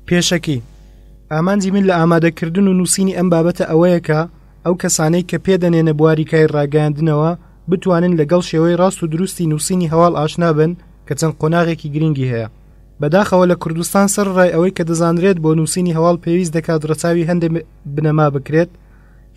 پێشەکی، ئامانجی من لە ئامادەکردن و نووسینی ئەم بابەتە ئەوەیە کە ئەو کەسانەی کە پێ دەنێنە بواری کاری ڕاگەیاندنەوە بتوانن لەگەڵ شێوەی ڕاست و دروستی نووسینی هەواڵ ئاشنا بن کە چەند قۆناغێکی گرینگی هەیە. بەداخەوە لە کوردستان سەرەڕای ئەوەی کە دەزانرێت بۆ نووسینی هەواڵ پێویست دەکات ڕەچاوی هەندێ بنەما بکرێت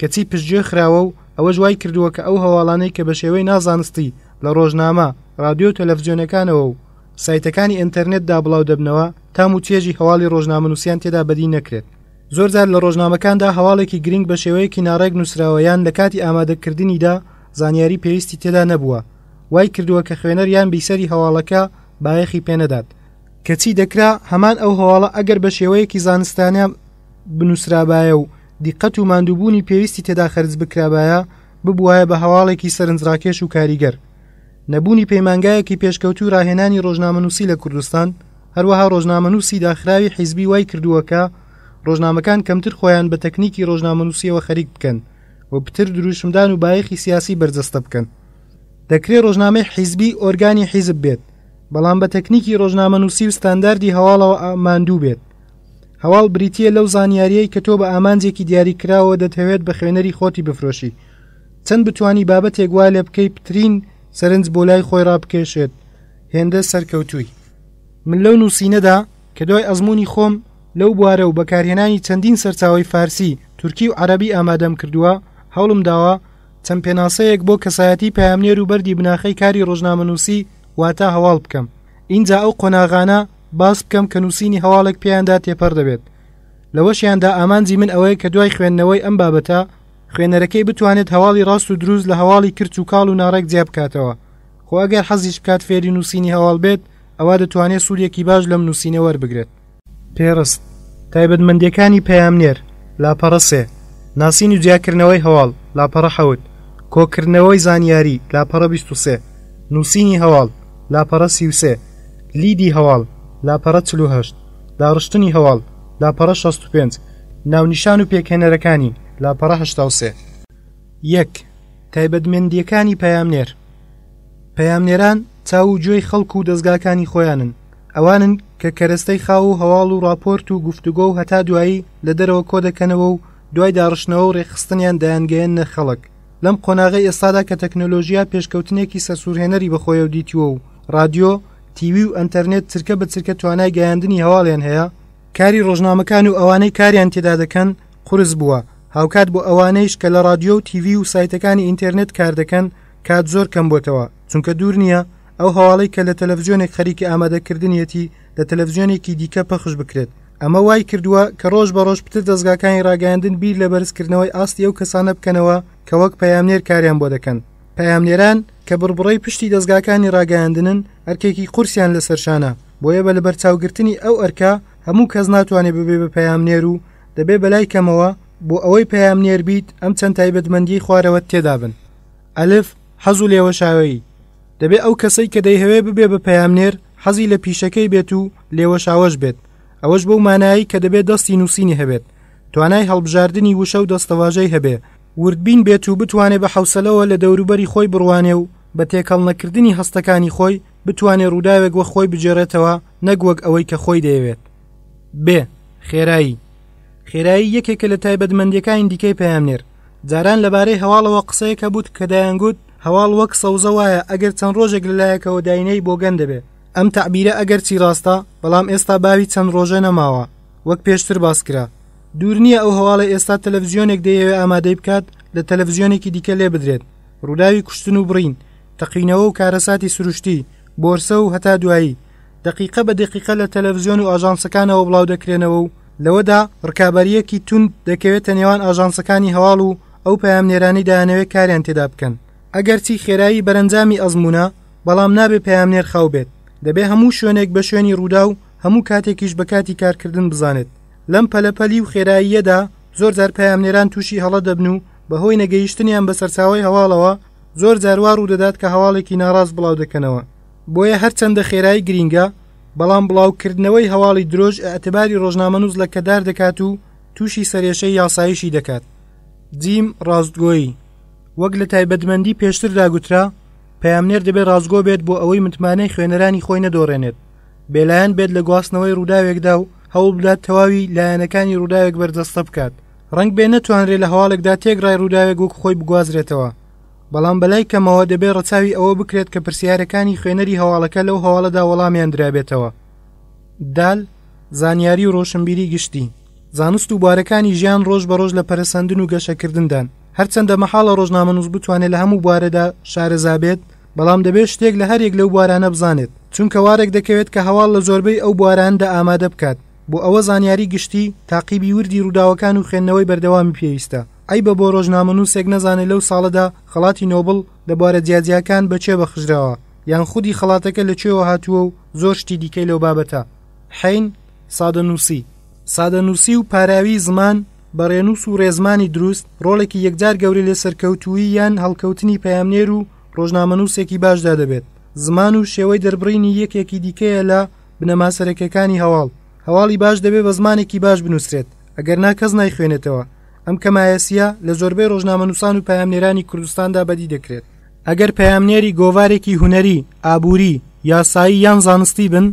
کەچی پشتگوێ خراوە و ئەوەش وای کردووە کە ئەو هەواڵانەی کە بە شێوەی نازانستی لە ڕۆژنامە، ڕادیۆ و تەلەفزیۆنەکانەوە و سایتەکانی ئینتەرنێتدا بڵاو دەبنەوە تام و چێژی هەواڵی ڕۆژنامەنووسیان تێدا بەدی نەکرێت. زۆرجار لە ڕۆژنامەکاندا هەواڵێکی گرنگ بە شێوەیەکی ناڕێک نووسراوە یان لە کاتی ئامادەکردنیدا زانیاری پێویستی تێدا نەبووە وای کردووە کە خوێنەر یان بیسەری هەواڵەکە بایەخی پێنەدات. کەچی دەکرا هەمان ئەو هەواڵە ئەگەر بە شێوەیەکی زانستانە بنووسرابایە و دیقەت و ماندووبوونی پێویستی تێدا خەرج بکرابایە ببوایە بە هەواڵێکی سەرنجڕاکێش و کاریگەر. نەبوونی پەیمانگایەکی پێشکەوتووی ڕاهێنانی ڕۆژنامەنووسی لە کوردستان، هەروەها ڕۆژنامەنووسی داخراوی حیزبی وای کردووە کە ڕۆژنامەکان کەمتر خۆیان بە تەکنیکی ڕۆژنامەنووسییەوە خەریک بکەن و پتر دروشمدان و بایەخی سیاسی بەرجەستە بکەن. دەکرێ ڕۆژنامەی حیزبی ئۆرگانی حیزب بێت، بەڵام بە تەکنیکی ڕۆژنامەنووسی و ستانداردی هەواڵەوە ماندوو بێت. هەواڵ بریتییە لەو زانیارییەی کە تۆ بە ئامانجێکی دیاریکراوەوە دەتهەوێت بە خوێنەری خۆتی بفرۆشی. چەند بتوانی بابەتێک وا لێ بکەی پترین سەرنج بۆ لای خۆی ڕابکێشێت هێندە سەرکەوتووی. من لەو نووسینەدا کە دوای ئەزموونی خۆم لەو بوارە و بەکارهێنانی چەندین سەرچاوەی فارسی، تورکی و عەرەبی ئامادەم کردووە، هەوڵم داوە چەند پێناسەیەک بۆ کەسایەتی پەیامنێر و بەردی بناخەی کاری ڕۆژنامەنووسی واتە هەواڵ بکەم. ئینجا ئەو قۆناغانە باس بکەم کە نووسینی هەواڵێک پێیاندا تێپەڕ دەبێت. لەوەشیاندا ئامانجی من ئەوەیە کە دوای خوێندنەوەی ئەم بابەتە، خوێنەرەکەی بتوانێت هەواڵی ڕاست و دروست لە هەواڵی کرچ و کاڵ و ناڕێک جیا بکاتەوە. خۆ ئەگەر حەزیش بکات فێری نووسینی هەواڵ بێت، ئەوا دەتوانێت سوودێکی باش لەم نووسینە وەربگرێت. پێڕست، تایبەتمەندییەکانی پەیامنێر، لاپەڕە سێ. ناسین و جیاکردنەوەی هەواڵ، لاپەڕە حەوت. کۆکردنەوەی زانیاری، لاپەڕە 23. نووسینی هەواڵ، لاپەڕە 33. لیدی هەواڵ، لاپەڕە 48. داڕشتنی هەواڵ، لاپەڕە 65. ناونیشان و پێکهێنەرەکانی، لاپەڕە 83. یەک، تایبەتمەندییەکانی پەیامنێر. پەیامنێران چاو و گوێی خەڵک و دەزگاکانی خۆیانن، ئەوانن کە کەرەستەی خاو و هەواڵ و ڕاپۆرت و گفتوگۆ و هەتا دوایی لە دەرەوە کۆدەکەنەوە و دوای داڕشتنەوە و ڕێکخستنیان دەیانگەیەننە خەڵک. لەم قۆناغەی ئێستادا کە تەکنۆلۆژیا پێشکەوتنێکی سەرسوورهێنەری بەخۆیەوە دیتووە و ڕادیۆ، تیوی و ئەنتەرنێت چرکە بە چرکە توانای گەیاندنی هەواڵیان هەیە، کاری ڕۆژنامەکان و ئەوانەی کاریان تێدا دەکەن قورس بووە، هاوکات بۆ ئەوانەیش کە لە ڕادیۆ و تیڤی و سایتەکانی ئینتێرنێت کار دەکەن کات زۆر کەم بۆتەوە، چونکە دوور نییە ئەو هەواڵەی کە لە تەلەفزیۆنێک خەریکی ئامادەکردنیەتی لە تەلەفزیۆنێکی دیکە پەخش بکرێت، ئەمە وای کردووە کە ڕۆژ بە ڕۆژ پتر دەزگاکانی ڕاگەیاندن بیر لە بەرزکردنەوەی ئاستی ئەو کەسانە بکەنەوە کە وەک پەیامنێر کاریان بۆ دەکەن. پەیامنێران کە بڕبڕەی پشتی دەزگاکانی ڕاگەیاندنن ئەرکێکی قورسیان لەسەر شانە، بۆیە بە لەبەرچاوگرتنی ئەو ئەرکە هەموو کەس ناتوانێت ببێ بە پەیامنێر و دەبێ بەلای کەمەوە بۆ ئەوەی پەیامنێر بیت ئەم چەند تایبەتمەندیەی خوارەوەت تێدا بن. ئەلف، حەز و لێوەشاوەیی، دەبێ ئەو کەسەی کە دەیهەوێ ببێ بە پەیامنێر حەزی لە پیشەکەی بێت و لێوەشاوەش بێت، ئەوەش بەو مانایەی کە دەبێ دەستی نووسینی هەبێت، توانای هەڵبژاردنی وشە و دەستەواژەی هەبێ، وردبین بێت و بتوانێ بە حەوسەلەوە لە دەوروبەری خۆی بڕوانێ و بە تێکەڵ نەکردنی هەستەکانی خۆی بتوانێ ڕووداوێک وەک خۆی بگێڕێتەوە نەک وەک ئەوەی کە خۆی دەیەوێت. بێ، خێرایی. خێرایی یەکێکە لە تایبەتمەندییەکانی دیکەی پەیامنێر. جاران لەبارەی هەواڵەوە قسەیەک هەبوو کە دەیانگوت هەواڵ وەک سەوزە وایە ئەگەر چەند ڕۆژێک لە لایەکەوە داینێی بۆگەن دەبێ. ئەم تەعبیرە ئەگەرچی ڕاستە، بەڵام ئێستا باوی چەند ڕۆژە نەماوە، وەک پێشتر باس کرا. دوور نییە ئەو هەواڵەی ئێستا تەلەفزیۆنێک دەیەوێ ئامادەی بکات لە تەلەفزیۆنێکی دیکە لێ بدرێت. ڕووداوی کوشتن و بڕین، تەقینەوە و کارەساتی سروشتی، بۆرسە و هەتا دوایی، دەقیقە بە دەقیقە لە تەلەفزیۆن و ئاژانسەکانەوە بڵاو دەکرێنەوە و لەوەدا ڕکابەرییەکی توند دەکەوێتە نێوان ئاژانسەکانی هەواڵ و ئەو پەیامنێرانەی دەیانەوێت کاریان تێدا بکەن. ئەگەرچی خێرایی بەرەنجامی ئەزموونە، بەڵام نابێ پەیامنێر خاو بێت. دەبێ هەموو شوێنێک بە شوێنی ڕووداو، هەموو کاتێکیش بە کاتی کارکردن بزانێت. لەم پەلەپەلی و خێراییەدا زۆر جار پەیامنێران تووشی هەڵە دەبن و بەهۆی نەگەیشتنیان بە سەرچاوەی هەواڵەوە زۆر جار وا ڕوودەدات کە هەواڵێکی ناڕاست بڵاو دەکەنەوە. بۆیە هەرچەندە خێرایی گرینگە، بەڵام بڵاوکردنەوەی هەواڵی درۆش ئیعتباری ڕۆژنامەنووس لەکەدار دەکات و تووشی سەرێشەی یاساییشی دەکات. جیم، ڕاستگۆیی، وەک لە تایبەتمەندی پێشتردا گوترا، پەیامنێر دەبێت ڕاستگۆ بێت بۆ ئەوەی متمانەی خوێنەرانی خۆی نەدۆڕێنێت، بێلایەن بێت لە گواستنەوەی ڕووداوێکدا و هەوڵ بدات تەواوی لایەنەکانی ڕووداوێک بەرجەستە بکات. ڕەنگبێ نەتوانرێ لە هەواڵێکدا تێکڕای ڕووداوێک وەک خۆی بگوازرێتەوە، بەڵام بەلای کەمەوە دەبێ ڕەچاوی ئەوە بکرێت کە پرسیارەکانی خوێنەری هەواڵەکە لەو هەواڵەدا وەڵامیان درابێتەوە. دال، زانیاری و ڕۆشنبیری گشتی. زانست و بوارەکانی ژیان ڕۆژ بە ڕۆژ لە پەرەسەندن و گەشەکردندان. هەرچەندە مەحاڵە ڕۆژنامەنووس بتوانێت لە هەموو بوارەدا شارەزا بێت، بەڵام دەبێت شتێک لە هەریەک لەو بوارانە بزانێت، چونکە وارێک دەکەوێت کە هەواڵ لە زۆربەی ئەو بواراندا ئامادە بکات. بۆ ئەوە زانیاری گشتی، تاقیبی وردی ڕووداوەکان و خوێندنەوەی بەردەوامی پێویستە. عەیبە بۆ ڕۆژنامەنووسێک نەزانێت لەو ساڵەدا خەڵاتی نۆبڵ لە بوارە جیاجیاکان بە کێ بەخشراوە، یان خودی خەڵاتەکە لە کوێوە هاتووە و زۆر شتی دیکەی لەو بابەتە. حین، سادەنووسی. سادەنووسی و پاراویی زمان بە ڕێنووس و ڕێزمانی دروست، ڕۆڵێکی یەکجار گەورەی لە سەرکەوتوویی یان هەڵکەوتنی پەیامنێر و ڕۆژنامەنووسێکی باشدا دەبێت. زمان و شێوەی دەربڕینی یەکێکی دیکەیە لە بنەما سەرەکیەکانی هەواڵ. هەواڵی باش دەبێ بە زمانێکی باش بنووسرێت، ئەگەر نا کەس نایخوێنێتەوە. ئەم کەمایەسییە لە زۆربەی ڕۆژنامەنووسان و پەیامنێرانی کوردستاندا بەدی دەکرێت. ئەگەر پەیامنێری گۆڤارێکی هونەری، ئابووری، یاسایی یان زانستی بن،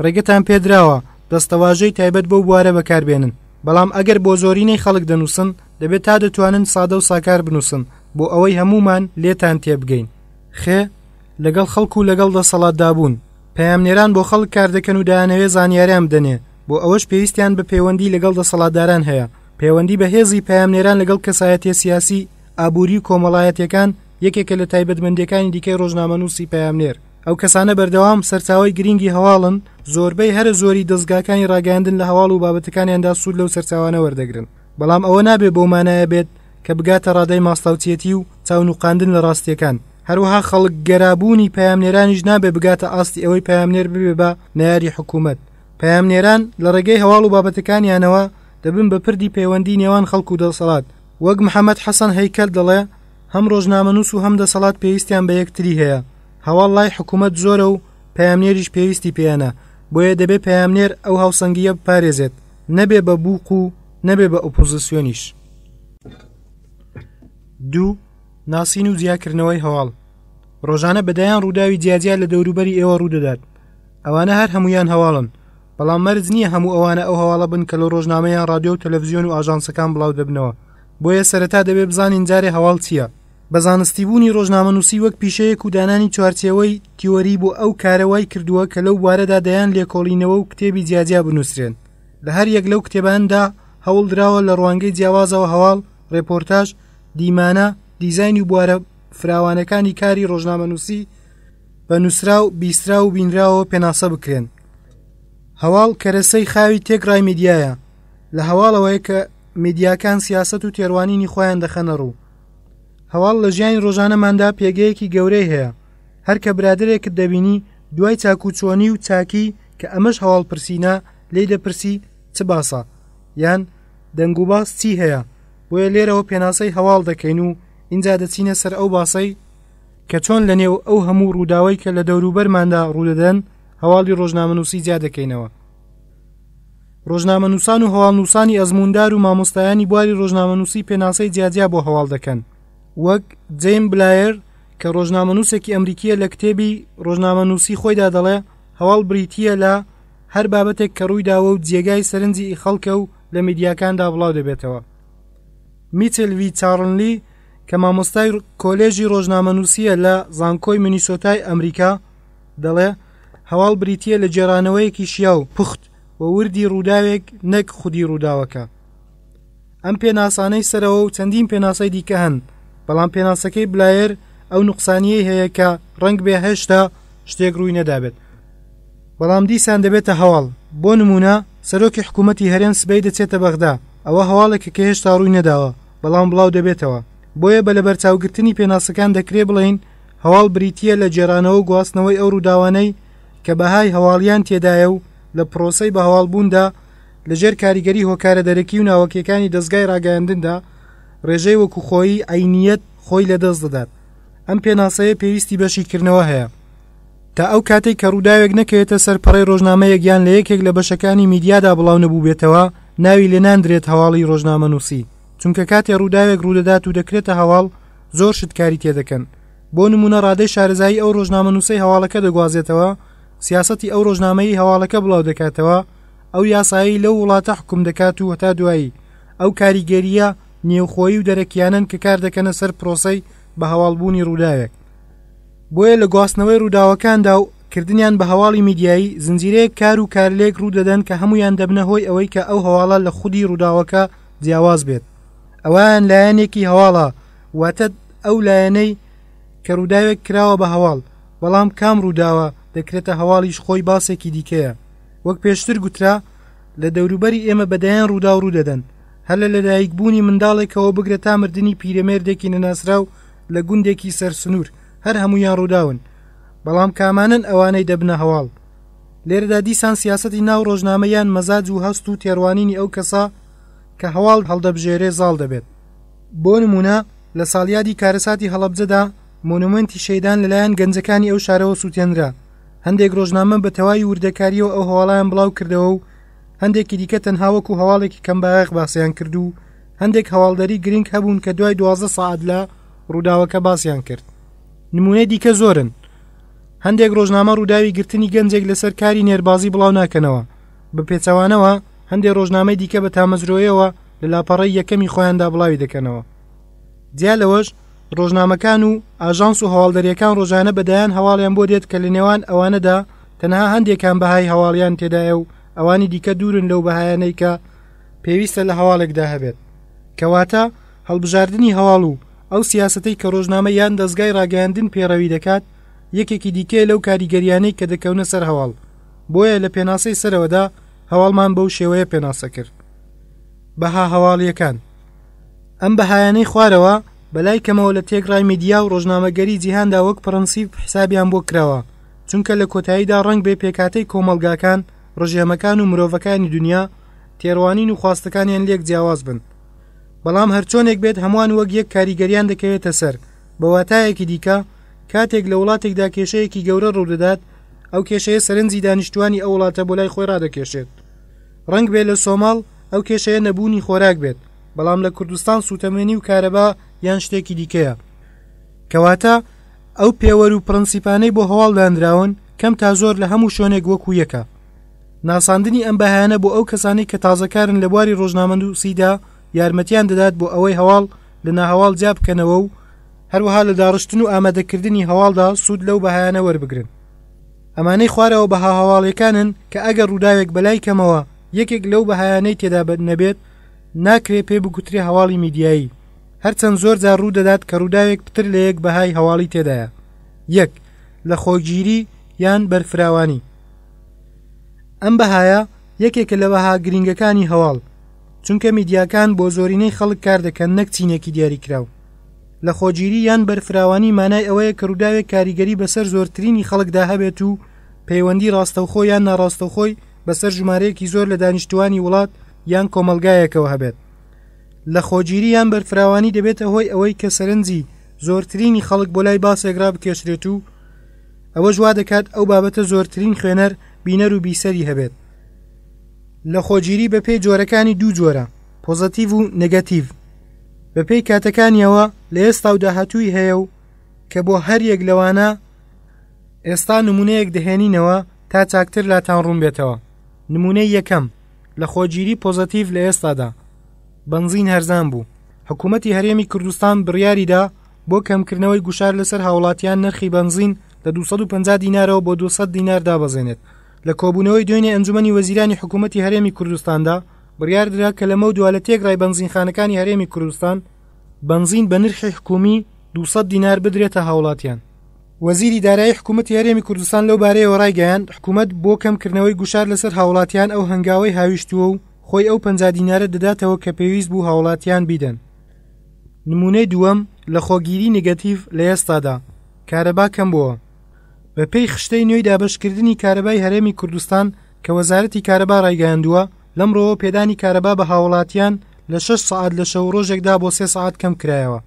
ڕێگەتان پێدراوە دەستەواژەی تایبەت بەو بوارە بەکاربێنن، بەڵام ئەگەر بۆ زۆرینەی خەڵک دەنووسن، دەبێت تا دەتوانن سادە و ساکار بنووسن بۆ ئەوەی هەموومان لێتان تێبگەین. خێ، لەگەڵ خەڵک و لەگەڵ دەسەڵاتدا بوون. پەیامنێران بۆ خەڵک کار دەکەن و دەیانەوێت زانیاریان بدەنێ، بۆ ئەوەش پێویستیان بە پەیوەندی لەگەڵ دەسەڵاتداران هەیە. پەیوەندی بەهێزی پەیامنێران لەگەڵ کەسایەتیە سیاسی، ئابووری و کۆمەڵایەتیەکان یەکێکە لە تایبەتمەندیەکانی دیکەی ڕۆژنامەنووسی پەیامنێر. ئەو کەسانە بەردەوام سەرچاوەی گرینگی هەواڵن، زۆربەی هەرە زۆری دەزگاکانی ڕاگەیاندن لە هەواڵ و بابەتەکانیاندا سوود لەو سەرچاوانە وەردەگرن. بەڵام ئەوە نابێ بەو مانایە بێت کە بگاتە ڕادەی ماستاوچیەتی و چاونوقاندن لە ڕاستیەکان. هەروەها خەڵکگەرابوونی پەیامنێرانیش نابێ بگاتە ئاستی ئەوەی پەیامنێر ببێ بە نەیاری حکوومەت. پەیامنێران لە ڕێگەی هەواڵ و بابەتەکانیانەوە دەبن بە پردی پەیوەندی نێوان خەڵک و دەسەڵات. وەک محەمەد حەسەن هەیکەل دەڵێ، هەم ڕۆژنامەنووس و هەم دەسەڵات پێویستیان بە یەکتری هەیە. هەواڵ لای حکوومەت زۆرە و پەیامنێریش پێویستی پێیانە، بۆیە دەبێ پەیامنێر ئەو هاوسەنگییە بپارێزێت، نەبێ بە بووق و نەبێ بە ئۆپۆزسیۆنیش. دوو، ناسین و جیاکردنەوەی هەواڵ. ڕۆژانە بە دەیان ڕووداوی جیاجیا لە دەوروبەری ئێوە ڕوودەدات. ئەوانە هەر هەموویان هەواڵن، بەڵام مەرج نییە هەموو ئەوانە ئەو هەواڵە بن کە لە ڕۆژنامە یان ڕادیۆ و تەلەڤزیۆن و ئاژانسەکان بڵاو دەبنەوە. بۆیە سەرەتا دەبێ بزانین جارێ هەواڵ چییە؟ بە زانستیبوونی ڕۆژنامەنووسی وەک پیشەیەک و دانانی چوارچێوەی تیۆری بۆ ئەو کارە وای کردووە کە لەو بوارەدا دەیان لێکۆڵینەوە و کتێبی جیاجیا بنووسرێن. لە هەر یەک لەو کتێباندا هەوڵ دراوە لە ڕوانگەی جیاوازەوە هەواڵ، ڕێپۆرتاژ، دیمانە، دیزاین و بوارە فراوانەکانی کاری ڕۆژنامەنووسی بە نووسراو، بیستراو و بینراوەوە پێناسە بکرێن. هەواڵ کەرەسەی خاوی تێکڕای میدیایە. لە هەواڵەوەیە کە میدیاکان سیاسەت و تێڕوانینی خۆیان دەخەنە ڕوو. هەواڵ لە ژیانی ڕۆژانەماندا پێگەیەکی گەورەی هەیە. هەر کە برادەرێکت دەبینی دوای چاکوچۆنی و چاکی کە ئەمەش هەواڵ پرسینە لێی دەپرسی چ باسە؟ یان دەنگوباس چی هەیە؟ بۆیە لێرەوە پێناسەی هەواڵ دەکەین و ئینجا دەچینە سەر ئەو باسەی کە چۆن لە نێو ئەو هەموو ڕووداوەی کە لە دەوروبەرماندا ڕوودەدەن هەواڵی ڕۆژنامەنووسی جیا دەکەینەوە. ڕۆژنامەنووسان و هەواڵنووسانی ئەزمووندار و مامۆستایانی بواری ڕۆژنامەنووسی پێناسەی جیاجیا بۆ هەواڵ دەکەن وەک جەیم بلایەر کە ڕۆژنامەنووسێکی ئەمریکییە لە کتێبی ڕۆژنامەنووسی خۆیدا دەڵێ هەواڵ بریتییە لە هەر بابەتێک کە ڕوویداوە و جێگای سەرنجی خەڵکە و لە میدیاکاندا بڵاو دەبێتەوە. میچل وی چارنلی کە مامۆستای کۆلێژی ڕۆژنامەنووسییە لە زانکۆی مینیسۆتای ئەمریکا دەڵێ هەواڵ بریتییە لە گێڕانەوەیەکی شیاو، پوخت و وردی ڕووداوێک نەک خودی ڕووداوەکە. ئەم پێناسانەی سەرەوە و چەندین پێناسەی دیکە هەن، بەڵام پێناسەکەی بلایەر ئەو نوقسانییەی هەیە کە ڕەنگبێ هێشتا شتێک ڕووی نەدابێت، بەڵام دیسان دەبێتە هەواڵ، بۆ نموونە سەرۆکی حکوومەتی هەرێم سبەی دەچێتە بەغدا، ئەوە هەواڵێکە کە هێشتا ڕووی نەداوە، بەڵام بڵاو دەبێتەوە. بۆیە بە لەبەرچاوگرتنی پێناسەکان دەکرێ بڵێین هەواڵ بریتییە لە گێڕانەوە و گواستنەوەی ئەو ڕووداوانەی کە بەهای هەواڵییان تێدایە و لە پرۆسەی بەهەواڵبووندا لەژێر کاریگەری هۆکارە دەرەکی و ناوەکییەکانی دەزگای ڕاگەیاندندا ڕێژەی وەکوخۆیی، عەینییەت، خۆی لەدەست دەدات. ئەم پێناسەیە پێویستی بە شیکردنەوە هەیە. تا ئەو کاتەی کە ڕووداوێک نەکەوێتە سەر پەڕەی ڕۆژنامەیەک یان لە یەکێک لە بەشەکانی میدیادا بڵاو نەبووبێتەوە، ناوی لێ ناندرێت هەواڵی ڕۆژنامەنووسی. چونکە کاتێ ڕووداوێک ڕوودەدات و دەکرێتە هەواڵ، زۆر شت کاری تێدەکەن. بۆ نموونە ڕادەی شارەزایی ئەو ڕۆژنامەنووسەی هەواڵەکە دەگوازێتەوە، سیاسەتی ئەو ڕۆژنامەیەی هەواڵەکە بڵاو دەکاتەوە، ئەو یاسایەی لەو وڵاتە حوکم دەکات و هەتا دوایی، ئەو کاریگەرییە نێوخۆیی و دەرەکییانەن کە کار دەکەنە سەر پرۆسەی بە هەواڵبوونی ڕووداوێک. بۆیە لە گواستنەوەی ڕووداوەکاندا و کردنیان بە هەواڵی میدیایی، زنجیرەیەک کار و کارلێک ڕوو دەدەن کە هەموویان دەبنە هۆی ئەوەی کە ئەو هەواڵە لە خودی ڕووداوەکە جیاواز بێت. ئەوایان لایەنێکی هەواڵە، واتە ئەو لایەنەی کە ڕووداوێک کراوە بە هەواڵ، بەڵام کام ڕووداوە دەکرێتە هەواڵیش خۆی باسێکی دیکەیە. وەک پێشتر گوترا، لە دەوروبەری ئێمە بە دەیان ڕووداو ڕوو دەدەن، هەر لە لەدایکبوونی منداڵێکەوە بگرە تا مردنی پیرەمێردێکی نەناسراو لە گوندێکی سەر سنوور، هەر هەموویان ڕووداون. بەڵام کامانەن ئەوانەی دەبنە هەواڵ؟ لێرەدا دیسان سیاسەتی ناو ڕۆژنامە یان مەزاج و هەست و تێڕوانینی ئەو کەسە کە هەواڵ هەڵدەبژێرێ زاڵ دەبێت. بۆ نموونە لە ساڵیادی کارەساتی هەڵەبجەدا مۆنۆمێنتی شەیدان لەلایەن گەنجەکانی ئەو شارەوە سووتێنرا. هەندێک ڕۆژنامە بە تەواوی وردەکارییەوە ئەو هەواڵەیان بڵاو کردەوە و هەندێکی دیکە تەنها وەکو هەواڵێکی کەمبایەخ باسیان کرد و هەندێک هەواڵدەری گرنگ هەبوون کە دوای 12 سەعات لە ڕووداوەکە باسیان کرد. نمونەی دیکە زۆرن. هەندێک ڕۆژنامە ڕووداوی گرتنی گەنجێک لەسەر کاری نێربازی بڵاو ناکەنەوە، بە پێچەوانەوە هەندێک ڕۆژنامەی دیکە بە تامەزرۆیەوە لە لاپەڕەی یەکەمی خۆیاندا بڵاوی دەکەنەوە. جیا لەوەش ڕۆژنامەکان و ئاژانس و هەواڵدەرییەکان ڕۆژانە بە دەیان هەواڵیان بۆ دێت کە لە نێوان ئەوانەدا تەنها هەندێکان بەهای هەواڵیان تێدایە و ئەوانی دیکە دوورن لەو بەهایانەی کە پێویستە لە هەواڵێکدا هەبێت. کەواتە هەڵبژاردنی هەواڵ و ئەو سیاسەتەی کە ڕۆژنامە یان دەزگای ڕاگەیاندن پێڕەوی دەکات یەکێکی دیکەیە لەو کاریگەریانەی کە دەکەونە سەر هەواڵ، بۆیە لە پێناسەی سەرەوەدا هەواڵمان بەو شێوەیە پێناسە کرد. بەها هەواڵییەکان. ئەم بەهایانەی خوارەوە بەلای کەمەوە لە تێکڕای میدیا و ڕۆژنامەگەری جیهاندا وەک پڕەنسیپ حسابیان بۆ کراوە، چونکە لە کۆتاییدا ڕەنگبێ پێکهاتەی کۆمەڵگاکان، ڕژێمەکان و مرۆڤەکانی دونیا تێڕوانین و خواستەکانیان لێک جیاواز بن. بەڵام هەرچۆنێک بێت هەمووان وەک یەک کاریگەریان دەکەوێتە سەر، بە واتایەکی دیکە کاتێک لە وڵاتێکدا کێشەیەکی گەورە ڕوودەدات، ئەو کێشەیە سەرنجی دانیشتووانی ئەو وڵاتە بۆ لای خۆی ڕادەکێشێت. ڕەنگبێ لە سۆماڵ ئەو کێشەیە نەبوونی خۆراک بێت، بەڵام لە کوردستان سووتەمەنی و کارەبا یان شتێکی دیکەیە. کەواتە ئەو پێوەر و پڕنسیپانەی بۆ هەواڵ دانراون کەم تا زۆر لە هەموو شوێنێک وەکو یەکە. ناساندنی ئەم بەهایانە بۆ ئەو کەسانەی کە تازەکارن لە بواری ڕۆژنامەنووسیدا یارمەتیان دەدات بۆ ئەوەی هەواڵ لە ناهەواڵ جیا بکەنەوە و هەروەها لە داڕشتن و ئامادەکردنی هەواڵدا سوود لەو بەهایانە وەربگرن. ئەمانەی خوارەوە بەها هەواڵیەکانن کە ئەگەر ڕووداوێک بەلای کەمەوە یەکێک لەو بەهایانەی تێدا نەبێت ناکرێ پێ بگوترێ هەواڵی میدیایی، هەرچەند زۆر جار ڕوو دەدات کە ڕووداوێک پتر لە یەک بەهای هەواڵی تێدایە. یەک، لەخۆگیری یان بەرفراوانی. ئەم بەهایە یەکێکە لە بەها گرینگەکانی هەواڵ، چونکە میدیاکان بۆ زۆرینەی خەڵک کار دەکەن نەک چینێکی دیاریکراو. لەخۆگیری یان بەرفراوانی مانای ئەوەیە کە ڕووداوێک کاریگەری بەسەر زۆرترینی خەڵکدا هەبێت و پەیوەندی ڕاستەوخۆ یان ناڕاستەوخۆی بەسەر ژمارەیەکی زۆر لە دانیشتووانی وڵات یان کۆمەڵگایەکەوە هەبێت. لەخۆگیری یان بەرفراوانی دەبێتە هۆی ئەوەی کە سەرنجی زۆرترینی خەڵک بۆ لای باسێک ڕابکێشرێت و ئەوەش وا دەکات ئەو بابەتە زۆرترین خوێنەر، بینەر و بیسەری هەبێت. لەخۆگیری بەپێی جۆرەکانی دوو جۆرە، پۆزەتیڤ و نێگەتیڤ. بەپێی کاتەکانیەوە لە ئێستا و داهاتووی هەیە و کە بۆ هەر یەک لەوانە ئێستا نمونەیەک دەهێنینەوە تا چاکتر لاتان ڕوون بێتەوە. نمونەی یەکەم، لەخۆگیری پۆزەتیڤ لە ئێستادا بەنزین هەرزان بوو. حکوومەتی هەرێمی کوردستان بڕیاریدا بۆ کەمکردنەوەی گوشار لەسەر هاوڵاتیان نرخی بەنزین لە 250 دینارەوە بۆ 200 دینار دابەزێنێت. لە کۆبوونەوەی دوێنێ ئەنجومەنی وەزیرانی حکوومەتی هەرێمی کوردستاندا بڕیاردرا کە لەمەودوا لە تێکڕای بەنزینخانەکانی هەرێمی کوردستان بەنزین بە نرخی حکوومی 200 دینار بدرێتە هاوڵاتیان. وەزیری دارایی حکوومەتی هەرێمی کوردستان لەو بارەیەوە ڕایگەیاند، حکوومەت بۆ کەمکردنەوەی گوشار لەسەر هاوڵاتیان ئەو هەنگاوەی هاویشتووە و خۆی ئەو 50 دینارە دەداتەوە کە پێویست بوو هاوڵاتیان بیدەن. نموونەی دووەم، لەخۆگیری نگەتیڤ لە ئێستادا کارەبا کەم بۆوە. بەپێی خشتەی نوێی دابەشکردنی کارەبای هەرێمی کوردستان کە وەزارەتی کارەبا ڕایگەیاندووە، لەمڕۆوە پێدانی کارەبا بە هاوڵاتیان لە شەش سەعات لە شەو ڕۆژێکدا بۆ سێ سەعات کەم کرایەوە.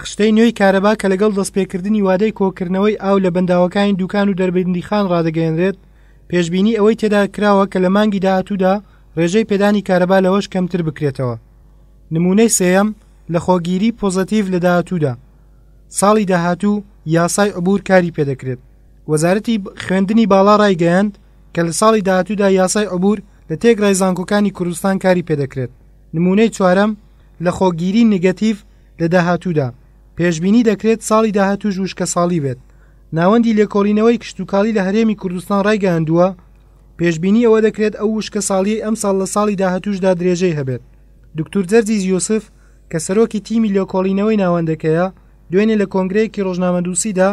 خشتەی نوێی کارەبا کە لەگەڵ دەستپێکردنی وادەی کۆکردنەوەی ئاو لە بەنداوەکانی دوکان و دەربەندیخان ڕادەگەیەنرێت، پێشبینی ئەوەی تێدا کراوە کە لە مانگی داهاتوودا ڕێژەی پێدانی کارەبا لەوەش کەمتر بکرێتەوە. نموونەی سێیەم، لەخۆگیری پۆزەتیڤ لە داهاتوودا، ساڵی داهاتوو یاسای عبور کاری پێدەکرێت. وەزارەتی خوێندنی باڵا ڕایگەیاند کە لە ساڵی داهاتوودا یاسای عبور لە تێکڕای زانکۆکانی کوردستان کاری پێدەکرێت. نموونەی چوارەم، لەخۆگیری نگەتیڤ لە داهاتوودا، پێشبینی دەکرێت ساڵی داهاتووش وشکەساڵی بێت. ناوەندی لێکۆڵینەوەی کشتوکاڵی لە هەرێمی کوردستان ڕایگەیاندووە، پێشبینی ئەوە دەکرێت ئەو وشکەساڵیەی ئەمساڵ لە ساڵی داهاتووشدا درێژەی هەبێت. دکتور جەرجیس یوسف کە سەرۆکی تیمی لێکۆڵینەوەی ناوەندەکەیە، دوێنێ لە کۆنگرەیەکی ڕۆژنامەنووسیدا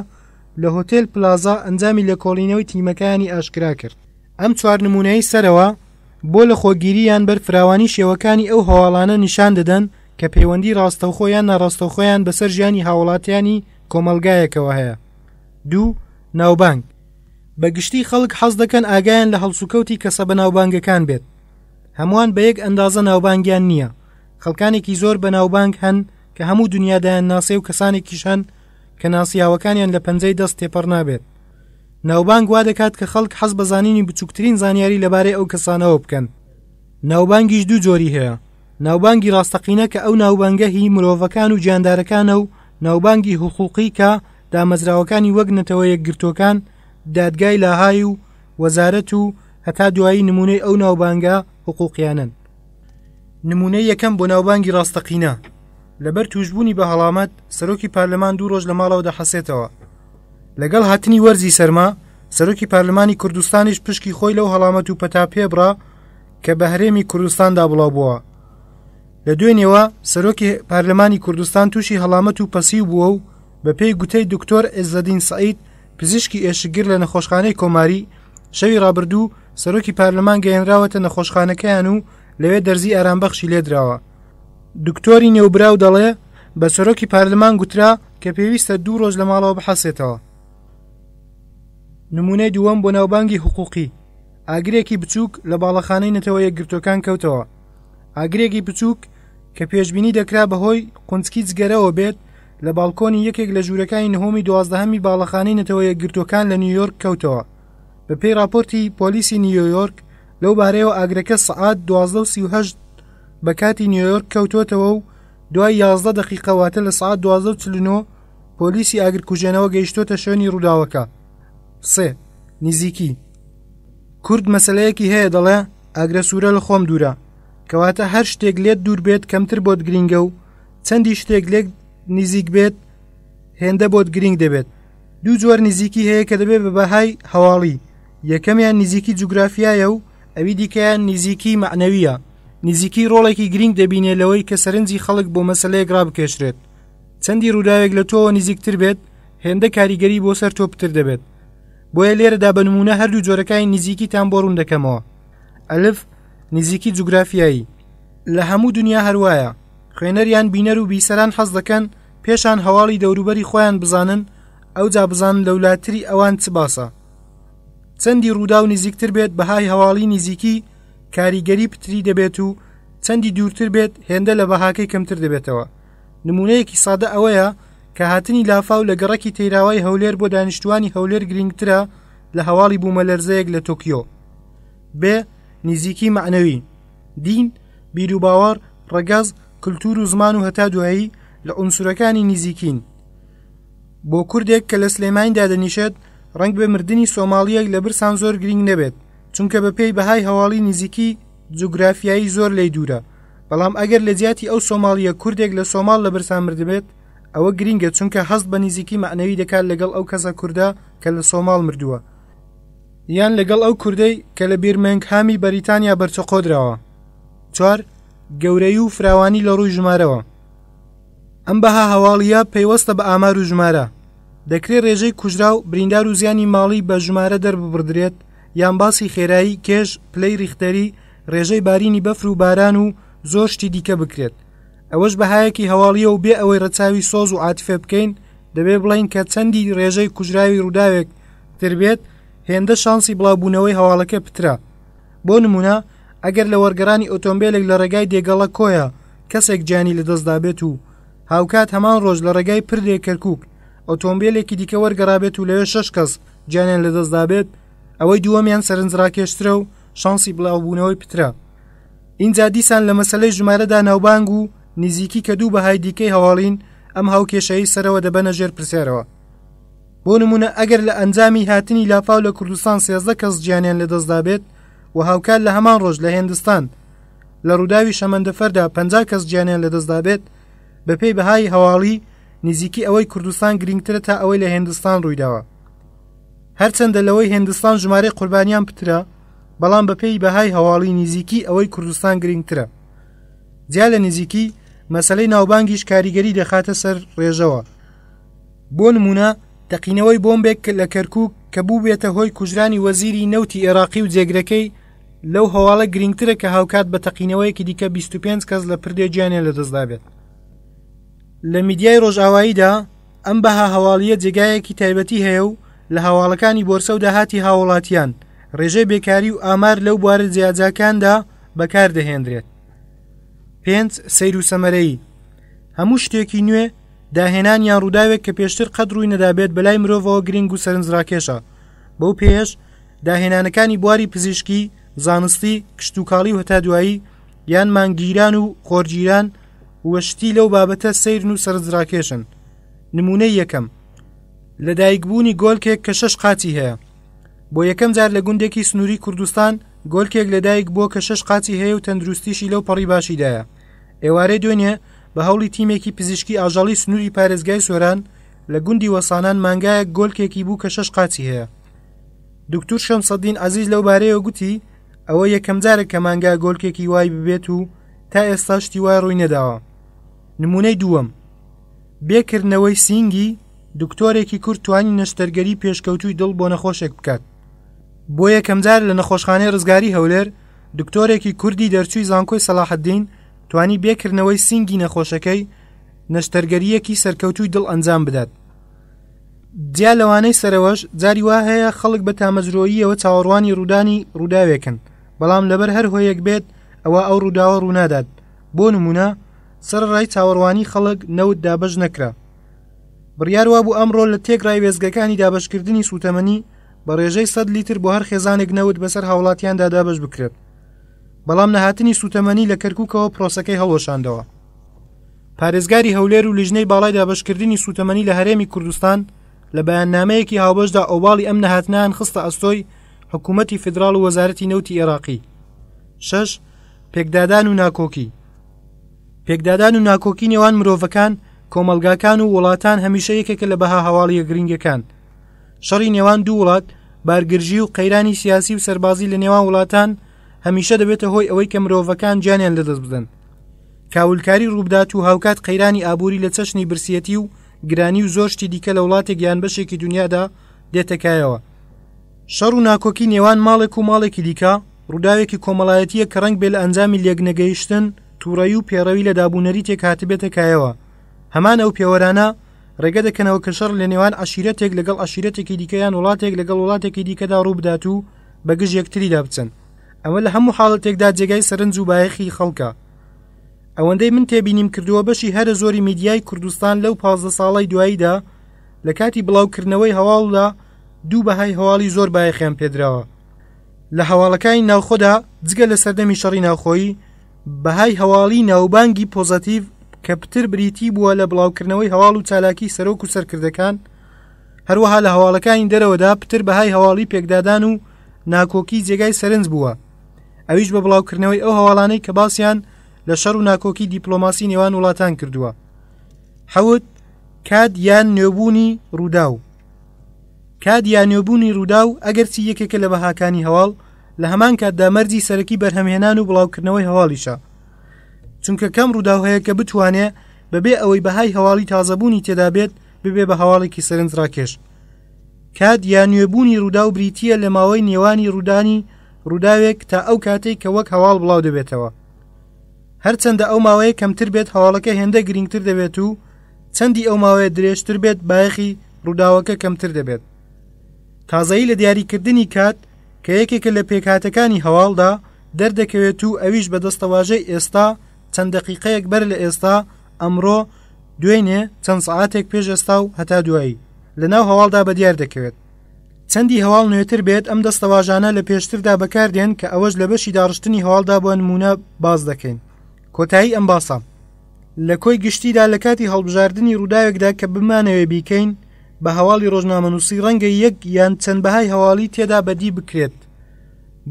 لە هۆتێل پلازا ئەنجامی لێکۆڵینەوەی تیمەکەیانی ئاشکرا کرد. ئەم چوار نموونەی سەرەوە بۆ لەخۆگیری یان بەرفراوانی شێوەکانی ئەو هەواڵانە نیشان دەدەن کە پەیوەندی ڕاستەوخۆ یان ناڕاستەوخۆیان بەسەر ژیانی هاوڵاتیانی کۆمەڵگایەکەوە هەیە. دوو. ناوبانگ، بە گشتی خەڵک حەز دەکەن ئاگایان لە هەڵسوکەوتی کەسە بەناوبانگەکان بێت. هەمووان بە یەک ئەندازە ناوبانگیان نییە. خەڵکانێکی زۆر بەناوبانگ هەن کە هەموو دنیا دەیانناسێ و کەسانێکیش هەن کە ناسیاوەکانیان لە پەنجەی دەست تێپەڕ نابێت. ناوبانگ وا دەکات کە خەڵک حەز بە زانینی بچووکترین زانیاری لەبارەی ئەو کەسانەوە بکەن. ناوبانگیش دوو جۆری هەیە، ناوبانگی ڕاستەقینە کە ئەو ناوبانگە هی مرۆڤەکان و گیاندارەکانە و ناوبانگی هوقوقی کە دامەزراوەکانی وەک نەتەوە یەکگرتووەکان، دادگای لاهای و وەزارەت و هەتا دوایی نموونەی ئەو ناوبانگە هوقوقیانەن. نموونەی یەکەم بۆ ناوبانگی ڕاستەقینە، لەبەر تووشبوونی بە هەڵامەت، سەرۆکی پارلەمان دوو ڕۆژ لە ماڵەوە دەحەسێتەوە. لەگەڵ هاتنی وەرزی سەرما، سەرۆکی پارلمانی کوردستانیش پشکی خۆی لەو هەڵامەت و پەتا پێبڕا کە بە هەرێمی کوردستاندا بڵاو بووە. لە دوێنێوە سەرۆکی پارلمانی کوردستان تووشی هەڵامەت و پەسیو بووە و بەپێی گوتەی دکتۆر عیزەدین سەعید پزیشکی ئێشکگر لە نەخۆشخانەی کۆماری، شەوی ڕابردوو سەرۆکی پارلمان گەیەنراوەتە نەخۆشخانەکەیان و لەوێ دەرزی ئارامبەخشی لێدراوە. دکتۆری نێوبراو دەڵێ بە سەرۆکی پارلمان گوترا کە پێویستە دوو ڕۆژ لە ماڵەوە بحەسێتەوە. نمونەی دووەم بۆ ناوبانگی حقوقی، ئاگرێکی بچووک لە باڵەخانەی نەتەوە یەکگرتووەکان کەوتەوە. ئاگرێکی بچووک کە پێشبینی دەکرا بەهۆی قونچکی جگەرەوە بێت لە باڵکۆنی یەکێک لە ژوورەکانی نهۆمی دوازدەهەمی باڵەخانەی نەتەوە یەکگرتووەکان لە نیویۆرک کەوتەوە. بەپێی راپۆرتی پۆلیسی نیویۆرک لەو بارەیەوە ئاگرەکە سەعات 12:38 بە کاتی نیویۆرک کەوتووەتەوە و دوای 11 دەقیقە واتە لە سەعات 12:49 پۆلیسی ئاگرکوژێنەوە گەیشتۆتە شوێنی ڕووداوەکە. سێ. نزیکی کورد مەسەلەیەکی هەیە دەڵێ ئاگرە سوورە لە خۆم دوورە کەواتە هەر شتێک لێت دوور بێت کەمتر بۆت گرینگە و چەندی شتێک لێک نزیک بێت هێندە بۆت گرینگ دەبێت دوو جۆر نزیکی هەیە کە دەبێت بە بەهای هەواڵی یەکەمیان نزیکی جوگرافیایە و ئەوی دیکەیان نزیکی مەعنەویە نزیکی ڕۆڵێکی گرینگ دەبینێ لەوەی کە سەرنجی خەڵک بۆ مەسلەیەک ڕابکێشرێت چەندی ڕووداوێک لە تۆوە نزیکتر بێت هێندە کاریگەری بۆ سەر تۆ پتر دەبێت بۆیە لێرەدا بە نمونە هەردوو جۆرەکانی نزیکیتان بۆ ڕوون دەکەمەوە ئەلف نزیکی جوگرافیایی لە هەموو دنیا هەروایە خوێنەریان بینەر و بیسەران حەز دەکەن پێشان هەواڵی دەوروبەری خۆیان بزانن ئەوجا بزانن لەولاتری ئەوان چ باسە چەندی ڕووداو نزیکتر بێت بەهای هەواڵی نزیکی کاریگەری پتری دەبێت و چەندی دوورتر بێت هێندە لە بەهاکەی کەمتر دەبێتەوە نمونەیەکی سادە ئەوەیە کە هاتنی لافاو لە گەڕەکی تەیراوای هەولێر بۆ دانیشتوانی هەولێر گرنگترە لە هەواڵی بوومەلەرزەیەک لە تۆکیۆ. بێ نزیکی مەعنەوی، دین، بیروباوەڕ، ڕەگەز، کلتور و زمان و هەتا دوایی لە عونسورەکانی نزیکین. بۆ کوردێک کە لە سلێمانی دادەنیشێت ڕەنگبێ مردنی سۆماڵییەک لە برسان زۆر گرینگ نەبێت چونکە بە پێی بەهای هەواڵی نزیکی جوگرافیایی زۆر لێی دوورە بەڵام ئەگەر لە جیاتی ئەو سۆماڵییە کوردێک لە سۆماڵ لە برسان مردبێت ئەوە گرینگە چونکە هەست بە نزیکی مەعنەوی دەکات لەگەڵ ئەو کەسە کوردە کە لە سۆماڵ مردووە یان لەگەڵ ئەو کوردەی کە لە بیرمنگهامی بەریتانیا بەرچەقۆ دراوە. چوار، گەورەیی و فراوانی لە ڕووی ژمارەوە. ئەم بەها هەواڵییە پەیوەستە بە ئامار و ژمارە. دەکرێ ڕێژەی کوژراو، بریندار و زیانی ماڵی بە ژمارە دەرببڕدرێت یان باسی خێرایی، کێش، پلەی ڕیختەری، ڕێژەی بارینی بەفر و باران و زۆر شتی دیکە بکرێت. ئەوەش بەهایەکی هەواڵییە و بێ ئەوەی ڕەچاوی سۆز و عاتیفە بکەین، دەبێ بڵێین کە چەندی ڕێژەی کوژراوی ڕووداوێک تر بێت، هێندە شانسی بڵاوبوونەوەی هەواڵەکە پترە. بۆ نموونە ئەگەر لە وەرگەڕانی ئۆتۆمبێلێک لە ڕێگای دێگەڵە کۆیە کەسێک گیانی لەدەستدابێت و هاوکات هەمان ڕۆژ لە ڕێگای پردێ کەرکوک ئۆتۆمبێلێکی دیکە وەرگەڕابێت و لەوێ شەش کەس گیانیان لەدەستدابێت، ئەوەی دووەمیان سەرنجڕاکێشترە و شانسی بڵاوبوونەوەی پترە. ئینجا دیسان لە مەسەلەی ژمارەدا ناوبانگ و نزیکی کە دوو بەهای دیکەی هەواڵین ئەم هاوکێشەیەی سەرەوە دەبەنە ژێر پرسیارەوە. بۆ نمونە ئەگەر لە ئەنجامی هاتنی لافاو لە کوردستان 13 کەس گیانیان لەدەستدابێت و هاوکات لە هەمان ڕۆژ لە هێندستان لە ڕووداوی شەمەندەفەردا 50 کەس گیانیان لەدەستدابێت، بەپێی بەهای هەواڵی نزیکی ئەوەی کوردستان گرنگترە تا ئەوەی لە هێندستان ڕوویداوە. هەرچەندە لەوەی هێندستان ژمارەی قوربانیان پترە، بەڵام بەپێی بەهای هەواڵی نزیکی ئەوەی کوردستان گرنگترە. جیا لە نزیکی، مەسەلەی ناوبانگیش کاریگەری دەخاتە سەر ڕێژەوە. بۆ نموونە تەقینەوەی بۆمبێک لە کەرکووک کە بووبێتە هۆی کوژرانی وەزیری نەوتی ئێراقی و جێگرەکەی لەو هەواڵە گرنگترە کە هاوکات بە تەقینەوەیەکی دیکە 25 کەس لە پردێ گیانیان لەدەستدابێت. لە میدیای ڕۆژئاواییدا ئەم بەها هەواڵییە جێگایەکی تایبەتی هەیە و لە هەواڵەکانی بۆرسە و داهاتی هاوڵاتیان، ڕێژەی بێکاری و ئامار لەو بوارە جیاجاکاندا بەکار دەهێندرێت. پێنج، سەیر و سەمەرەیی هەموو شتێکی نوێ، داهێنان یان ڕووداوێک کە پێشتر قەت ڕووی نەدابێت بەلای مرۆڤەوە گرنگ و سەرنجڕاکێشە، بەو پێیەش داهێنانەکانی بواری پزیشکی، زانستی، کشتوکاڵی و هەتا دوایی، یان مانگگیران و خۆرگیران و شتی لەو بابەتە سەیرن و سەرنجڕاکێشن. نموونەی یەکەم، لەدایکبوونی گۆلکێک کە شەش قاچی هەیە. بۆ یەکەم جار لە گوندێکی سنووری کوردستان گۆلکێک لەدایک بووە کە شەش قاچی هەیە و تەندروستیشی لەو پەڕی باشیدایە. ئێوارەی دوێنێ بە هەوڵی تیمێکی پزیشکی ئاژەڵی سنووری پارێزگای سۆران لە گوندی وەسانان مانگایەک گۆلکێکی بوو کە شەش قاچی هەیە. دکتور شەمسەدین عەزیز لەوبارەیەوە گوتی، ئەوە یەکەمجارە کە مانگا گۆلکێکی وای ببێت و تا ئێستا شتی وای ڕووی نەداوە. نموونەی دووەم، بێ کردنەوەی سینگی، دکتۆرێکی کورد توانی نەشتەرگەری پێشکەوتووی دڵ بۆ نەخۆشێک بکات. بۆ یەکەمجار لە نەخۆشخانەی ڕزگاری هەولێر، دکتۆرێکی کوردی دەرچووی زانکۆی سەلاحەدین توانی بێ کردنەوەی سینگی نەخۆشەکەی، نەشتەرگەرییەکی سەرکەوتووی دڵ ئەنجام بدات. جیا لەوانەی سەرەوەش، جاری وا هەیە خەڵک بە تامەزرۆییەوە چاوەڕوانی ڕوودانی ڕووداوێکن، بەڵام لەبەر هەر هۆیەک بێت ئەوا ئەو ڕووداوە ڕوونادات، بۆ نموونە سەرەڕای چاوەڕوانی خەڵک نەوت دابەش نەکرا. بڕیار وابوو ئەمڕۆ لە تێکڕای وێستگەکانی دابەشکردنی سووتەمەنی بە ڕێژەی 100 لیتر بۆ هەر خێزانێک نەوت بەسەر هاوڵاتیاندا دابەش بکرێت، بەڵام نەهاتنی سووتەمەنی لە کەرکووکەوە پرۆسەکەی هەڵوەشاندەوە. پارێزگاری هەولێر و لیژنەی باڵای دابەشکردنی سووتەمەنی لە هەرێمی کوردستان لە بەیاننامەیەکی هاوبەشدا ئۆباڵی ئەم نەهاتنەیان خستە ئەستۆی حکوومەتی فیدراڵ و وەزارەتی نەوتی ئێراقی. شەش، پێکدادان و ناکۆکی پێکدادان و ناکۆکی نێوان مرۆڤەکان، کۆمەڵگاکان و وڵاتان هەمیشە یەکێکە لە بەها هەواڵییە گرنگەکان. شەڕی نێوان دوو وڵات، بارگرژی و قەیرانی سیاسی و سەربازی لە نێوان وڵاتان هەمیشە دەبێتە هۆی ئەوەی کە مرۆڤەکان گیانیان لەدەست بدەن. کاولکاری ڕووبدات و هاوکات قەیرانی ئابووری لە چەشنی برسیەتی و گرانی و زۆر شتی دیکە لە وڵاتێک یان بەشێکی دونیادا دێتە کایەوە. شەڕ و ناکۆکی نێوان ماڵێک و ماڵێکی دیکە ڕووداوێکی کۆمەڵایەتییە کە ڕەنگ بێ لە ئەنجامی لێکنەگەیشتن، تووڕەیی و پێڕەوی لە دابونەریتێک هاتبێتە کایەوە. هەمان ئەو پێوەرانە ڕێگە دەکەنەوە کە شەڕ لە نێوان عەشیرەتێک لەگەڵ عەشیرەتێکی دیکە یان وڵاتێک لەگەڵ وڵاتێکی دیکەدا ڕووبدات و بەگژ یەکتریدا بچن. ئەمە لە هەموو حاڵەتێکدا جێگای سەرنج و بایەخی خەڵکە. ئەوەندەی من تێبینیم کردووە بەشی هەرە زۆری میدیای کوردستان لەو 15 ساڵەی دواییدا لە کاتی بڵاوکردنەوەی هەواڵدا دوو بەهای هەواڵی زۆر بایەخیان پێدراوە. لە هەواڵەکانی ناوخۆدا جگە لە سەردەمی شەڕی ناوخۆیی بەهای هەواڵی ناوبانگی پۆزەتیڤ کە پتر بریتی بووە لە بڵاوکردنەوەی هەواڵ و چالاکی سەرۆک و سەرکردەکان، هەروەها لە هەواڵەکانی دەرەوەدا پتر بەهای هەواڵی پێکدادان و ناکۆکی جێگای سەرنج بووە، ئەویش بە بڵاوکردنەوەی ئەو هەواڵانەی کە باسیان لە شەڕ و ناکۆکی دیپلۆماسی نێوان وڵاتان کردووە. حەوت، کات یان نوێبوونی ڕووداو. کات یا نوێبوونی ڕووداو ئەگەرچی یەکێکە لە بەهاکانی هەواڵ، لە هەمان کاتدا مەرجی سەرەکی بەرهەمهێنان و بڵاوکردنەوەی هەواڵیشە. چونکە کەم ڕووداو هەیە کە بتوانێ بەبێ ئەوەی بەهای هەواڵی تازەبوونی تێدا بێت ببێ بە هەواڵێکی سەرنجڕاکێش. کات یا نوێبوونی ڕووداو بریتییە لە ماوەی نێوانی ڕوودانی ڕووداوێک تا ئەو کاتەی کە وەک هەواڵ بڵاو دەبێتەوە. هەرچەندە ئەو ماوەیە کەمتر بێت هەواڵەکە هێندە گرینگتر دەبێت و چەندی ئەو ماوەیە درێژتر بێت بایەخی ڕووداوەکە کەمتر دەبێت. تازەیی لە دیاریکردنی کات کە یەکێکە لە پێکهاتەکانی هەواڵدا دەردەکەوێت و ئەویش بە دەستەواژەی ئێستا، چەند دەقیقەیەک بەر لە ئێستا، ئەمڕۆ، دوێنێ، چەند سەعاتێک پێش ئێستا و هەتا دوایی، لە ناو هەواڵدا بەدیار دەکەوێت. چەندی هەواڵ نوێتر بێت ئەم دەستەواژانە لە پێشتردا بەکاردێن کە ئەوەش لە بەشی داڕشتنی هەواڵدا بۆ نموونە باس دەکەین. کۆتایی ئەم باسە. لە کۆی گشتیدا لە کاتی هەڵبژاردنی ڕووداوێکدا کە بمانەوێ بیکەین بە هەواڵی ڕۆژنامەنووسی ڕەنگە یەک یان چەند بەهای هەواڵی تێدا بەدی بکرێت.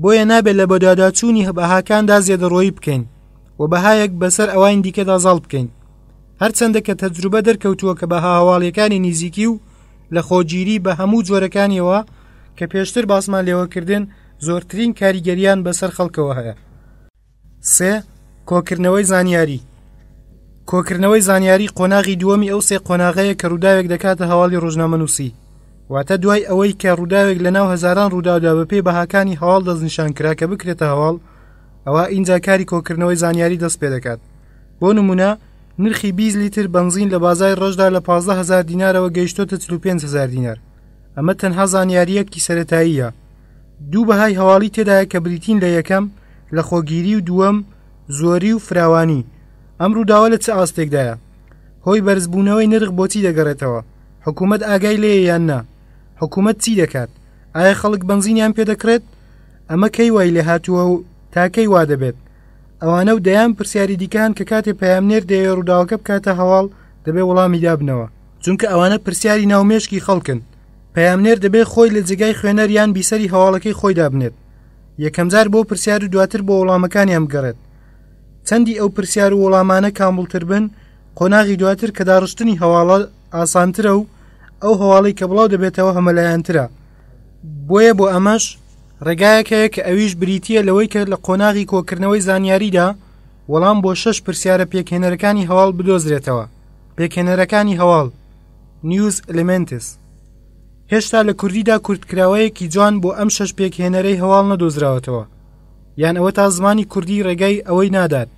بۆیە نابێت لە بەدواداچوونی بەهاکاندا زێدەڕۆیی بکەین و بەهایەک بەسەر ئەوانی دیکەدا زاڵ بکەین. هەرچەندە کە تەجروبە دەرکەوتووە کە بەها هەواڵیەکانی نیزیکی و لە خۆگیری بە هەموو جۆرەکانیەوە کە پێشتر باسمان لێوەکردن زۆرترین کاریگەریان بەسەر خەڵکەوە هەیە. سێ، کۆکردنەوەی زانیاری کۆکردنەوەی زانیاری قۆناغی دووەمی ئەو سێ قۆناغەیە کە ڕووداوێک دەکاتە هەواڵی ڕۆژنامەنووسی واتە دوای ئەوەی کە ڕووداوێک لە ناو هەزاران ڕووداودا بەپێی بەهاکانی هەواڵ دەستنیشان کرا کە بکرێتە هەواڵ ئەوە ئینجا کاری کۆکردنەوەی زانیاری دەست پێ دەکات بۆ نمونە نرخی 20 لیتر بەنزین لە بازای ڕەشدا لە 15هزار دینارەوە گەیشتۆتە 45هزار دینار ئەمە تەنها زانیاریەکی سەتاییە دوو بەهای هەواڵی تێدایە کە بریتین لە یەکەم لەخۆگیری و دووەم زۆری و فراوانی ئەم ڕووداوە لە چ ئاستێکدایە هۆی بەرزبوونەوەی نرخ بۆچی دەگەڕێتەوە حکوومەت ئاگای لێیە یان نا حکوومەت چی دەکات ئایا خەڵک بەنزینیان پێدەکرێت ئەمە کەی وای لێ هاتووە و تا کەی وا دەبێت ئەوانە و دەیان پرسیاری دیکە هەن کە کاتێ پەیامنێر دەیەوێ ڕووداوەکە بکاتە هەواڵ دەبێ وەڵامی دابنەوە چونکە ئەوانە پرسیاری ناو مێشکی خەڵکن پەیامنێر دەبێت خۆی لە جێگای خوێنەر یان بیسەری هەواڵەکەی خۆی دابنێت یەکەمجار بۆ پرسیار و دواتر بۆ وەڵامەکانیان بگەڕێت چەندی ئەو پرسیار و وەڵامانە کامڵتر بن قۆناغی دواتر کە داڕشتنی هەواڵە ئاسانترە و ئەو هەواڵی کە بڵاو دەبێتەوە هەمەلایەنترە بۆیە بۆ ئەمەش ڕێگایەک هەیە کە ئەویش بریتییە لەوەی کە لە قۆناغی کۆکردنەوەی زانیاریدا وەڵام بۆ شەش پرسیارە پێکهێنەرەکانی هەواڵ بدۆزرێتەوە پێکهێنەرەکانی هەواڵ News Elements هێشتا لە کوردیدا کورتکراوەیەکی جوان بۆ ئەم شەش پێکهێنەرەی هەواڵ نەدۆزراوەتەوە یان ئەوە تا زمانی کوردی ڕێگای ئەوەی نادات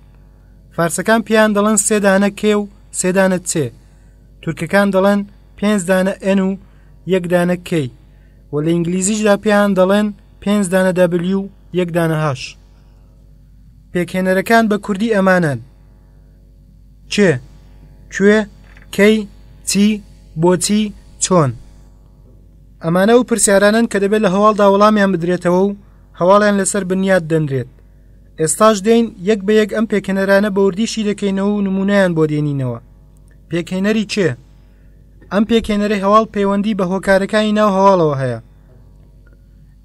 فارسەکان پێیان دەڵێن سێ دانە کێ و سێ دانە چێ تورکەکان دەڵێن پێنج دانە ئەن و یەک دانە کەی و لە ئینگلیزیشدا پێیان دەڵێن پێنج دانە دەبلیو و یەک دانە هاش پێکهێنەرەکان بە کوردی ئەمانەن کێ، کوێ، کەی، چی، بۆچی، چۆن؟ ئەمانە ئەو پرسیارانەن کە دەبێت لە هەواڵدا وەڵامیان بدرێتەوە و هەواڵیان لەسەر بنیات دەنرێت. ئێستاش دێین یەک بە یەک ئەم پێکهێنەرانە بە وردی شی دەکەینەوە و نموونەیان بۆ دێنینەوە. پێکهێنەری کێ؟ ئەم پێکهێنەرەی هەواڵ پەیوەندی بە هۆکارەکانی ناو هەواڵەوە هەیە.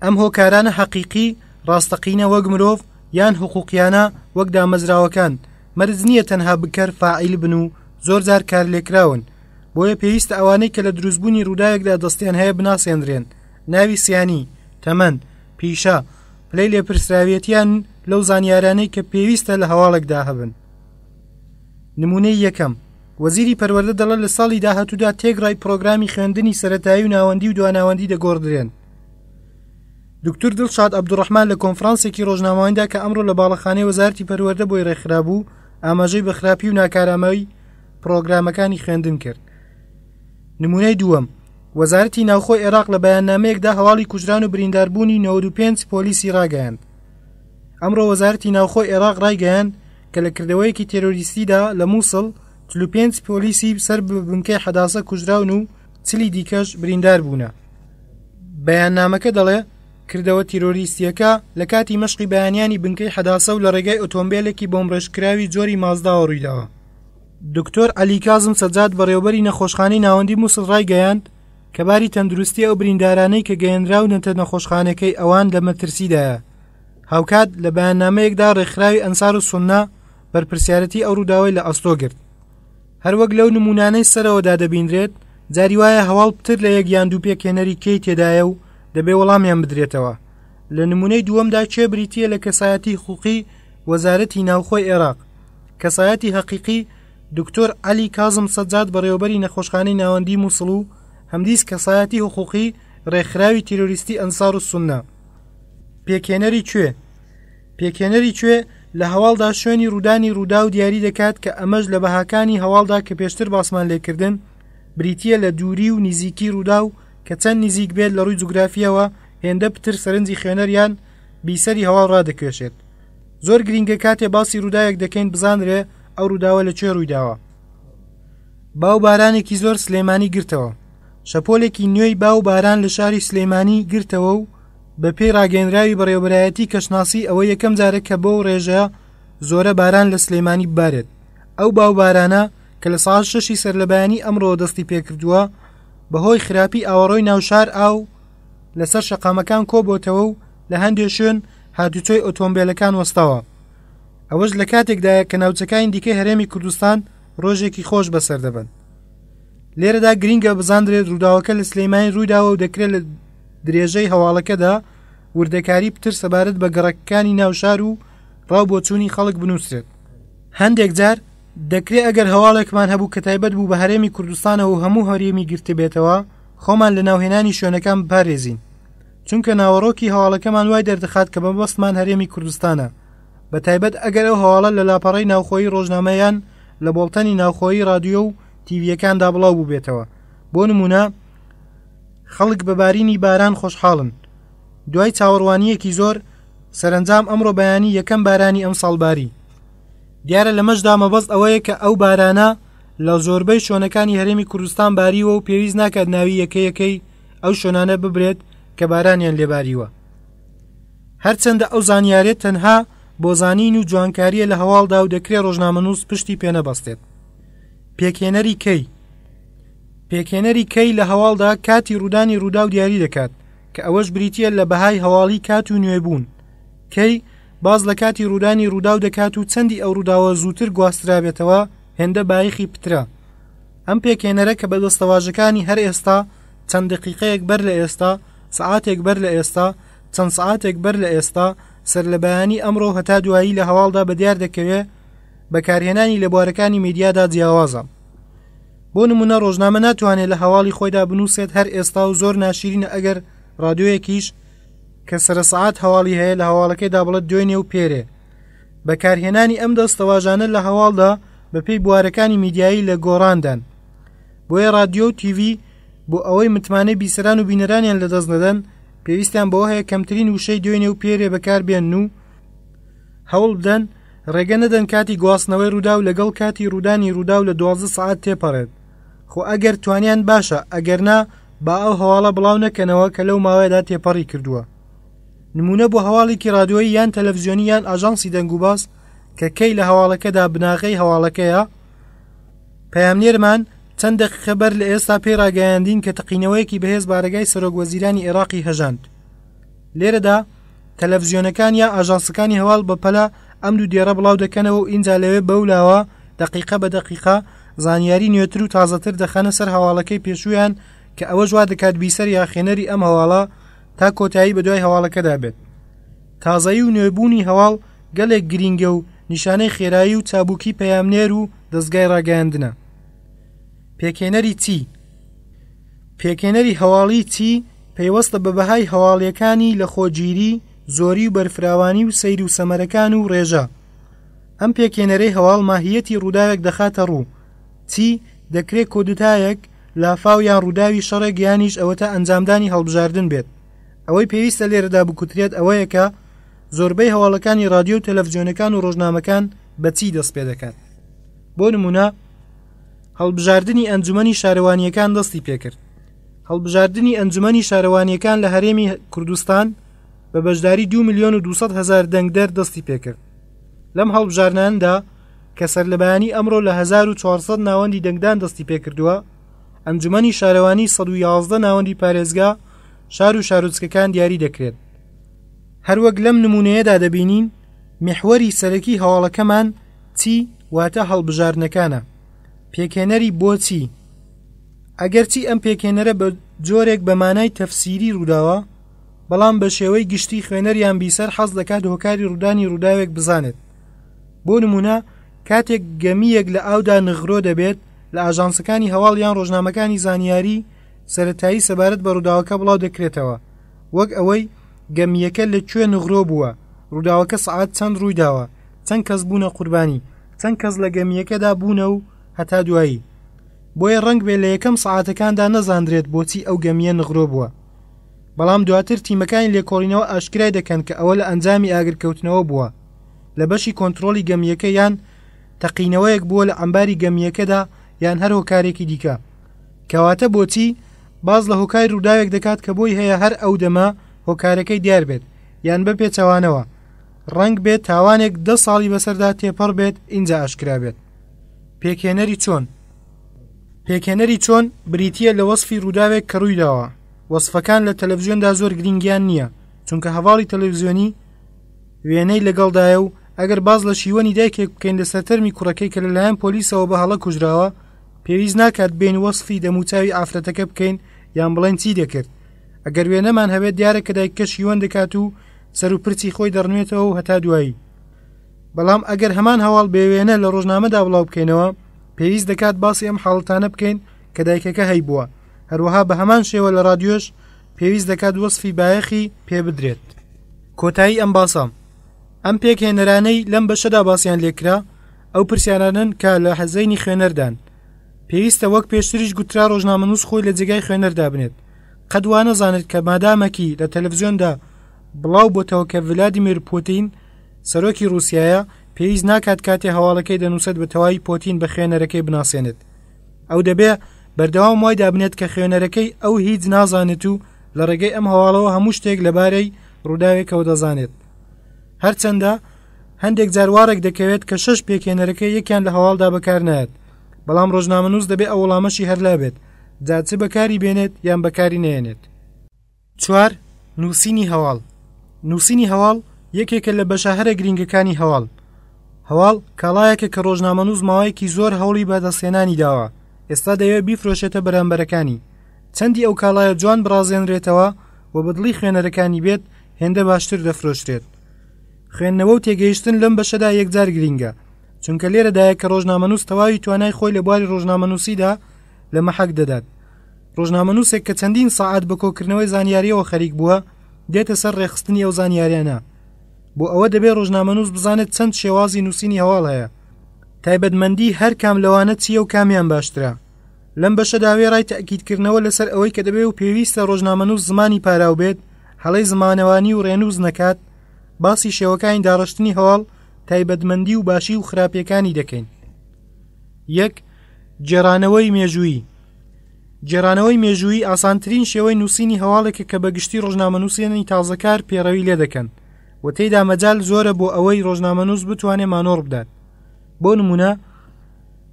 ئەم هۆکارانە حەقیقی، ڕاستەقینە وەک مرۆڤ، یان حقوقیانە وەک دامەزراوەکان، مەرج نییە تەنها بکەر، فاعیل، بن و زۆرجار کارلێکراون، بۆیە پێویستە ئەوانەی کە لە دروستبوونی ڕووداوێکدا دەستیان هەیە بناسێنرێن، ناوی سیانی، تەمەن، پیشە، پلەی لێپرسراویەتیان لەو زانیارانەی کە پێویستە لە هەواڵێکدا هەبن. نموونەی یەکەم، وەزیری پەروەردە دەڵێت لە ساڵی داهاتوودا تێکڕای پڕۆگرامی خوێندنی سەرەتایی و ناوەندی و دواناوەندی دەگۆڕدرێن. دکتور دڵشاد عەبدولڕەحمان لە کۆنفرانسێکی ڕۆژنامەوانیدا کە ئەمڕۆ لە باڵەخانەی وەزارەتی پەروەردە بۆی ڕێکخرابوو، ئاماژەی بە خراپی و ناکارامەیی پڕۆگرامەکانی خوێندن کرد. نمونەی دووەم، وەزارەتی ناوخۆی عێراق لە بەیاننامەیەکدا هەواڵی کوژران و برینداربوونی 95 پۆلیسی ڕاگەیاند. ئەمڕۆ وەزارەتی ناوخۆی عێراق ڕایگەیاند کە لە کردەوەیەکی تێرۆریستیدا لە مووسڵ 45 پۆلیسی سەر بە بنکەی حەداسە کوژراون و چلی دیکەش بریندار بوونە. بەیاننامەکە دەڵێ، کردەوە تیرۆریستییەکە لە کاتی مەشقی بەیانیانی بنکەی حەداسە و لە ڕێگای ئۆتۆمبێلێکی بۆمبڕێژکراوی جۆری مازداوە ڕوویداوە. دکتۆر عەلی کازم سەجاد بەڕێوەبەری نەخۆشخانەی ناوەندی موسڵ ڕایگەیاند کە باری تەندروستی ئەو بریندارانەی کە گەیەنراونەتە نەخۆشخانەکەی ئەوان لە مەترسیدایە. هاوکات لە بەیاننامەیەکدا ڕێکخراوی ئەنسارولسوننە بەرپرسیارەتی ئەو ڕووداوەی لە ئەستۆ گرت. هەروەک لەو نموونانەی سەرەوەدا دەبینرێت، جاری وایە هەواڵ پتر لە یەک یان دوو پێکهێنەری کێی تێدایە و دەبێ وەڵامیان بدرێتەوە. لە نموونەی دووەمدا کێ بریتییە لە کەسایەتی حقووقی وەزارەتی ناوخۆی ئێراق، کەسایەتی هەقیقی دکتۆر عەلی کازم سەجاد بەڕێوەبەری نەخۆشخانەی ناوەندی مووسڵ و هەمدیس کەسایەتی حقووقی ڕێکخراوی تیرۆریستی ئەنسارولسوننە. پێکهێنەری کوێ؟ پێکهێنەری کوێ لە هەواڵدا شوێنی ڕوودانی ڕووداو دیاری دەکات کە ئەمەش لە بەهاکانی هەواڵدا کە پێشتر باسمان لێکردن بریتییە لە دووری و نیزیکی ڕووداو کە چەند نیزیک بێت لە ڕووی جوگرافییەوە هێندە پتر سەرنجی خوێنەر یان بیسەری هەواڵ ڕادەکێشێت. زۆر گرینگە کاتێ باسی ڕووداوێک دەکەین بزانرێ ئەو ڕووداوە لە کوێ ڕوویداوە. با و بارانێکی زۆر سلێمانی گرتەوە. شەپۆلێکی نوێی با و باران لە شاری سلێمانی گرتەوە و بەپێی ڕاگەیەنراوی بەڕێوەبەرایەتی کەشناسی ئەوە یەکەم جارە کە بەو ڕێژە زۆرە باران لە سلێمانی ببارێت ئەو باوبارانە کە لە ساعت شەشی سەرلەبەیانی ئەمڕۆوە دەستی پێکردووە بەهۆی خراپی ئاوەڕۆی ناوشار ئاو لەسەر شەقامەکان کۆبۆتەوە و لە هەندێ شوێن هاتوچۆی ئۆتۆمبێلەکان وەستاوە. ئەوەش لە کاتێکدایە کە ناوچەکانی دیکەی هەرێمی کوردستان ڕۆژێکی خۆش بەسەر دەبەن. لێرەدا گرینگە بزاندرێت ڕووداوەکە لە سلەیمانی ڕوویداوە و دەکرێت لە درێژەی هەواڵەکەدا وردەکاری پتر سەبارەت بە گەڕەکەکانی ناو شار و ڕاو بۆچوونی خەڵک بنووسرێت. هەندێک جار دەکرێ ئەگەر هەواڵێکمان هەبوو کە تایبەت بوو بە هەرێمی کوردستانەوە و هەموو هەرێمی گرتبێتەوە خۆمان لە ناوهێنانی شوێنەکان بپارێزین چونکە ناوەڕۆکی هەواڵەکەمان وای دەردەخات کە مەبەستمان هەرێمی کوردستانە بە تایبەت ئەگەر ئەو هەواڵە لە لاپەڕەی ناوخۆیی ڕۆژنامە یان لە بۆڵتەنی ناوخۆیی ڕادیۆ و تیڤییەکاندا بڵاو بووبێتەوە بۆ نموونە خەڵک بە بارینی باران خۆشحاڵن دوای چاوەڕوانییەکی زۆر سەرەنجام ئەمڕۆ بەیانی یەکەم بارانی ئەمساڵ باری دیارە لەمەشدا مەبەست ئەوەیە کە ئەو بارانە لە زۆربەی شوێنەکانی هەرێمی کوردستان باریوە و پێویست ناکات ناوی یەکە یەکەی ئەو شوێنانە ببرێت کە بارانیان لێباریوە هەرچەندە ئەو زانیارێت تەنها بۆ زانین و جوانکاریە لە هەواڵدا و دەکرێت ڕۆژنامەنووس پشتی پێنەبەستێت پێکهێنەری کەی پێکهێنەری کەی لە هەواڵدا کاتی ڕوودانی ڕووداو دیاری دەکات کە ئەوەش بریتییە لە بەهای هەواڵی کات و نوێبوون. کەی، باس لە کاتی ڕوودانی ڕووداو دەکات و چەندی ئەو ڕووداوە زووتر گواسترابێتەوە هێندە بایەخی پترە. ئەم پێکهێنەرە کە بە دەستەواژەکانی هەر ئێستا، چەند دەقیقەیەک بەر لە ئێستا، سەعاتێک بەر لە ئێستا، چەند سەعاتێک بەر لە ئێستا، سەرلەبەیانی ئەمڕۆ و هەتا دوایی لە هەواڵدا بەدیار دەکەوێ، بەکارهێنانی لە بوارەکانی میدیادا جیاوازە. بۆ نمونە ڕۆژنامە ناتوانێت لە هەواڵی خۆیدا بنووسێت هەر ئێستا و زۆر ناشیرینە ئەگەر ڕادیۆیەکیش کە سەرە سەعات هەواڵی هەیە لە هەواڵەکەیدا بڵێت دوێنێ و پێرێ. بەکارهێنانی ئەم دەستەواژانە لە هەواڵدا بەپێی بوارەکانی میدیایی لە گۆڕاندان. بۆیە ڕادیۆ و تیڤی بۆ ئەوەی متمانەی بیسەران و بینەرانیان لەدەست نەدەن پێویستیان بەوە هەیە کەمترین وشەی دوێنێ و پێرێ بەکاربێنن و هەوڵ بدەن ڕێگە نەدەن کاتی گواستنەوەی ڕووداو لەگەڵ کاتی ڕوودانی ڕووداو لە 12 سەعات تێپەڕێت خۆ ئەگەر توانیان باشە ئەگەر نا با ئەو هەواڵە بڵاو نەکەنەوە کە لەو ماوەیەدا تێپەڕی کردووە نمونە بۆ هەواڵێکی ڕادیۆیی یان تەلەڤزیۆنی یان ئاژانسی دەنگوباس کە کەی لە هەواڵەکەدا بناغەی هەواڵەکەیە پەیامنێرمان چەند دەقیقە بەر لە ئێستا پێی ڕاگەیاندین کە تەقینەوەیەکی بەهێز بارەگای سەرۆک وەزیرانی عێراقی هەژاند لێرەدا تەلەفزیۆنەکان یا ئاژانسەکانی هەواڵ بە پەلە ئەم دوو دێڕە بڵاو دەکەنەوە و ئینجا لەوێ بەولاوە دەقیقە بە دەقیقە زانیاری نوێتر و تازەتر دەخەنە سەر هەواڵەکەی پێشوویان کە ئەوەش وا دەکات بیسەر یا خوێنەری ئەم هەواڵە تا کۆتایی بەدوای هەواڵەکەدا بێت. تازەیی و نوێبوونی هەواڵ گەلێک گرینگە و نیشانەی خێرایی و چابووکی پەیامنێر و دەزگای ڕاگەیاندنە. پێکهێنەری چی؟ پێکهێنەری هەواڵی چی پەیوەستە بە بەهای هەواڵیەکانی لە خۆگیری، زۆری و بەرفراوانی و سەیر و سەمەرەکان و ڕێژە. ئەم پێکهێنەرەی هەواڵ ماهیەتی ڕووداوێک دەخاتە ڕوو. چی، دەکرێ کۆدتایەک، لافاو یان ڕووداوی شەڕێک یانیش ئەوەتا ئەنجامدانی هەڵبژاردن بێت. ئەوەی پێویستە لێرەدا بکوترێت ئەوەیە کە زۆربەی هەواڵەکانی ڕادیۆ و تەلەفزیۆنەکان و ڕۆژنامەکان بە چی دەست پێدەکات. بۆ نموونە، هەڵبژاردنی ئەنجومەنی شارەوانییەکان دەستی پێکرد. هەڵبژاردنی ئەنجومەنی شارەوانییەکان لە هەرێمی کوردستان بە بەشداری 2 ملیۆن و 200 هەزار دەنگدەر دەستی پێکرد. لەم هەڵبژاردناندا کە سەرلەبەیانی ئەمڕۆ لە 1400 ناوەندی دەنگدان دەستی پێکردووە، ئەنجومەنی شارەوانی 111 ناوەندی پارێزگا، شار و شارۆچکەکان دیاری دەکرێت. هەروەک لەم نمونەیەدا دەبینین میحوەری سەرەکی هەواڵەکەمان چی واتە هەڵبژاردنەکانە. پێکهێنەری بۆچی؟ ئەگەرچی ئەم پێکهێنەرە بە جۆرێک بە مانای تەفسیری ڕووداوە، بەڵام بە شێوەی گشتی خوێنەر یان بیسەر حەز دەکات هۆکاری ڕوودانی ڕووداوێک بزانێت. بۆ نموونە کاتێک گەمییەک لە ئاودا نغرۆ دەبێت، لە ئاژانسەکانی هەواڵ یان ڕۆژنامەکانی زانیاری سەرەتایی سەبارەت بە ڕووداوەکە بڵاو دەکرێتەوە، وەک ئەوەی گەمییەکە لە کوێ نغرۆ بووە، ڕووداوەکە سەعات چەند ڕوویداوە، چەند کەس بوونە قوربانی، چەند کەس لە گەمییەکەدا بوونە و هەتا دوایی. بۆیە ڕەنگ بێ لە یەکەم سەعاتەکاندا نەزاندرێت بۆچی ئەو گەمییە نغرۆ بووە. بەڵام دواتر تیمەکانی لێکۆڵینەوە ئاشکرای دەکەن کە ئەوە لە ئەنجامی ئاگرکەوتنەوە بووە لە بەشی کۆنترۆڵی گەمییەکە یان تەقینەوەیەک بووە لە عەمباری گەمییەکەدا یان هەر هۆکارێکی دیکە. کەواتە بۆچی باس لە هۆکاری ڕووداوێک دەکات کە بۆی هەیە هەر ئەو دەمە هۆکارەکەی دیار بێت یان بە پێچەوانەوە ڕەنگ بێت تاوانێک دە ساڵی بەسەردا تێپەڕ بێت ئینجا ئاشکرا بێت. پێکهێنەری چۆن؟ پێکهێنەری چۆن بریتییە لە وەسفی ڕووداوێک کە ڕوویداوە. وەسفەکان لە تەلەفزیۆندا زۆر گرینگیان نییە، چونکە هەواڵی تەلەفزیۆنی وێنەی لەگەڵدایە و ئەگەر باس لە شیوەنی دایکێک بکەین لەسەر تەرمی کوڕەکەی کە لەلایەن پۆلیسەوە بە هەڵە کوژراوە، پێویست ناکات بێین وەسفی دەموچاوی ئافرەتەکە بکەین یان بڵێین چی دەکرد. ئەگەر وێنەمان هەبێت دیارە کە دایکەکە شیوەن دەکات و سەر و پرچی خۆی دەڕنوێتەوە و هەتا دوایی. بەڵام ئەگەر هەمان هەواڵ بێ وێنە لە ڕۆژنامەدا بڵاو بکەینەوە، پێویست دەکات باسی ئەم حاڵەتانە بکەین کە دایکەکە هەیبووە. هەروەها بە هەمان شێوە لە ڕادیۆش پێویست دەکات وەسفی بایەخی پێ بدرێت. کۆتایی ئەم باسە. ئەم پێکهێنەرانەی لەم بەشەدا باسیان لێکرا ئەو پرسیارانەن کە لە زەینی خوێنەردان. پێویستە وەک پێشتریش گوترا ڕۆژنامەنووس خۆی لە جێگای خوێنەر دابنێت. قەت وا نەزانێت کە مادامەکی لە تەلەفزیۆندا بڵاو بۆتەوە کە ڤلادیمیر پوتین سەرۆکی ڕووسیایە، پێویست ناکات کاتێ هەواڵەکەی دەنووسێت بە تەواوی پۆتین بە خوێنەرەکەی بناسێنێت. ئەو دەبێ بەردەوام وای دابنێت کە خوێنەرەکەی ئەو هیچ نازانێت و لە ڕێگەی ئەم هەواڵەوە هەموو شتێک لەبارەی ڕووداوێکەوە دەزانێت. هەرچەندە هەندێک جار وا ڕێک دەکەوێت کە شەش پێکهێنەرەکە یەکیان لە هەواڵدا بەکار نایەت، بەڵام ڕۆژنامەنووس دەبێ ئەو وەڵامەشی هەر لابێت، جا چ بەکاری بێنێت یان بەکاری نەیەنێت. چوار، نووسینی هەواڵ نووسینی هەواڵ یەکێکە لە بەشە هەرە گرینگەکانی هەواڵ. هەواڵ کاڵایەکە کە ڕۆژنامەنووس ماوەیەکی زۆر هەوڵی بەدەستهێنانی داوە، ئێستا دەیەوێت بیفرۆشێتە بەرامبەرەکانی. چەندی ئەو کاڵایە جوان بڕازێنرێتەوە و بە دڵی خوێنەرەکانی بێت، هێندە باشتر دەفرۆشرێت. خوێندنەوە و تێگەیشتن لەم بەشەدا یەکجار گرینگە، چونکە لێرەدایە کە ڕۆژنامەنووس تەواوی توانای خۆی لە بواری ڕۆژنامەنووسیدا لە مەحەک دەدات. ڕۆژنامەنووسێک کە چەندین سەعات بە کۆکردنەوەی زانیارییەوە خەریک بووە، دێتە سەر ڕێکخستنی ئەو زانیاریانە. بۆ ئەوە دەبێ ڕۆژنامەنووس بزانێت چەند شێوازی نووسینی هەواڵ هەیە، تایبەتمەندی هەر کام لەوانە چییە و کامیان باشترە. لەم بەشەدا وێڕای تەئکیدکردنەوە لەسەر ئەوەی کە دەبێ و پێویستە ڕۆژنامەنووس زمانی پاراو بێت، هەڵەی زمانەوانی و ڕێنووس نەکات، باسی شێوەکانی داڕشتنی هەواڵ، تایبەتمەندی و باشی و خراپییەکانی دەکەین. یەک، گێڕانەوەی مێژوویی گێڕانەوەی مێژوویی ئاسانترین شێوەی نووسینی هەواڵێکە کە بە گشتی ڕۆژنامەنووسانی تازەکار پێڕەوی لێ دەکەن و تێیدا مەجال زۆرە بۆ ئەوەی ڕۆژنامەنووس بتوانێ مانۆڕ بدات. بۆ نموونە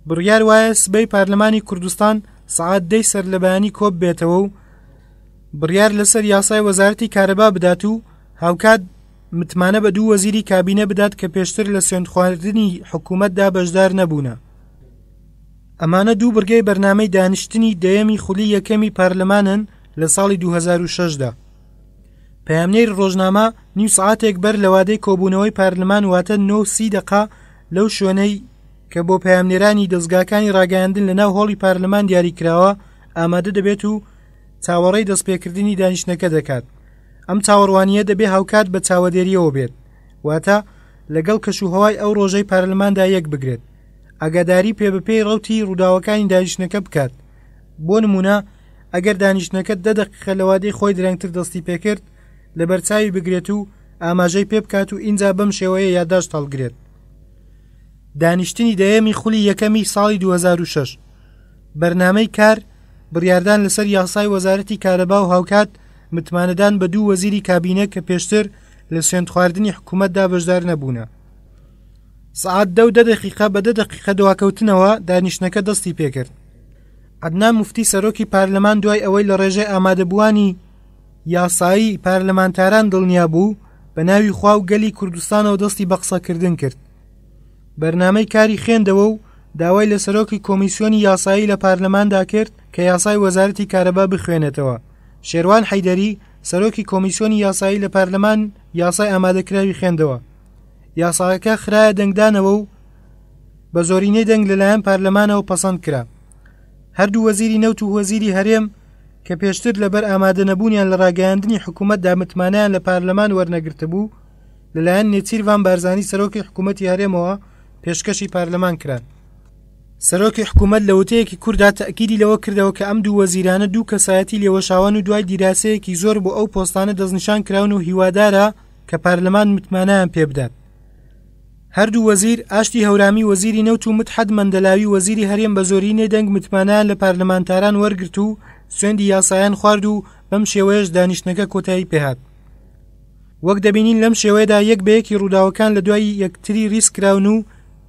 بڕیار وایە سبەی پارلمانی کوردستان سەعات دەی سەرلەبەیانی کۆ ببێتەوە و بڕیار لەسەر یاسای وەزارەتی کارەبا بدات و هاوکات متمانە بە دوو وەزیری کابینە بدات کە پێشتر لە سوێندخواردنی حکوومەتدا بەشدار نەبوونە. ئەمانە دوو بڕگەی بەرنامەی دانیشتنی دەیەمی خولی یەکەمی پارلمانن لە ساڵی 2006 دا. پەیامنێری ڕۆژنامە نیو سەعاتێک بەر لە وادەی کۆبوونەوەی پارلمان واتە نۆ سی دەقە لەو شوێنەی کە بۆ پەیامنێرانی دەزگاکانی ڕاگەیاندن لە ناو هۆڵی پارلمان دیاری کراوە ئامادە دەبێت و چاوەڕێی دەستپێکردنی دانیشتنەکە دەکات. ئەم چاوەڕوانییە دەبێ هاوکات بە چاوەدێرییەوە بێت، واتە لەگەڵ کەشوهەوای ئەو ڕۆژەی پارلماندا یەک بگرێت. ئاگاداری پێ بەپێی ڕەوتی ڕووداوەکانی دانیشتنەکە بکات. بۆ نموونە ئەگەر دانیشتنەکە دە دەقیقە لە وادەی خۆی درەنگتر دەستی پێکرد، لەبەرچاوی بگرێت و ئاماژەی پێ بکات و ئینجا بەم شێوەیە یادداشت هەڵگرێت. دانیشتنی دەیەمی خولی یەکەمی ساڵی 2006 بەرنامەی کار بڕیاردان لەسەر یاسای وەزارەتی کارەبا و هاوکات متمانەدان بە دوو وەزیری کابینە کە پێشتر لە سوێندخواردنی حکوومەتدا بەشدار نەبوونە. سەعات دە و دە دەقیقە بە دە دەقیقە دواکەوتنەوە دانیشتنەکە دەستی پێکرد. عەدنان موفتی سەرۆکی پارلەمان دوای ئەوەی لە ڕێژەی ئامادەبووانی یاسایی پارلەمانتاران دڵنیا بوو، بە ناوی خوا و گەلی کوردستانەوە دەستی بە قسەکردن کرد. بەرنامەی کاری خوێندەوە و داوای لە سەرۆکی کۆمیسیۆنی یاسایی لە پارلەماندا کرد کە یاسای وەزارەتی کارەبا بخوێنێتەوە. شێروان حەیدەری، سەرۆکی کۆمیسیۆنی یاسایی لە پارلەمان یاسای ئامادەکراوی خوێندەوە. یاساکە خرایە دەنگدانەوە و بە زۆرینەی دەنگ لەلایەن پارلەمانەوە پەسەند کرا. هەردوو وەزیری نەوت و وەزیری هەرێم کە پێشتر لەبەر ئامادەنەبوونیان لە ڕاگەیاندنی حکوومەتدا متمانەیان لە پارلەمان وەرنەگرتبوو، لەلایەن نێچیرڤان بارزانی سەرۆکی حکوومەتی هەرێمەوە پێشکەشی پارلەمان کران. سەرۆکی حکوومەت لە وتەیەکی کورتدا تەئکیدی لەوە کردەوە کە ئەم دوو وەزیرانە دوو کەسایەتی لێوەشاوەن و دوای دیراسەیەکی زۆر بۆ ئەو پۆستانە دەستنیشان کراون و هیوادارە کە پارلەمان متمانەیان پێبدات. هەردوو وەزیر، ئاشتی هەورامی وەزیری نەوت و مدحەت مەندەلاوی وەزیری هەرێم بە زۆرینەی دەنگ متمانەیان لە پارلەمانتاران وەرگرت و سوێندی یاسایان خوارد و بەم شێوەیەش دانیشتنەکە کۆتایی پێهات. وەک دەبینین لەم شێوەیەدا یەک بە یەکی ڕووداوەکان لە دوای یەکتری ڕیز کراون و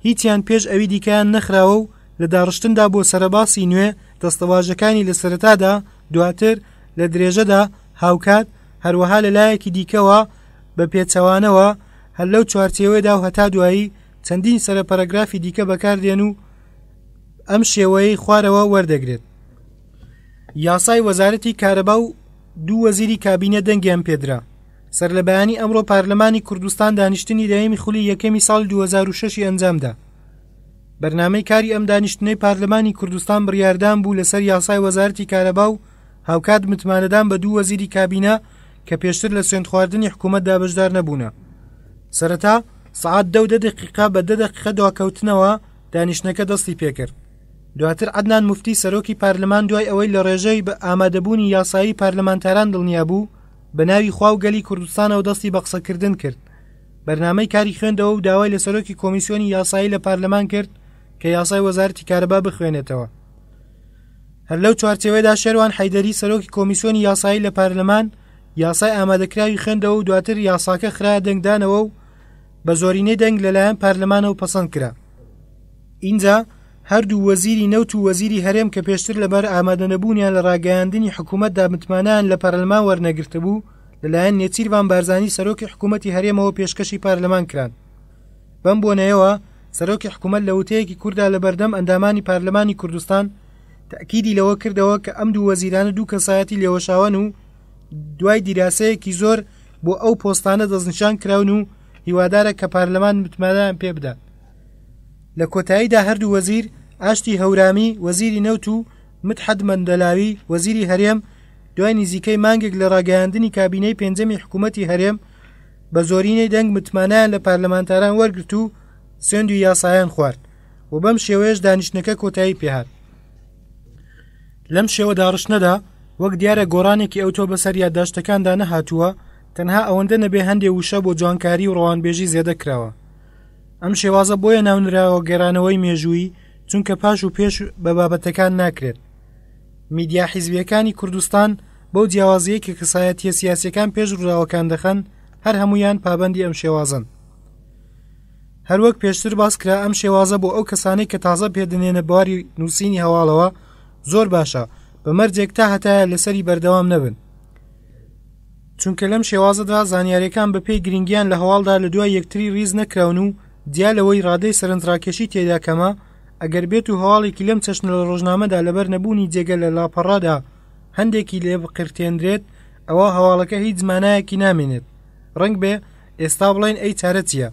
هیچیان پێش ئەوی دیکەیان نەخراوە و لە داڕشتندا بۆ سەرەباسی نوێ دەستەواژەکانی لە سەرەتادا، دواتر، لە درێژەدا، هاوکات، هەروەها لە لایەکی دیکەوە، بە پێچەوانەوە، هەر لەو چوارچێوەیەدا و هەتا دوایی چەندین سەرە پەرەگرافی دیکە بەکاردێن و ئەم شێوەیەی خوارەوە وەردەگرێت. یاسای وەزارەتی کارەبا و دوو وەزیری کابینە دەنگیان پێدرا. سەرلەبەیانی ئەمڕۆ پارلەمانی کوردستان دانیشتنی دەیەمی خولی یەکەمی ساڵی 2006 ی ئەنجامدا. بەرنامەی کاری ئەم دانیشتنەی پارلەمانی کوردستان بڕیاردان بوو لەسەر یاسای وەزارەتی کارەبا و هاوکات متمانەدان بە دوو وەزیری کابینە کە پێشتر لە سوێندخواردنی حکوومەتدا بەشدار نەبوونە. سەرەتا سەعات دە و دە دەقیقە بە دە دەقیقە دواکەوتنەوە دانیشتنەکە دەستی پێکرد. دواتر عەدنان موفتی سەرۆکی پارلمان دوای ئەوەی لە ڕێژەی بە ئامادەبوونی یاسایی پارلمانتاران دڵنیا بوو، بە ناوی خوا و گەلی کوردستانەوە دەستی بە قسەکردن کرد. بەرنامەی کاری خوێندەوە و داوای لە سەرۆکی کۆمیسیۆنی یاسایی لە پارلمان کرد کە یاسای وەزارەتی کارەبا بخوێنێتەوە. هەر لەو چوارچێوەیەدا شێروان حەیدەری سەرۆکی کۆمیسیۆنی یاسایی لە پارلمان یاسای ئامادەکراوی خوێندەوە و دواتر یاساکە خرایە دەنگدانەوە و بە زۆرینەی دەنگ لەلایەن پارلمانەوە پەسەند کرا. ئینجا هەردوو وەزیری نەوت و وەزیری هەرێم کە پێشتر لەبەر ئامادەنەبوونیان لە ڕاگەیاندنی حکوومەتدا متمانەیان لە پەرلەمان وەرنەگرتبوو، لەلایەن نێچیرڤان بارزانی سەرۆکی حکوومەتی هەرێمەوە پێشکەشی پارلەمان کران. بەم بۆنەیەوە سەرۆکی حکوومەت لە وتەیەکی کورتدا لە بەردەم ئەندامانی پارلەمانی کوردستان تەئکیدی لەوە کردەوە کە ئەم دوو وەزیرانە دوو کەسایەتی لێوەشاوەن و دوای دیراسەیەکی زۆر بۆ ئەو پۆستانە دەستنیشان کراون و هیوادارە کە پارلەمان متمانەیان پێ بدات. لە کۆتاییدا هەردوو وەزیر، ئاشتی هەورامی، وەزیری نەوت و مدحەت مەندەلاوی، وەزیری هەرێم، دوای نزیکەی مانگێک لە ڕاگەیاندنی کابینەی پێنجەمی حکوومەتی هەرێم، بە زۆرینەی دەنگ متمانەیان لە پارلەمانتاران وەرگرت و سوێندی یاسایان خوارد و بەم شێوەیەش دانیشتنەکە کۆتایی پێهات. لەم شێوە داڕشتنەدا وەک دیارە گۆڕانێکی ئەوتۆ بەسەر یادداشتەکاندا نەهاتووە، تەنها ئەوەندە نەبێ هەندێ وشە بۆ جوانکاری و ڕەوانبێژی زێدە کراوە. ئەم شێوازە بۆیە ناونراوە گێڕانەوەی مێژوویی چونکە پاش و پێش بە بابەتەکان ناکرێت. میدیا حیزبییەکانی کوردستان بەو جیاوازییەی کە کەسایەتییە سیاسییەکان پێش ڕووداوەکان دەخەن، هەر هەموویان پابەندی ئەم شێوازەن. هەروەک پێشتر باس کرا ئەم شێوازە بۆ ئەو کەسانەی کە تازە پێدەنێنە بواری نووسینی هەواڵەوە زۆر باشە، بە مەرجێک تا هەتایە لەسەری بەردەوام نەبن. چونکە لەم شێوازەدا زانیاریەکان بەپێی گرنگیان لە هەواڵدا لە دوای یەکتری ڕیز نەکراون و جیا لەوەی ڕادەی سەرنجڕاکێشی تێدا کەمە، ئەگەر بێت و هەواڵێکی لەم چەشنە لە ڕۆژنامەدا لەبەر نەبوونی جێگە لە لاپەڕەدا هەندێکی لێ بقرتێنرێت ئەوا هەواڵەکە هیچ مانایەکی نامێنێت. ڕەنگبێ ئێستا بڵێن ئەی چارە چییە؟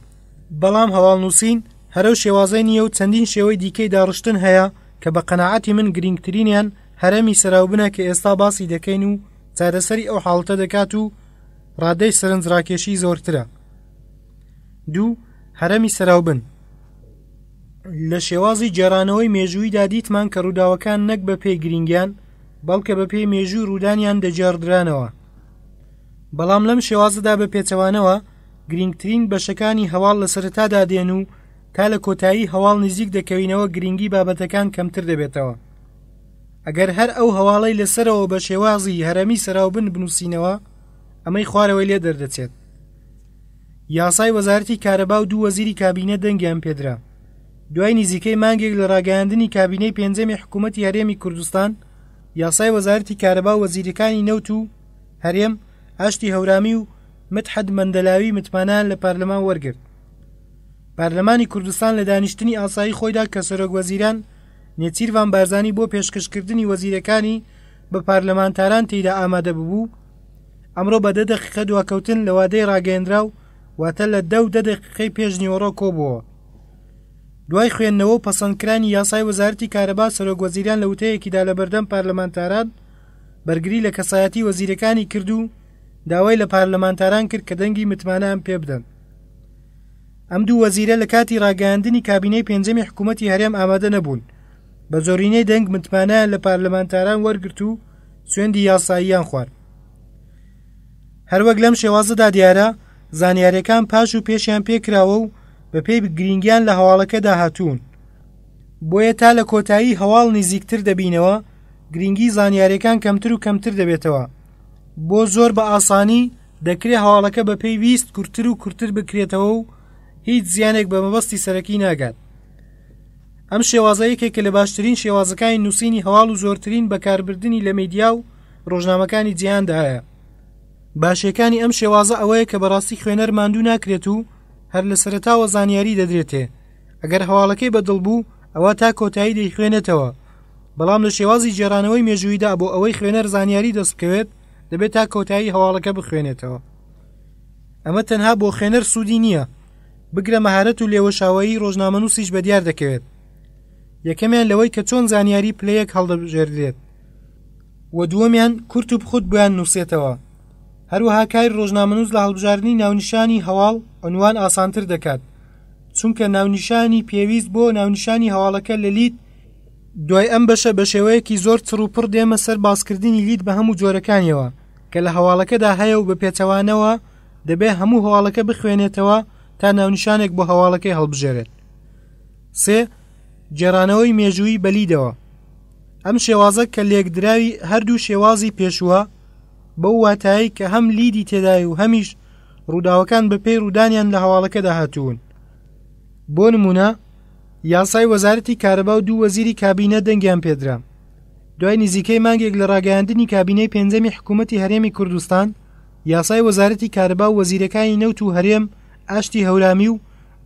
بەڵام هەواڵنووسین هەر ئەو شێوازەی نییە و چەندین شێوەی دیکەی داڕشتن هەیە کە بە قەناعەتی من گرینگترینیان هەرەمی سەراوبنە کە ئێستا باسی دەکەین و چارەسەری ئەو حاڵەتە دەکات و ڕادەی سەرنجڕاکێشی زۆرترە. دوو، هەرەمی سەراوبن لە شێوازی گێڕانەوەی مێژوویدا دیتمان کە ڕووداوەکان نەک بە پێی گرینگیان بەڵکە بە پێی مێژووی ڕوودانیان دەگێڕدرانەوە. بەڵام لەم شێوازەدا بە پێچەوانەوە گرینگترین بەشەکانی هەواڵ لە سەرەتادا دێن و تا لە کۆتایی هەواڵ نزیک دەکەوینەوە گرینگی بابەتەکان کەمتر دەبێتەوە. ئەگەر هەر ئەو هەواڵەی لە سەرەوە بە شێوازی هەرەمی سەراوبن بنووسینەوە ئەمەی خوارەوەی لێ دەردەچێت. یاسای وەزارەتی کارەبا و دوو وەزیری کابینە دەنگیان پێدرا. دوای نزیکەی مانگێک لە ڕاگەیاندنی کابینەی پێنجەمی حکوومەتی هەرێمی کوردستان، یاسای وەزارەتی کارەبا و وەزیرەکانی نەوت و هەرێم، ئاشتی هەورامی و مدحەت مەندەلاوی متمانەیان لە پارلەمان وەرگرت. پارلەمانی کوردستان لە دانیشتنی ئاسایی خۆیدا کە سەرۆک وەزیران نێچیرڤان بارزانی بۆ پێشکەشکردنی وەزیرەکانی بە پارلەمانتاران تێیدا ئامادە ببوو، ئەمڕۆ بە دە دەقیقە دواکەوتن لە وادەی ڕاگەیەندراو واتە لە دە و دە دەقیقەی پێش نیوەڕۆ کۆبووەوە. دوای خوێندنەوە و پەسەندکرانی یاسای وەزارەتی کارەبا سەرۆک وەزیران لە وتەیەکیدا لە بەردەم پارلەمانتاران بەرگری لە کەسایەتی وەزیرەکانی کرد و داوای لە پارلەمانتاران کرد کە دەنگی متمانەیان پێبدەن. ئەم دوو وەزیرە لە کاتی ڕاگەیاندنی کابینەی پێنجەمی حکوومەتی هەرێم ئامادە نەبوون، بە زۆرینەی دەنگ متمانەیان لە پارلەمانتاران وەرگرت و سوێندی یاساییان خوارد. هەروەک لەم شێوازەدا دیارە، زانیارییەکان پاش و پێشیان پێکراوە و بەپێی گرینگیان لە هەواڵەکەدا هاتوون. بۆیە تا لە کۆتایی هەواڵ نزیکتر دەبینەوە، گرینگی زانیارییەکان کەمتر و کەمتر دەبێتەوە. بۆ زۆر بە ئاسانی دەکرێ هەواڵەکە بەپێی ویست کورتتر و کورتتر بکرێتەوە و هیچ زیانێک بە مەبەستی سەرەکی ناگات. ئەم شێوازە یەکێکە لە باشترین شێوازەکانی نووسینی هەواڵ و زۆرترین بەکاربردنی لە میدیا و ڕۆژنامەکانی جیهاندا هەیە. باشیەکانی ئەم شێوازە ئەوەیە کە بەڕاستی خوێنەر ماندوو ناکرێت و هەر لە سەرەتاوە زانیاری دەدرێتێ، ئەگەر هەواڵەکەی بە دڵ بوو ئەوا تا کۆتایی دەیخوێنێتەوە، بەڵام لە شێوازی گێڕانەوەی مێژووییدا بۆ ئەوەی خوێنەر زانیاری دەست بکەوێت دەبێت تا کۆتایی هەواڵەکە بخوێنێتەوە. ئەمە تەنها بۆ خوێنەر سوودی نییە، بگرە مەهارەت و لێوەشاوەیی ڕۆژنامەنووسیش بەدیار دەکەوێت. یەکەمیان لەوەی کە چۆن زانیاری پلەیەک هەڵدەبژێردرێت و دووەمیان کورت و پوخت بۆیان نووسێتەوە. هەروەها کاری ڕۆژنامەنووس لە هەڵبژاردنی ناونیشانی هەواڵ عنوان ئاسانتر دەکات، چونکە ناونیشانی پێویست بۆ ناونیشانی هەواڵەکە لە لید دوای ئەم بەشە بە شێوەیەکی زۆر چڕ و پڕ دێمە سەر باسکردنی لید بە هەموو جۆرەکانیەوە کە لە هەواڵەکەدا هەیە و بە پێچەوانەوە دەبێ هەموو هەواڵەکە بخوێنێتەوە تا ناونیشانێک بۆ هەواڵەکەی هەڵبژێرێت. سێ، گێڕانەوەی مێژوویی بە لیدەوە. ئەم شێوازە کە لێکدراوی هەردوو شێوازی پێشووە، بەو واتایەی کە هەم لیدی تێدایە و هەمیش ڕووداوەکان بەپێی ڕوودانیان لە هەواڵەکەدا هاتوون. بۆ نموونە، یاسای وەزارەتی کارەبا و دوو وەزیری کابینە دەنگیان پێدرا. دوای نزیکەی مانگێک لە ڕاگەیاندنی کابینەی پێنجەمی حکوومەتی هەرێمی کوردستان، یاسای وەزارەتی کارەبا و وەزیرەکانی نەوت و هەرێم ئاشتی هەورامی و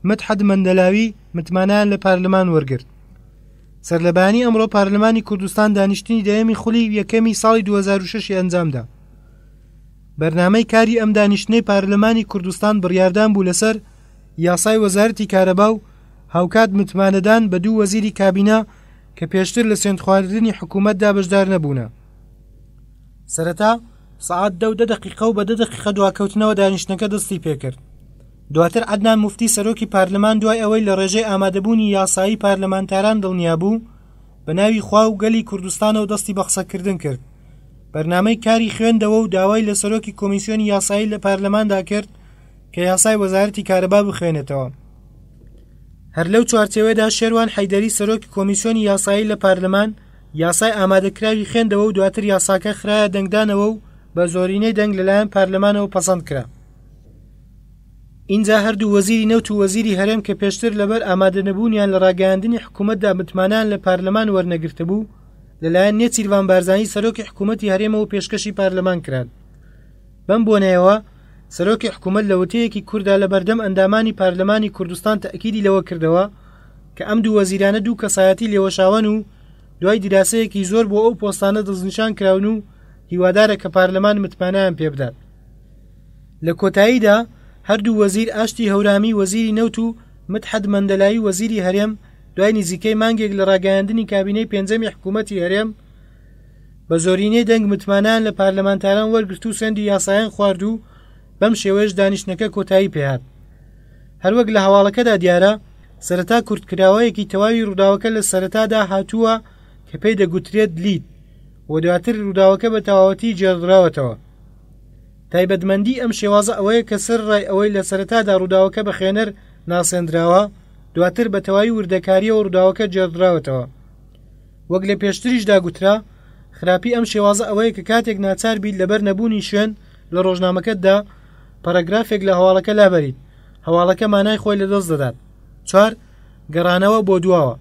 مدحەت مەندەلاوی متمانەیان لە پارلمان وەرگرت. سەرلەبەیانی ئەمڕۆ پارلمانی کوردستان دانیشتنی دەیەمی خولی یەکەمی ساڵی 2006 ی ئەنجامدا. بەرنامەی کاری ئەم دانیشتنەی پارلمانی کوردستان بڕیاردان بوو لەسەر یاسای وەزارەتی کارەبا و هاوکات متمانەدان بە دوو وەزیری کابینە کە پێشتر لە سوێندخواردنی حکوومەتدا بەشدار نەبوونە. سەرەتا سەعات دە و دە دەقیقە و بە دە دەقیقە دواکەوتنەوە دانیشتنەکە دەستی پێکرد. دواتر عەدنان موفتی سەرۆکی پارلمان دوای ئەوەی لە ڕێژەی ئامادەبوونی یاسایی پارلمانتاران دڵنیا بوو، بە ناوی خوا و گەلی کوردستانەوە دەستی بە قسەکردن کرد. بەرنامەی کاری خوێندەوە و داوای لە سەرۆکی کۆمیسیۆنی یاسایی لە پارلماندا کرد کە یاسای وەزارەتی کارەبا بخوێنێتەوە. هەر لەو چوارچێوەیەدا شێروان حەیدەری سەرۆکی کۆمیسیۆنی یاسایی لە پارلمان یاسای ئامادەکراوی خوێندەوە و دواتر یاساکە خرایە دەنگدانەوە و بە زۆرینەی دەنگ لەلایەن پارلمانەوە پەسەند کرا. ئینجا هەردوو وەزیری نەوت و وەزیری هەرێم کە پێشتر لەبەر ئامادەنەبوونیان لە ڕاگەیاندنی حکوومەتدا متمانەیان لە پارلمان وەرنەگرتبوو، لەلایەن نێچیرڤان بارزانی سەرۆکی حکوومەتی هەرێمەوە پێشکەشی پارلمان کران. بەم بۆنەیەوە سەرۆکی حکوومەت لە وتەیەکی کوردا لە بەردەم ئەندامانی پارلمانی کوردستان تەئکیدی لەوە کردەوە کە ئەم دوو وەزیرانە دوو کەسایەتی لێوەشاوەن و دوای دیراسەیەکی زۆر بۆ ئەو پۆستانە دەستنیشان کراون و هیوادارە کە پارلمان متمانەیان پێبدات. لە کۆتاییدا هەردوو وەزیر ئاشتی هەورامی وەزیری نەوت و مدحەت مەندەلاوی وەزیری هەرێم دوای نزیکەی مانگێک لە ڕاگەیاندنی کابینەی پێنجەمی حکوومەتی هەرێم بە زۆرینەی دەنگ متمانەیان لە پارلەمانتاران وەرگرت و سوێندی یاسایان خوارد و بەم شێوەیەش دانیشتنەکە کۆتایی پێهات. هەروەک لە هەواڵەکەدا دیارە سەرەتا کورتکراوەیەکی تەواوی ڕووداوەکە لە سەرەتادا هاتووە کە پێی دەگوترێت لید و دواتر ڕووداوەکە بە تەواوەتی گێڕدراوەتەوە. تایبەتمەندی ئەم شێوازە ئەوەیە کە سەرەڕای ئەوەی لە سەرەتادا ڕووداوەکە بە خوێنەر ناسێندراوە، دواتر بە تەواوی وردەکارییەوە ڕووداوەکە گێڕدراوەتەوە. وەک لە پێشتریشدا گوترا، خراپی ئەم شێوازە ئەوەیە کە کاتێک ناچار بیت لەبەر نەبوونی شوێن لە ڕۆژنامەکەتدا پەرەگرافێک لە هەواڵەکە لابەریت، هەواڵەکە مانای خۆی لەدەست دەدات. چوار. گەڕانەوە بۆ دواوە.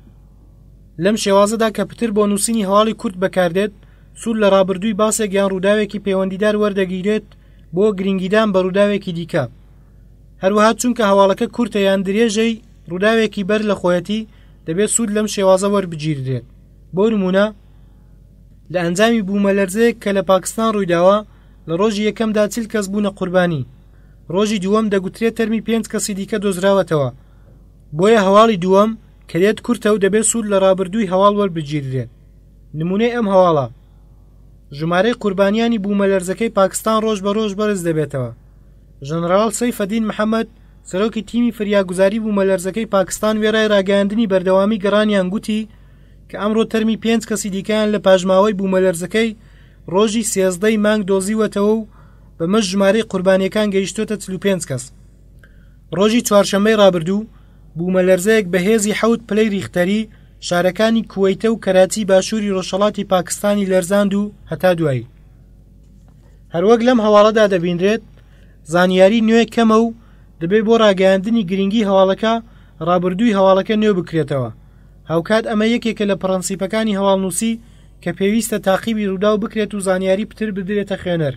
لەم شێوازەدا کە پتر بۆ نووسینی هەواڵی کورت بەکاردێت، سوود لە ڕابردووی باسێک یان ڕووداوێکی پەیوەندیدار وەردەگیرێت بۆ گرنگیدان بە ڕووداوێکی دیکە. هەروەها چونکە هەواڵەکە کورتە یان درێژەی ڕووداوێکی بەر لە خۆیەتی، دەبێت سوود لەم شێوازە وەربگیردرێت. بۆ نموونە، لە ئەنجامی بوومەلەرزەیەک کە لە پاکستان ڕوویداوە، لە ڕۆژی یەکەمدا 40 کەس بوونە قوربانی. ڕۆژی دووەم دەگوترێت تەرمی پێنج کەسی دیکە دۆزراوەتەوە. بۆیە هەواڵی دووەم کە دێت کورتە و دەبێت سوود لە ڕابردووی هەواڵ وەربگیردرێت. نموونەی ئەم هەواڵە، ژمارەی قوربانیانی بوومەلەرزەکەی پاکستان ڕۆژ بە ڕۆژ بەرز دەبێتەوە. ژەنەراڵ سەیفەدین محەمەد، سەرۆکی تیمی فریاگوزاری بوومەلەرزەکەی پاکستان وێڕای ڕاگەیاندنی بەردەوامی گەڕانیان گوتی کە ئەمڕۆ تەرمی پێنج کەسی دیکەیان لە پاشماوەی بوومەلەرزەکەی ڕۆژی 13 ی مانگ دۆزیوەتەوە و بەمەش ژمارەی قوربانیەکان گەیشتۆتە 45 کەس. ڕۆژی چوارشەممەی ڕابردوو بوومەلەرزەیەک بە هێزی حەوت پلەی ریختەری شارەکانی کوەیتە و کەراچی باشووری ڕۆژهەڵاتی پاکستانی لەرزاند و هەتا دوایی. هەروەک لەم هەواڵەدا دەبینرێت زانیاری نوێ کەمە و دەبێت بۆ ڕاگەیاندنی گرنگی هەواڵەکە ڕابردووی هەواڵەکە نوێ بکرێتەوە هاوکات ئەمە یەکێکە لە پڕەنسیپەکانی هەواڵنووسی کە پێویستە تاقیبی ڕووداو بکرێت و زانیاری پتر بدرێتە خوێنەر.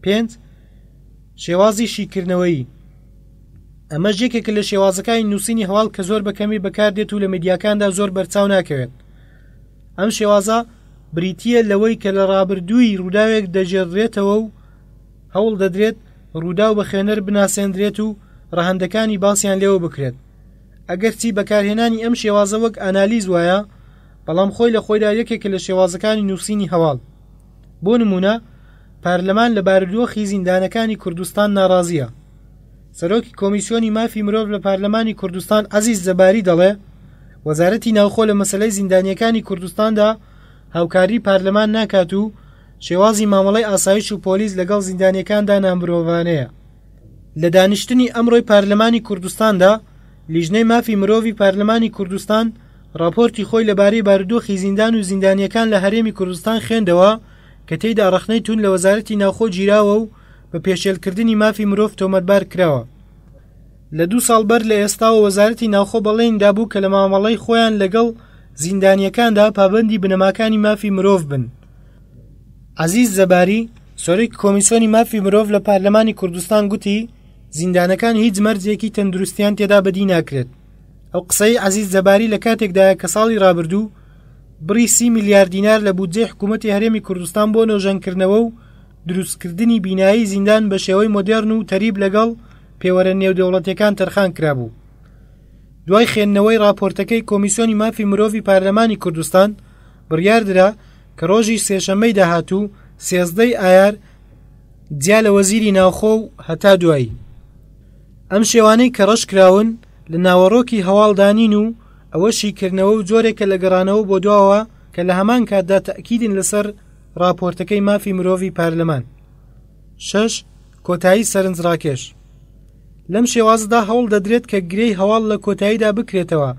پێنج. شێوازی شیکردنەوەیی. ئەمەش یەکێکە لە شێوازەکانی نووسینی هەواڵ کە زۆر بە کەمی بەکاردێت و لە میدیاکاندا زۆر بەرچاو ناکەوێت. ئەم شێوازە بریتییە لەوەی کە لە ڕابردووی ڕووداوێک دەگێڕدرێتەوە و هەوڵ دەدرێت ڕووداو بە خوێنەر بناسێندرێت و ڕەهەندەکانی باسیان لێوە بکرێت. ئەگەرچی بەکارهێنانی ئەم شێوازە وەک ئانالیز وایە، بەڵام خۆی لە خۆیدا یەکێکە لە شێوازەکانی نووسینی هەواڵ. بۆ نموونە پارلەمان لە بارودۆخی زیندانەکانی کوردستان ناڕازییە. سەرۆکی کۆمیسیۆنی مافی مرۆڤ لە پارلەمانی کوردستان عەزیز جەباری دەڵێ، وەزارەتی ناوخۆ لە مەسەلەی زیندانییەکانی کوردستاندا هاوکاریی پارلەمان ناکات و شێوازی مامەڵەی ئاسایش و پۆلیس لەگەڵ زیندانییەکاندا نامرۆڤانەیە. لە دانیشتنی ئەمڕۆی پارلەمانی کوردستاندا، لیژنەی مافی مرۆڤی پارلەمانی کوردستان ڕاپۆرتی خۆی لەبارەی بارودۆخی زیندان و زیندانییەکان لە هەرێمی کوردستان خوێندەوە کە تێیدا ڕەخنەی توند لە وەزارەتی ناوخۆ گیراوە و بە پێشێلکردنی مافی مرۆڤ تۆمەتبار کراوە. لە دوو ساڵ بەر لە ئێستاوە وەزارەتی ناوخۆ بەڵێنی دابوو کە لە مامەڵەی خۆیان لەگەڵ زیندانییەکاندا پابەندی بنەماکانی مافی مرۆڤ بن. عەزیز زەباری، سەرۆکی کۆمیسیۆنی مافی مرۆڤ لە پارلەمانی کوردستان گوتی، زیندانەکان هیچ مەرجێکی تەندروستیان تێدا بەدی ناکرێت. ئەو قسەی عەزیز زەباری لە کاتێکدایە کە ساڵی رابردوو بڕی سی ملیار دینار لە بودجەی حکوومەتی هەرێمی کوردستان بۆ نۆژەنکردنەوە و دروستکردنی بینایی زیندان بە شێوەی مۆدێرن و تەریب لەگەڵ پێوەرە نێودەوڵەتیەکان تەرخان کرابوو. دوای خوێندنەوەی راپۆرتەکەی کۆمیسیۆنی مافی مرۆڤی پارلەمانی کوردستان، بڕیاردرا کە ڕۆژی سێشەممەی داهاتوو 13 ی ئایار جیا لە وەزیری ناوخۆ و هەتا دوایی ئەم شێوانەی کە ڕەش کراون لە ناوەڕۆکی هەواڵدا نین و ئەوە شیکردنەوە و جۆرێکە لە گەڕانەوە بۆ دواوە کە لە هەمان کاتدا تەئکیدن لەسەر ڕاپۆرتەکەی مافی مرۆڤی پارلەمان. شەش، کۆتایی سەرنجڕاکێش لەم شێوازەدا هەوڵ دەدرێت کە گرێی هەواڵ لە کۆتاییدا بکرێتەوە،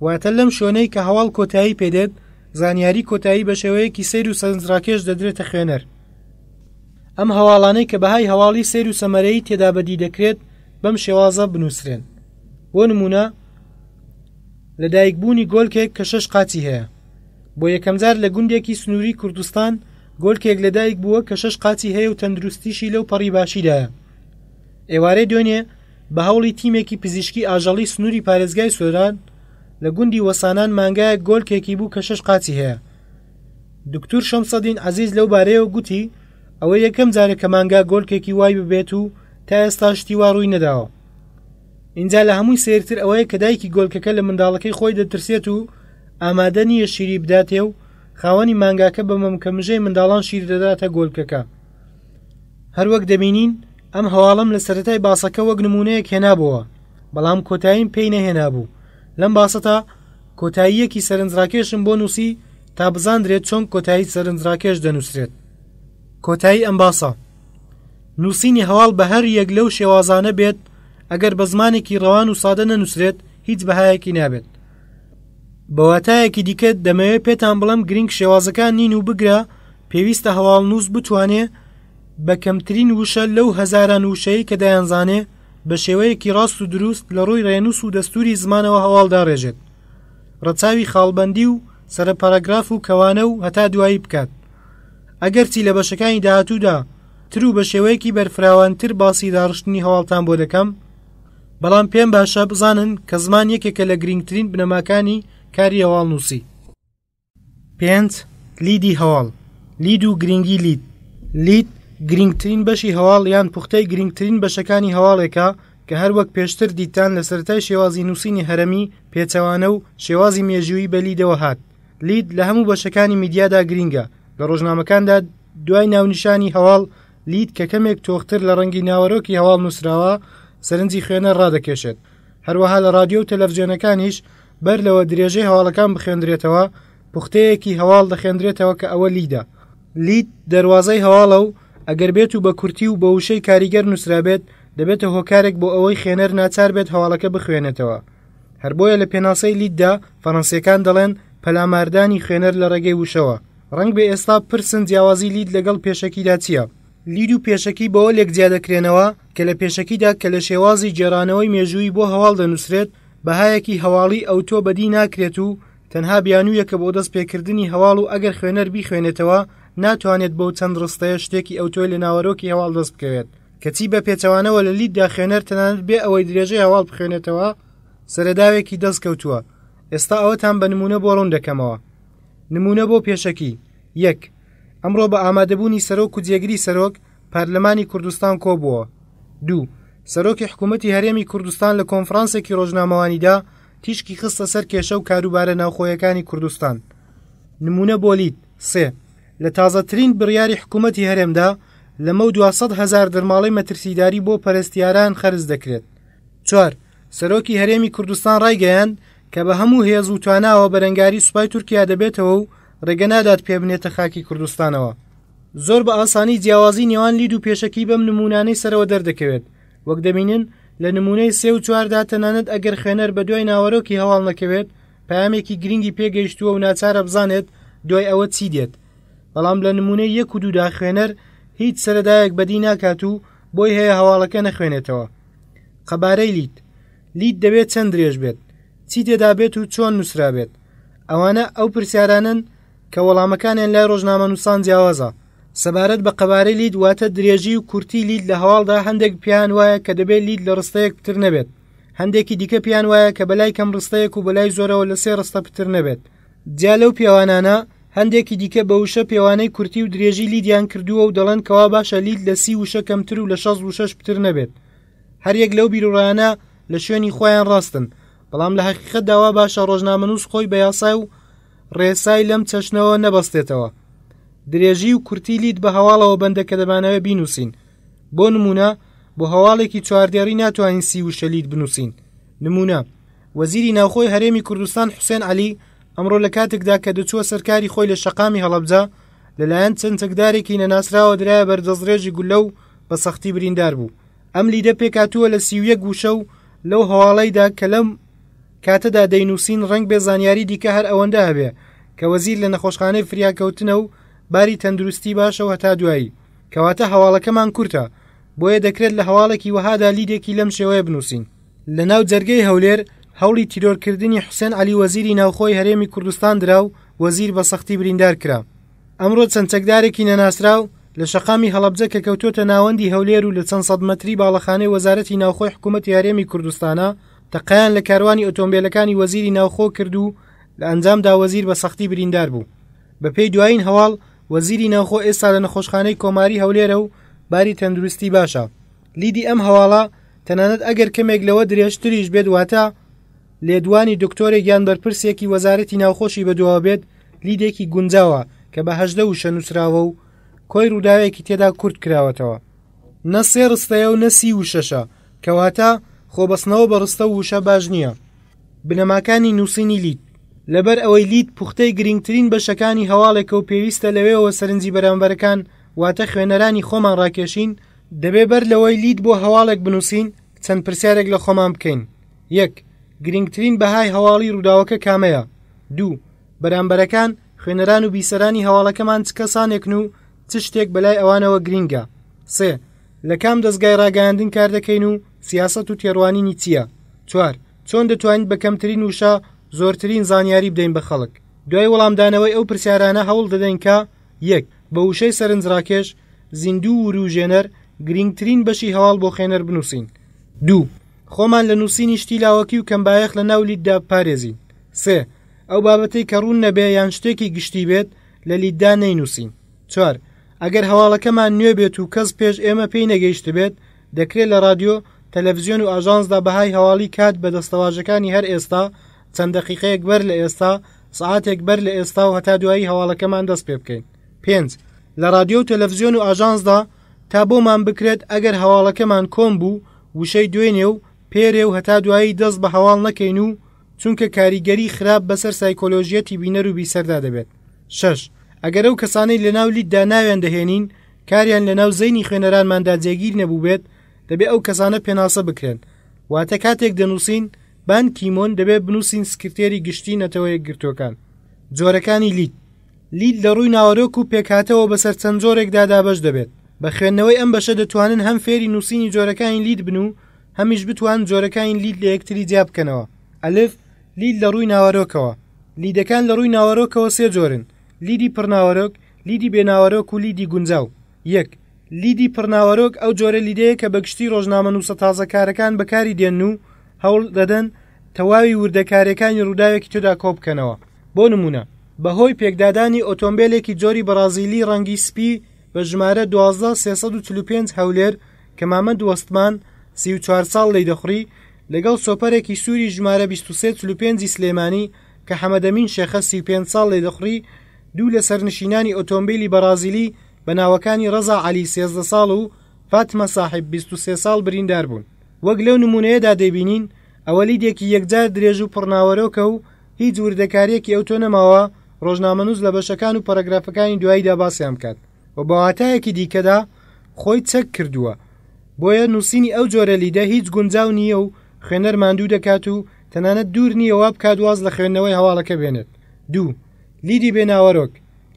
واتە لەم شوێنەی کە هەواڵ کۆتایی پێدێت، زانیاری کۆتایی بە شێوەیەکی سەیر و سەرنجڕاکێش دەدرێتە خوێنەر. ئەم هەواڵانەی کە بەهای هەواڵی سەیر و سەمەرەیی تێدا بەدی دەکرێت بەم شێوازە بنووسرێن. بۆ نموونە، لەدایکبوونی گۆلکێک کە شەش قاچی هەیە. بۆ یەکەمجار لە گوندێکی سنووری کوردستان گۆلکێک لەدایک بووە کە شەش قاچی هەیە و تەندروستیشی لەو پەڕی باشیدایە. ئێوارەی دوێنێ بە هەوڵی تیمێکی پزیشکی ئاژەڵی سنووری پارێزگای سۆران لە گوندی وەسانان مانگایەک گۆلکێکی بوو کە شەش قاچی هەیە. دکتور شەمسەدین عەزیز لەو بارەیەوە گوتی، ئەوە یەکەم جارە کە مانگا گۆلکێکی وای ببێت و تا ئێستا شتی وا ڕووی نەداوە. ئینجا لە هەمووی سەیرتر ئەوەیە کە دایکی گۆلکەکە لە منداڵەکەی خۆی دەترسێت و ئامادە نییە شیری بداتێ و خاوەنی مانگاکە بە مەمکە مژەی منداڵان شیر دەداتە گۆلکەکە. هەروەک دەبینین ئەم هەواڵەم لە سەرەتای باسەکە وەک نموونەیەک هێنابۆوە، بەڵام کۆتاییم پێی نەهێنابوو. لەم باسەتا کۆتاییەکی سەرنجڕاکێشم بۆ نووسی تا بزاندرێت چۆن کۆتایی سەرنجڕاکێش دەنووسرێت. کۆتایی ئەم باسە. نووسینی هەواڵ بە هەر یەک لەو شێوازانە بێت ئەگەر بە زمانێکی ڕەوان و سادە نەنووسرێت هیچ بەهایەکی نابێت. بە واتایەکی دیکە دەمەوێت پێتان بڵێم گرنگ شێوازەکان نین و بگرە پێویستە هەواڵنووس بتوانێ بە کەمترین وشە لەو هەزاران وشەی کە دەیانزانێ بە شێوەیەکی ڕاست و دروست لە ڕووی ڕێنووس و دەستووری زمانەوە هەواڵ داڕێژێت ڕەچاوی خاڵبەندی و سەرە پەرەگراف و کەوانە و هەتا دوایی بکات ئەگەرچی لە بەشەکانی داهاتوودا تر و بە شێوەیەکی بەرفراوانتر باسی داڕشتنی هەواڵتان بۆ دەکەم بەڵام پێم باشە بزانن کە زمان یەکێکە لە گرنگترین بنەماکانی کاری هەواڵنووسی. پێنج، لیدی هەواڵ، لید و گرنگی لید. لید گرنگترین بەشی هەواڵ یان پوختەی گرنگترین بەشەکانی هەواڵێکە کە هەر وەک پێشتر دیتتان لە سەرەتای شێوازی نووسینی هەرەمی پێچەوانە و شێوازی مێژوویی بە لیدەوە هات. لید لە هەموو بەشەکانی میدیادا گرینگە، لە ڕۆژنامەکاندا دوای ناونیشانی هەواڵ لید کە کەمێک تۆختر لە ڕەنگی ناوەرۆکی هەواڵ نووسراوە، سەرنجی خوێنەر ڕادەکێشێت. هەروەها لە ڕادیۆ و تەلەفزیۆنەکانیش بەر لەوە درێژەی هەواڵەکان بخوێندرێتەوە، پوختەیەکی هەواڵ دەخوێندرێتەوە کە ئەوە لیدە. لید دەروازەی هەواڵە و ئەگەر بێت و بە کورتی و بە وشەی کاریگەر نووسرابێت، دەبێتە هۆکارێک بۆ ئەوەی خوێنەر ناچار بێت هەواڵەکە بخوێنێتەوە. هەر بۆیە لە پێناسەی لیددا فەرەنسییەکان دەڵێن پەلاماردانی خوێنەر لە ڕێگەی وشەوە. ڕەنگبێ ئێستا بپرسن جیاوازی لید لەگەڵ پێشەکیدا چییە؟ لید و پێشەکی بەوە لێک جیا دەکرێنەوە کە لە پێشەکیدا کە لە شێوازی گێڕانەوەی مێژوویی بۆ هەواڵ دەنووسرێت بەهایەکی هەواڵی ئەوتۆ بەدی ناکرێت و تەنها بیانوویەکە بۆ دەست پێکردنی هەواڵ و ئەگەر خوێنەر بیخوێنێتەوە ناتوانێت بەو چەند ڕستەیە شتێکی ئەوتۆی لە ناوەرۆکی هەواڵ دەست بکەوێت. کەچی بە پێچەوانەوە لە لیددا خوێنەر تەنانەت بێ ئەوەی درێژەی هەواڵ بخوێنێتەوە سەرەداوێکی دەست کەوتووە. ئێستا ئەوەتان بە نموونە بۆ ڕوون دەکەمەوە. نموونە بۆ پێشەکی، یەک. ئەمڕۆ بە ئامادەبوونی سەرۆک و جێگری سەرۆک، پەرلەمانی کوردستان کۆبووەوە. دوو. سەرۆکی حکوومەتی هەرێمی کوردستان لە کۆنفرانسێکی ڕۆژنامەوانیدا تیشکی خستە سەر کێشە و کاروبارە ناوخۆیەکانی کوردستان. نموونە بۆ لید، سێ. لە تازەترین بڕیاری حکوومەتی هەرێمدا، لەمەودوا 100,000 دەرماڵەی مەترسیداری بۆ پەرستیاران خەرج دەکرێت. چوار. سەرۆکی هەرێمی کوردستان ڕایگەیاند کە بە هەموو هێز و تواناوە بەرەنگاری سوپای تورکیا دەبێتەوە و ڕێگە نادات پێ بنێتە خاکی کوردستانەوە. زۆر بە ئاسانی جیاوازی نێوان لید و پێشەکی بەم نموونانەی سەرەوە دەردەکەوێت. وەک دەبینن لە نموونەی سێ و چواردا تەنانەت ئەگەر خوێنەر بە دوای ناوەرۆکی هەواڵ نەکەوێت پەیامێکی گرنگی پێگەیشتووە و ناچارە بزانێت دوای ئەوە چی دێت. بەڵام لە نموونەی یەک و دوودا خوێنەر هیچ سەرەداوێک بەدی ناکات و بۆی هەیە هەواڵەکە نەخوێنێتەوە. قەبارەی لید لید دەبێت چەند درێژ بێت؟ چی تێدا بێت و چۆن نووسرابێت؟ ئەوانە ئەو پرسیارانەن کە وەڵامەکانیان لای ڕۆژنامەنووسان جیاوازە. سەبارەت بە قەبارەی لید واتە درێژی و کورتی لید لە هەواڵدا هەندێک پێیان وایە کە دەبێت لید لە ڕستەیەک پتر نەبێت. هەندێکی دیکە پێیان وایە کە بەلای کەم ڕستەیەک و بەلای زۆرەوە لە سێ ڕستە پتر نەبێت. جیا لەو پێوانانە، هەندێکی دیکە بە وشە پێوانەی کورتی و درێژی لیدیان کردووە و دەڵێن کەوا باشە لید لە 30 وشە کەمتر و لە 60 وشەش پتر نەبێت. هەر یەک لەو بیروڕایانە لە شوێنی خۆیان ڕاستن، بەڵام لە هەقیقەتدا وا باشە ڕۆژنامەنووس خۆی بە یاسای و ڕێسای لەم چەشنەوە نەبەستێتەوە. درێژی و کورتی لید بە هەواڵەوە بەندە کە دەمانەوێت بینووسین. بۆ نموونە بۆ هەواڵێکی چواردێڕی ناتوانین 30 وشە لید بنووسین. نموونە، وەزیری ناوخۆی هەرێمی کوردستان حوسێن عەلی ئەمڕۆ لە کاتێکدا کە دەچووە سەر کاری خۆی لە شەقامی هەڵەبجە لەلایەن چەند چەکدارێکی نەناسراوە درایە بەر دەستڕێژی گوللە و بە سەختی بریندار بوو. ئەم لیدە پێکهاتووە لە 31 وشە و لەو هەواڵەیدا کە لەم کاتەدا دەینووسین ڕەنگ بێ زانیاری دیکە هەر ئەوەندە هەبێ کە وەزیر لە نەخۆشخانەی فریاکەوتنە و باری تەندروستی باشە و هەتا دوایی. کەواتە هەواڵەکەمان کورتە، بۆیە دەکرێت لە هەواڵێکی وەهادا لیدێکی لەم شێوەیە بنووسین. لە ناو جەرگەی هەولێر هەوڵی تیرۆرکردنی حوسێن عەلی وەزیری ناوخۆی هەرێمی کوردستان درا و وەزیر بە سەختی بریندار کرا. ئەمڕۆ چەند چەکدارێکی نەناسراو لە شەقامی هەڵەبجە کە کەوتۆتە ناوەندی هەولێر و لە چەند سەد مەتری باڵەخانەی وەزارەتی ناوخۆی حکوومەتی هەرێمی کوردستانە تەقەیان لە کاروانی ئۆتۆمبێلەکانی وەزیری ناوخۆ کرد و لە ئەنجامدا وەزیر بە سەختی بریندار بوو. بەپێی دوایین هەواڵ وەزیری ناوخۆ ئێستا لە نەخۆشخانەی کۆماری هەولێرە و باری تەندروستی باشە. لیدی ئەم هەواڵە تەنانەت ئەگەر کەمێک لەوە درێژتریش بێت واتە لێدوانی دکتۆرێک یان بەرپرسێکی وەزارەتی ناوخۆشی بەدواوە بێت لیدێکی گونجاوە کە بە هەژدە وشە نووسراوە و کۆی ڕووداوێکی تێدا کورت کراوەتەوە نە سێ ڕستەیە و نە سی وشەشە کەواتە خۆبەستنەوە بە ڕستە و وشە باش نییە. بنەماکانی نووسینی لید لەبەر ئەوەی لید پوختەی گرنگترین بەشەکانی هەواڵێکە و پێویستە لەوێوە سەرنجی بەرامبەرەکان واتە خوێنەرانی خۆمان ڕاکێشین دەبێ بەر لەوەی لید بۆ هەواڵێک بنووسین چەند پرسیارێک لە خۆمان بکەین. یەک. گرنگترین بەهای هەواڵی ڕووداوەکە کامەیە؟ دوو. بەرامبەرەکان، خوێنەران و بیسەرانی هەواڵەکەمان چ کەسانێکن و چ شتێک بەلای ئەوانەوە گرینگە؟ سێ. لە کام دەزگای ڕاگەیاندن کار دەکەین و سیاسەت و تێڕوانینی چییە؟ چوار. چۆن دەتوانین بە کەمترین وشە زۆرترین زانیاری بدەین بە خەڵک؟ دوای وەڵامدانەوەی ئەو پرسیارانە هەوڵ دەدەین کە، یەک. بە وشەی سەرنجڕاکێش، زیندوو و ورووژێنەر، گرینگترین بەشی هەواڵ بۆ خوێنەر بنووسین. دوو. خۆمان لە نووسینی شتی لاوەکی و کەمبایەخ لە ناو لیددا بپارێزین. سێ. ئەو بابەتەی کە ڕوون نەبێ یان شتێکی گشتی بێت، لە لیددا نەینووسین. چوار. ئەگەر هەواڵەکەمان نوێ بێت و کەس پێش ئێمە پێی نەگەیشتبێت، دەکرێ لە ڕادیۆ، تەلەفزیۆن و ئاژانسدا بەهای هەواڵی کات بە دەستەواژەکانی هەر ئێستا، چەند دەقیقەیەک بەر لە ئێستا، سەعاتێک بەر لە ئێستا و هەتا دوایی هەواڵەکەمان دەست پێ بکەین. پێنج. لە ڕادیۆ و تەلەفزیۆن و ئاژانسدا تا بۆمان بکرێت ئەگەر هەواڵەکەمان کۆن بوو وشەی دوێنێ و پێرێ و هەتا دوایی دەست بە هەواڵ نەکەین و چونکە کاریگەری خراپ بەسەر سایکۆلۆژیەتی بینەر و بیسەردا دەبێت. شەش. ئەگەر ئەو کەسانەی لەناو لیددا ناویان دەهێنین کاریان لەناو زەینی خوێنەرانماندا جێگیر نەبووبێت دەبێ ئەو کەسانە پێناسە بکرێن واتە کاتێک دەنووسین بان کیمۆن دەبێ بنووسین سکرتێری گشتی نەتەوە یەکگرتووەکان. جۆرەکانی لید لید لە ڕووی ناوەرۆک و پێکهاتەوە بەسەر چەند جۆرێکدا دابەش دەبێت. بە خوێندنەوەی ئەم بەشە دەتوانن هەم فێری نووسینی جۆرەکانی لید بن و هەمیش بتوانن جۆرەکانی لید لە یەکتری جیا بکەنەوە. ئەلف، لید لە ڕووی ناوەرۆکەوە. لیدەکان لە ڕووی ناوەرۆکەوە سێ جۆرن، لیدی پڕناوەرۆک، لیدی بێناوەرۆک و لیدی گونجاو. یەک. لیدی پڕناوەرۆک ئەو جۆرە لیدەیە کە بەگشتی ڕۆژنامەنووسە تازەکارەکان بەکاری دێنن و هەوڵ دەدەن تەواوی وردەکارییەکانی ڕووداوێکی تێدا کۆبکەنەوە. بۆ نموونە، بەهۆی پێکدادانی ئۆتۆمبێلێکی جۆری بەڕازیلی ڕەنگی سپی بە ژمارە 12 345 هەولێر کە مامەند وەستمان 34 ساڵ لێیدەخوڕی لەگەڵ سۆپەرێکی سووری ژمارە 23 45 ی سلێمانی کە حەمەدەمین شێخە 35 ساڵ لێیدەخوڕی دوو لە سەرنشینانی ئۆتۆمبیلی بەڕازیلی بە ناوەکانی ڕەزا عەلی 13 ساڵ و فاتمە ساحب 23 ساڵ بریندار بوون. وەک لەو نموونەیەدا دەیبینین ئەوە لیدێکی یەکجار درێژ و پڕناوەرۆکە و هیچ وردەکارییەکی ئەوتۆ نەماوە ڕۆژنامەنووس لە بەشەکان و پەرەگرافەکانی دواییدا باسیان بکات و بە واتایەکی دیکەدا خۆی چەک کردووە بۆیە نووسینی ئەو جۆرە لیدە هیچ گونجاو نییە و خوێنەر ماندوو دەکات و تەنانەت دوور نییە وا بکات واز لە خوێندنەوەی هەواڵەکە بێنێت. دوو. لیدی بێ ناوەرۆک،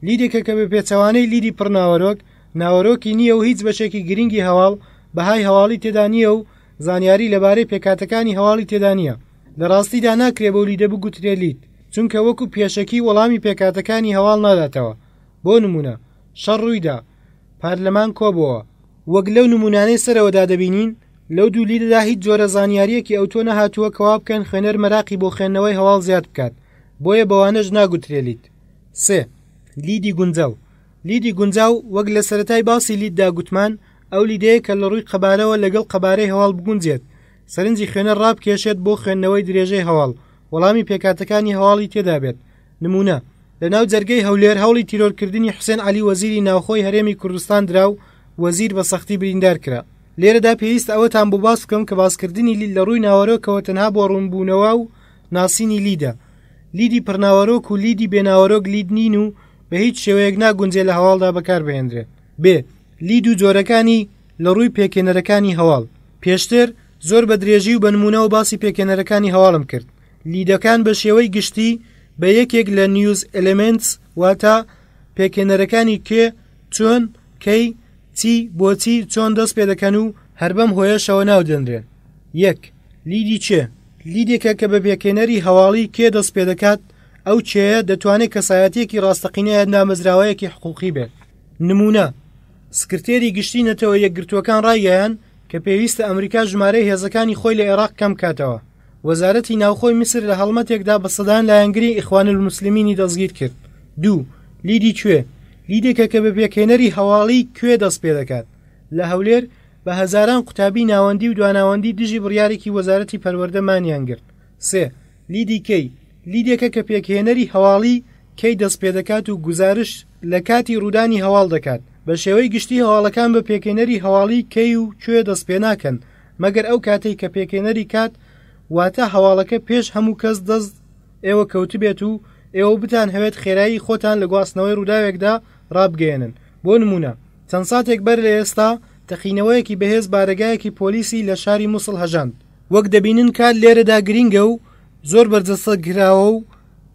لیدێکە کە بە پێچەوانەی لیدی پڕ ناوەرۆک، ناوەرۆکی نییە و هیچ بەشێکی گرنگی هەواڵ، بەهای هەواڵی تێدا نییە و زانیاری لەبارەی پێکهاتەکانی هەواڵی تێدا نییە. لە ڕاستیدا ناکرێ بەو لیدە بگوترێ لید، چونکە وەکو پێشەکی وەڵامی پێکهاتەکانی هەواڵ ناداتەوە. بۆ نموونە، شەڕ ڕوویدا. پارلەمان کۆبۆوە. وەک لەو نموونانەی سەرەوەدا دەبینین، لەو دوو لیدەدا هیچ جۆرە زانیارییەکی ئەوتۆ نەهاتووە کە وا بکەن خوێنەر مەراقی بۆ خوێندنەوەی هەواڵ زیاد بکات، بۆیە بەوانەش ناگوترێ لید. سێ. لیدی گونجاو، لیدی گونجاو وەک لە سەرەتای باسی لیددا گوتمان، ئەو لیدەیە کە لە ڕووی قەبارەوە لەگەڵ قەبارەی هەواڵ بگونجێت، سەرنجی خوێنەر ڕابکێشێت بۆ خوێندنەوەی درێژەی هەواڵ، وەڵامی پێکهاتەکانی هەواڵی تێدا بێت. نموونە، لە ناو جەرگەی هەولێر هەوڵی تیرۆرکردنی حوسێن عەلی وەزیری ناوخۆی هەرێمی کوردستان درا و وەزیر بە سەختی بریندار کرا. لێرەدا پێویستە ئەوەتان بۆ باس بکەم کە باسکردنی لید لە ڕووی ناوەرۆکەوە تەنها بۆ ڕوونبوونەوە و ناسینی لیدە. لیدی پڕناوەرۆک و لیدی بێناوەرۆک لید نین و بە هیچ شێوەیەک ناگونجێ لە هەواڵدا بەکاربهێنرێن. بێ. لید و جۆرەکانی لە ڕووی پێکهێنەرەکانی هەواڵ. پێشتر زۆر بە درێژی و بە نموونەوە باسی پێکهێنەرەکانی هەواڵم کرد. لیدەکان بە شێوەی گشتی بە یەکێک لە News Elements واتە پێکهێنەرەکانی کێ، چۆن، کەی، چی، بۆچی، چۆن دەست پێ دەکەن و هەر بەم هۆیەشەوە ناو دەنرێن. یەک. لیدی کێ؟ لیدێکە کە بە پێکهێنەری هەواڵی کێ دەست پێ دەکات، ئەو کێیە دەتوانێت کەسایەتییەکی ڕاستەقینە یان دامەزراوەیەکی حقووقی بێت. نموونە، سکرتێری گشتی نەتەوە یەکگرتووەکان ڕایگەیاند کە پێویستە ئەمریکا ژمارەی هێزەکانی خۆی لە ئێراق کەم بکاتەوە. وەزارەتی ناوخۆی میسر لە هەڵمەتێکدا بە سەدان لایەنگری ئیخوانولموسلمینی دەستگیر کرد. دوو. لیدی کوێ؟ لیدێکە کە بە پێکهێنەری هەواڵی کوێ دەست پێدەکات. لە هەولێر بە هەزاران قوتابی ناوەندی و دواناوەندی دژی بڕیارێکی وەزارەتی پەروەردە مانیان گرت. سێ. لیدی کەی؟ لیدێکە کە پێکهێنەری هەواڵی کەی دەست پێدەکات و گوزارشت لە کاتی ڕوودانی هەواڵ دەکات. بە شێوەی گشتی هەواڵەکان بە پێکهێنەری هەواڵی کەی و کوێ دەست پێناکەن، مەگەر ئەو کاتەی کە پێکهێنەری کات واتە هەواڵەکە پێش هەموو کەس دەست ئێوە کەوتبێت و ئێوە بتانهەوێت خێرایی خۆتان لە گواستنەوەی ڕووداوێکدا ڕابگەیەنن. بۆ نموونە چەند ساتێک بەر لە ئێستا تەقینەوەیەکی بەهێز بارەگایەکی پۆلیسی لە شاری موسڵ هەژاند. وەک دەبینن کات لێرەدا گرینگە و زۆر بەرجەستە کراوە و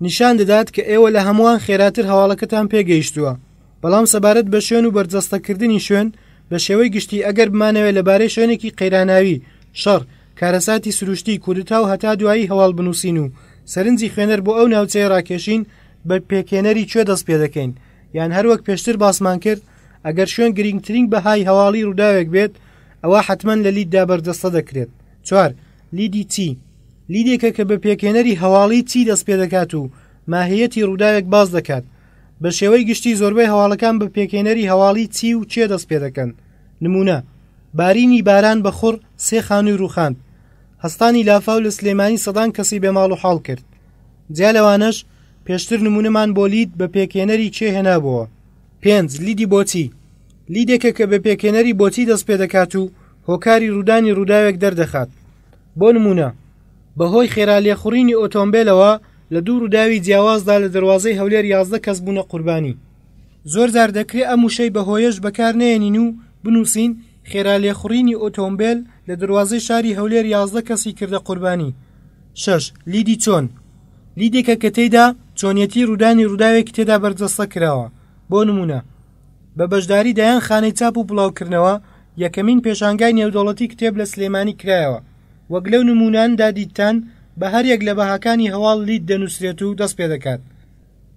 نیشان دەدات کە ئێوە لە هەمووان خێراتر هەواڵەکەتان پێگەیشتووە. بەڵام سەبارەت بە شوێن و بەرجەستەکردنی شوێن، بە شێوەی گشتی ئەگەر بمانەوێت لەبارەی شوێنێکی قەیراناوی، شەڕ، کارەساتی سروشتی، کودتا و هەتا دوایی هەواڵ بنووسین و سەرنجی خوێنەر بۆ ئەو ناوچەیە ڕاکێشین، بە پێکهێنەری کوێ دەست پێدەکەین؟ یان هەروەک پێشتر باسمان کرد، ئەگەر شوێن گرینگترین بەهای هەواڵی ڕووداوێک بێت، ئەوا حەتمەن لە لیددا بەرجەستە دەکرێت. چوار. لیدی چی؟ لیدێکە کە بە پێکهێنەری هەواڵی چی دەست پێدەکات و ماهییەتی ڕووداوێک باس دەکات. بە شێوەی گشتی زۆربەی هەواڵەکان بە پێکهێنەری هەواڵی چی و کێ دەست پێدەکەن. نموونە، بارینی باران بە خوڕ سێ خانووی ڕووخاند. هەستانی لافاو لە سلێمانی سەدان کەسی بێ ماڵ و حاڵ کرد. جیا لەوانەش، پێشتر نموونەمان بۆ لید بە پێکهێنەری کێ هێنابۆوە. پێنج، لیدی بۆچی؟ لیدێکە کە بە پێکهێنەری بۆچی دەست پێدەکات و هۆکاری ڕوودانی ڕووداوێک دەردەخات. بۆ نموونە، بەهۆی خێرا لێخوڕینی ئۆتۆمبێلەوە لە دوو ڕووداوی جیاوازدا لە دەروازەی هەولێر 11 کەس بوونە قوربانی. زۆرجار دەکرێ ئەم وشەی بەهۆیەش بەکار نەیەنین و بنووسین، خێرا لێخوڕینی ئۆتۆمبێل لە دەروازەی شاری هەولێر 11 کەسی کردە قوربانی. شەش، لیدی چۆن؟ لیدێکە کە تێیدا چۆنیەتی ڕوودانی ڕووداوێکی تێدا بەرجەستە کراوە، بۆ نموونە، بە بەشداری دەیان خانەی چاپ و بڵاوکردنەوە، یەکەمین پێشانگای نێودەوڵەتی کتێب لە سلێمانی کرایەوە. وەک لەو نمووناندا دیتتان، بە هەریەک لە بەهاکانی هەواڵ لید دەنووسرێت و دەست پێدەکات.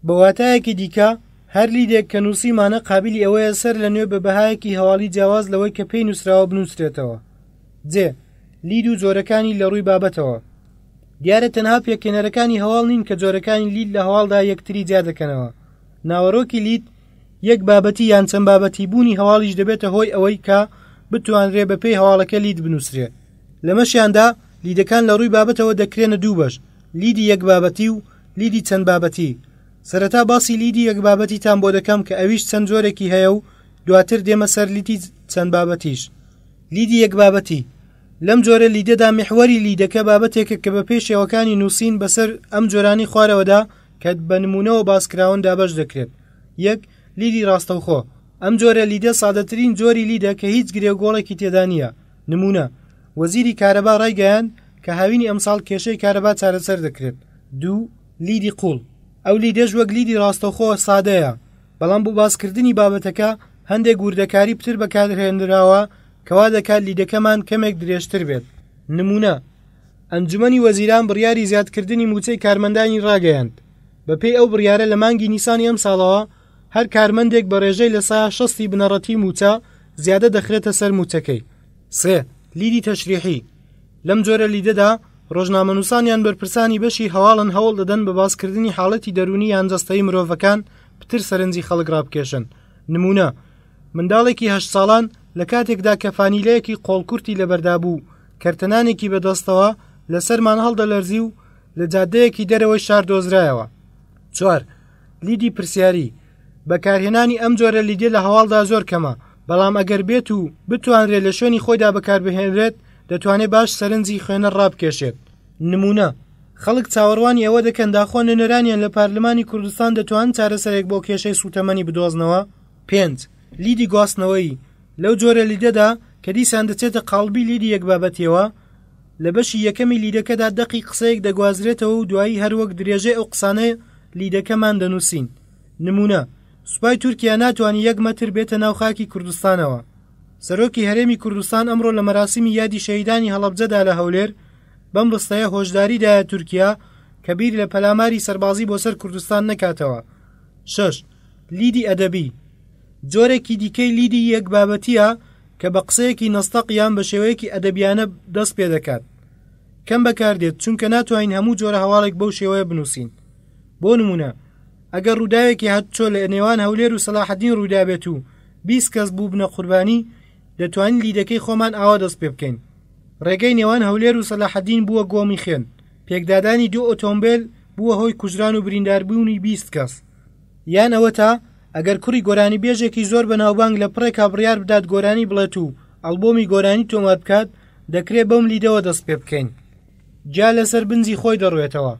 بە واتایەکی دیکە، هەر لیدێک کە نووسیمانە قابیلی ئەوەیە سەر لە نوێ بە بەهایەکی هەواڵی جیاواز لەوەی کە پێی نووسراوە بنووسرێتەوە. جێ، لید و جۆرەکانی لە ڕووی بابەتەوە. دیارە تەنها پێکهێنەرەکانی هەواڵ نین کە جۆرەکانی لید لە هەواڵدا یەکتری جیا دەکەنەوە. ناوەرۆکی لید یەک بابەتی یان چەند بابەتی بوونی هەواڵیش دەبێتە هۆی ئەوەی کە بتوانرێ بە پێی هەواڵەکە لید بنووسرێ. لەمەشیاندا لیدەکان لە ڕووی بابەتەوە دەکرێنە دوو بەش، لیدی یەک بابەتی و لیدی چەند بابەتی. سەرەتا باسی لیدی یەک بابەتیتان بۆ دەکەم کە ئەویش چەند جۆرێکی هەیە و دواتر دێمە سەر لیدی چەند بابەتیش. لیدی یەک بابەتی، لەم جۆرە لیدەدا میحوەری لیدەکە بابەتێکە کە بەپێی شێوەکانی نووسین بەسەر ئەم جۆرانەی خوارەوەدا کە بە نموونەوە باسکراون دابەش دەکرێت. یەک، لیدی ڕاستەوخۆ، ئەم جۆرە لیدە سادەترین جۆری لیدە کە هیچ گرێوگۆڵێکی تێدا نییە. نموونە، وەزیری کارەبا ڕایگەیاند کە هاوینی ئەمساڵ کێشەی کارەبا چارەسەر دەکرێت. دوو، لیدی قووڵ، ئەو لیدەش وەک لیدی ڕاستەوخۆ سادەیە، بەڵام بۆ باسکردنی بابەتەکە هەندێک وردەکاری پتر بەکارهێنراوە کە وا دەکات لیدەکەمان کەمێک درێژتر بێت. نموونە، ئەنجومەنی وەزیران بڕیاری زیادکردنی مووچەی کارمەندانی ڕاگەیاند، بەپێی ئەو بڕیارە لە مانگی نیسانی ئەمساڵەوە هەر کارمەندێک بە ڕێژەی لە سا شەستی بنەڕەتی مووچە زیادە دەخرێتە سەر مووچەکەی. سێ، لیدی تەشریحی، لەم جۆرە لیدەدا ڕۆژنامەنووسان یان بەرپرسانی بەشی هەواڵن هەوڵ دەدەن بە باسکردنی حاڵەتی دەروونی یان جەستەیی مرۆڤەکان پتر سەرنجی خەڵک ڕابکێشن. نموونە، منداڵێکی هەشت ساڵان لە کاتێکدا کە فانیلەیەکی قۆڵکورتی لەبەردا بوو و کەرتەنانێکی بەدەستەوە لە سەرمان هەڵدەلەرزی و لە جادەیەکی دەرەوەی شار دۆزرایەوە. چوار، لیدی پرسیاری، بەکارهێنانی ئەم جۆرە لیدە لە هەواڵدا زۆر کەمە، بەڵام ئەگەر بێت و بتوانرێت لە شوێنی خۆیدا بەکاربهێنرێت دەتوانێت باش سەرنجی خوێنەر ڕابکێشێت. نموونە، خەڵک چاوەڕوانی ئەوە دەکەن داخۆ نوێنەرانیان لە پارلمانی کوردستان دەتوانن چارەسەرێک بۆ کێشەی سووتەمەنی بدۆزنەوە؟ پێنج، لیدی گواستنەوەیی، لەو جۆرە لیدەدا کە دیسان دەچێتە قاڵبی لیدی یەکبابەتییەوە، لە بەشی یەکەمی لیدەکەدا دەقی قسەیەک دەگوازرێتەوە و دوایی هەروەک درێژەی ئەو قسانە لیدەکەمان دەنووسین. نموونە، سوپای تورکیا ناتوانی یەک مەتر بێتە ناو خاکی کوردستانەوە. سەرۆکی هەرێمی کوردستان ئەمڕۆ لە مەراسیمی یادی شەهیدانی هەڵەبجەدا لە هەولێر، بەم ڕستەیە هۆشداری دایە تورکیا کە بیر لە پەلاماری سەربازی بۆ سەر کوردستان نەکاتەوە. شەش، لیدی ئەدەبی، جۆرێکی دیکەی لیدی یەک بابەتییە کە بە قسەیەکی نەستەق یان بە شێوەیەکی ئەدەبیانە دەست پێ دەکات. کەم بەکاردێت چونکە ناتوانین هەموو جۆرە هەواڵێک بەو شێوەیە بنووسین. بۆ نموونە ئەگەر ڕووداوێکی هاتوچۆ لە نێوان هەولێر و سەلاحەدین ڕوویدابێت و 20 کەس بووبنە قوربانی، دەتوانین لیدەکەی خۆمان ئاوا دەست پێ بکەین. ڕێگەی نێوان هەولێر و سەلاحەدین بووە گۆمی خوێن. پێکدادانی دوو ئۆتۆمبێل بووە هۆی کوژران و برینداربوونی 20 کەس. یان ئەوەتا ئەگەر کوڕی گۆرانیبێژێکی زۆر بەناوبانگ لە پڕێکا بڕیار بدات گۆرانی بڵێت و ئەڵبۆمی گۆرانی تۆمار بکات، دەکرێ بەم لیدەوە دەست پێ بکەین. جیا لەسەر بنجی خۆی دەڕوێتەوە.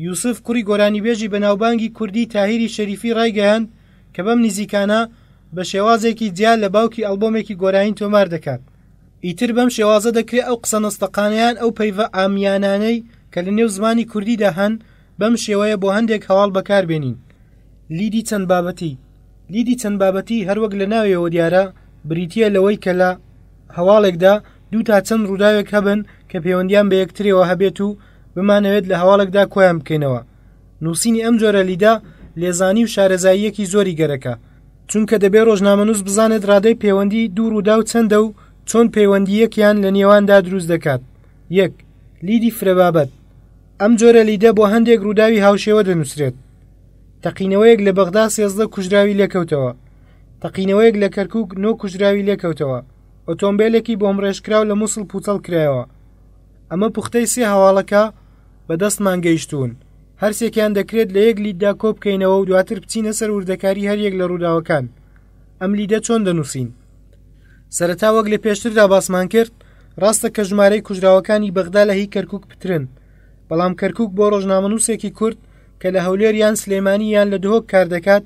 یوسف کوڕی گۆرانیبێژی بەناوبانگی کوردی تاهیری شەریفی ڕایگەیاند کە بەم نزیکانە بە شێوازێکی جیا لە باوکی ئەڵبۆمێکی گۆرانی تۆمار دەکات. ئیتر بەم شێوازە دەکرێ ئەو قسە نەستەقانەیان ئەو پەیڤە عامیانانەی کە لە نێو زمانی کوردیدا هەن بەم شێوەیە بۆ هەندێک هەواڵ بەکار بێنین. لیدی چەند بابەتی لیدی چەند بابەتی هەروەک لە ناویەوە دیارە بریتییە لەوەی کە لە هەواڵێکدا دوو تا چەند ڕووداوێک هەبن کە پەیوەندیان بە یەکترەوە هەبێت و بمانەوێت لە هەواڵێکدا کۆیان بکەینەوە. نووسینی ئەم جۆرە لیدە لێزانی و شارەزاییەکی زۆری گەرەکە، چونکە دەبێ ڕۆژنامەنووس بزانێت ڕادەی پەیوەندی دوو ڕووداو چەندە و چۆن پەیوەندییەکیان لە نێواندا دروست دەکات. یەک. لیدی فرەبابەت، ئەم جۆرە لیدە بۆ هەندێک ڕووداوی هاوشێوە دەنووسرێت. تەقینەوەیەک لە بەغدا 13 کوژراوی لێکەوتەوە. تەقینەوەیەک لە کەرکووک نۆ کوژراوی لێکەوتەوە. ئۆتۆمبێلێکی بۆمبڕێژکراو لە موسڵ پووچەڵ کرایەوە. ئەمە پوختەی سێ هەواڵەکە بە دەستمان گەیشتوون. هەرسێکیان دەکرێت لە یەک لیددا کۆ بکەینەوە و دواتر بچینە سەر وردەکاری هەریەک لە ڕووداوەکان. ئەم لیدە چۆن دەنووسین؟ سەرەتا وەک لە پێشتردا باسمان کرد، ڕاستە کە ژمارەی کوژراوەکانی بەغدا لە هی کەرکووک پترن، بەڵام کەرکووک بۆ ڕۆژنامەنووسێکی کورد کە لە هەولێر یان سلێمانی یان لە دهۆک کار دەکات،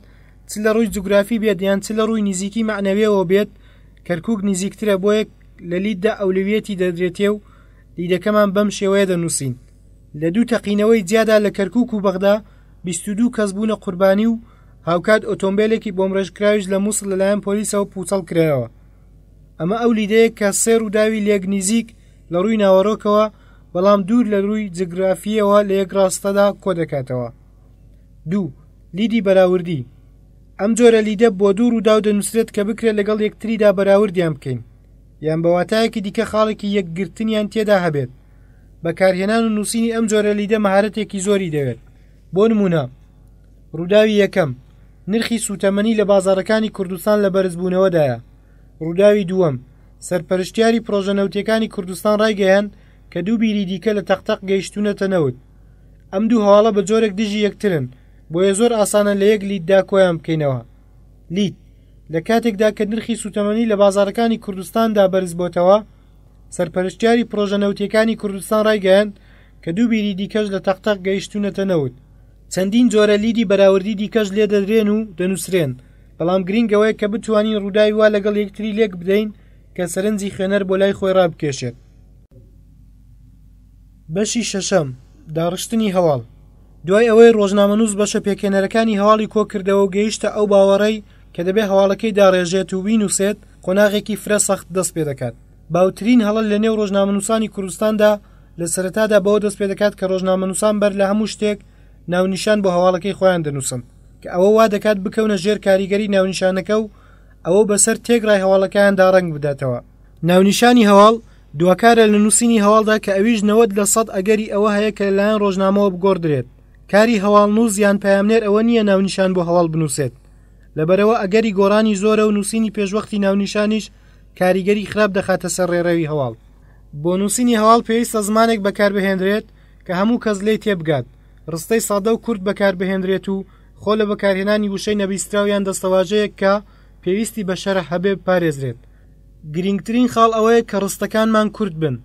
چ لە ڕووی جوگرافی بێت یان چ لە ڕووی نزیکی مەعنەویەوە بێت، کەرکووک نزیکترە بۆیە لە لیددا ئەولەویەتی دەدرێتێ و لیدەکەمان بەم شێوەیە دەنووسین. لە دوو تەقینەوەی جیادا لە کەرکووک و بەغدا 22 کەس بوونە قوربانی و هاوکات ئۆتۆمبێلێکی بۆمڕێژکراویش لە مووسڵ لەلایەن پۆلیسەوە پووچەڵ کرایەوە. ئەمە ئەو لیدەیە کە سێ ڕووداوی لێک نیزیک لە ڕووی ناوەڕۆکەوە بەڵام دوور لە ڕووی جوگرافییەوە لە یەک ڕاستەدا کۆدەکاتەوە. دوو. لیدی بەراوردی. ئەم جۆرە لیدە بۆ دوو ڕووداو دەنووسرێت کە بکرێت لەگەڵ یەکتریدا بەراوردیان بکەین یان بە واتایەکی دیکە خاڵێکی یەکگرتنیان تێدا هەبێت. بەکارهێنان و نووسینی ئەم جۆرە لیدە مەهارەتێکی زۆری دەوێت. بۆ نموونە ڕووداوی یەکەم، نرخی سووتەمەنی لە بازاڕەکانی کوردستان لە بەرزبوونەوەدایە. ڕووداوی دووەم، سەرپەرشتیاری پڕۆژە نەوتییەکانی کوردستان ڕایگەیاند کە دوو بیری دیکە لە تەقتەق گەیشتوونەتە نەوت. ئەم دوو هەواڵە بە جۆرێک دژی یەکترن، بۆیە زۆر ئاسانە لە یەک لیددا کۆیان بکەینەوە. لید، لە کاتێکدا کە نرخی سووتەمەنی لە بازاڕەکانی کوردستاندا بەرزبۆتەوە، سەرپەرشتیاری پڕۆژە نەوتییەکانی کوردستان ڕایگەیاند کە دوو بیری دیکەش لە تەقتەق گەیشتوونەتە نەوت. چەندین جۆرە لیدی بەراوردی دیکەش لێدەدرێن و دەنووسرێن، بەڵام گرینگ ئەوەیە کە بتوانین ڕووداوی وا لەگەڵ یەکتری لێک بدەین کە سەرنجی خوێنەر بۆ لای خۆی ڕابکێشێت. بەشی شەشەم، داڕشتنی هەواڵ دوای ئەوەی ڕۆژنامەنووس بەشە پێکهێنەرەکانی هەواڵی کۆکردەوە و گەیشتە ئەو باوەڕەی کە دەبێ هەواڵەکەی داڕێژێت و بینووسێت، قۆناغێکی فرە سەخت دەست پێدەکات. باوترین هەڵە لە نێو ڕۆژنامەنووسانی کوردستاندا لە سەرەتادا بەوە دەست پێدەکات کە ڕۆژنامەنووسان بەر لە هەموو شتێک ناونیشان بۆ هەواڵەکەی خۆیان دەنووسن کە ئەوە وا دەکات بکەونە ژێر کاریگەری ناونیشانەکە و ئەوە بەسەر تێکڕای هەواڵەکەیاندا ڕەنگ بداتەوە. ناونیشانی هەواڵ دواکارە لە نووسینی هەواڵدا کە ئەویش 90 لە سەد ئەگەری ئەوە هەیە کە لەلایەن ڕۆژنامەوە بگۆڕدرێت. کاری هەواڵنووس یان پەیامنێر ئەوە نییە ناونیشان بۆ هەواڵ بنووسێت. لەبەرئەوە ئەگەری گۆڕانی زۆرە و نووسینی پێشوەختی ناونیشانیش کاریگەری خراپ دەخاتە سەر ڕێڕەوی هەواڵ. بۆ نووسینی هەواڵ پێویستە زمانێک بەکاربهێنرێت کە هەموو کەس لێی تێبگات، ڕستەی سادە و کورت بەکاربهێنرێت و خۆ لە بەکارهێنانی وشەی نەبیستراو یان دەستەواژەیەک کە پێویستی بە شەرح هەبێ بپارێزرێت. گرینگترین خاڵ ئەوەیە کە ڕستەکانمان کورت بن،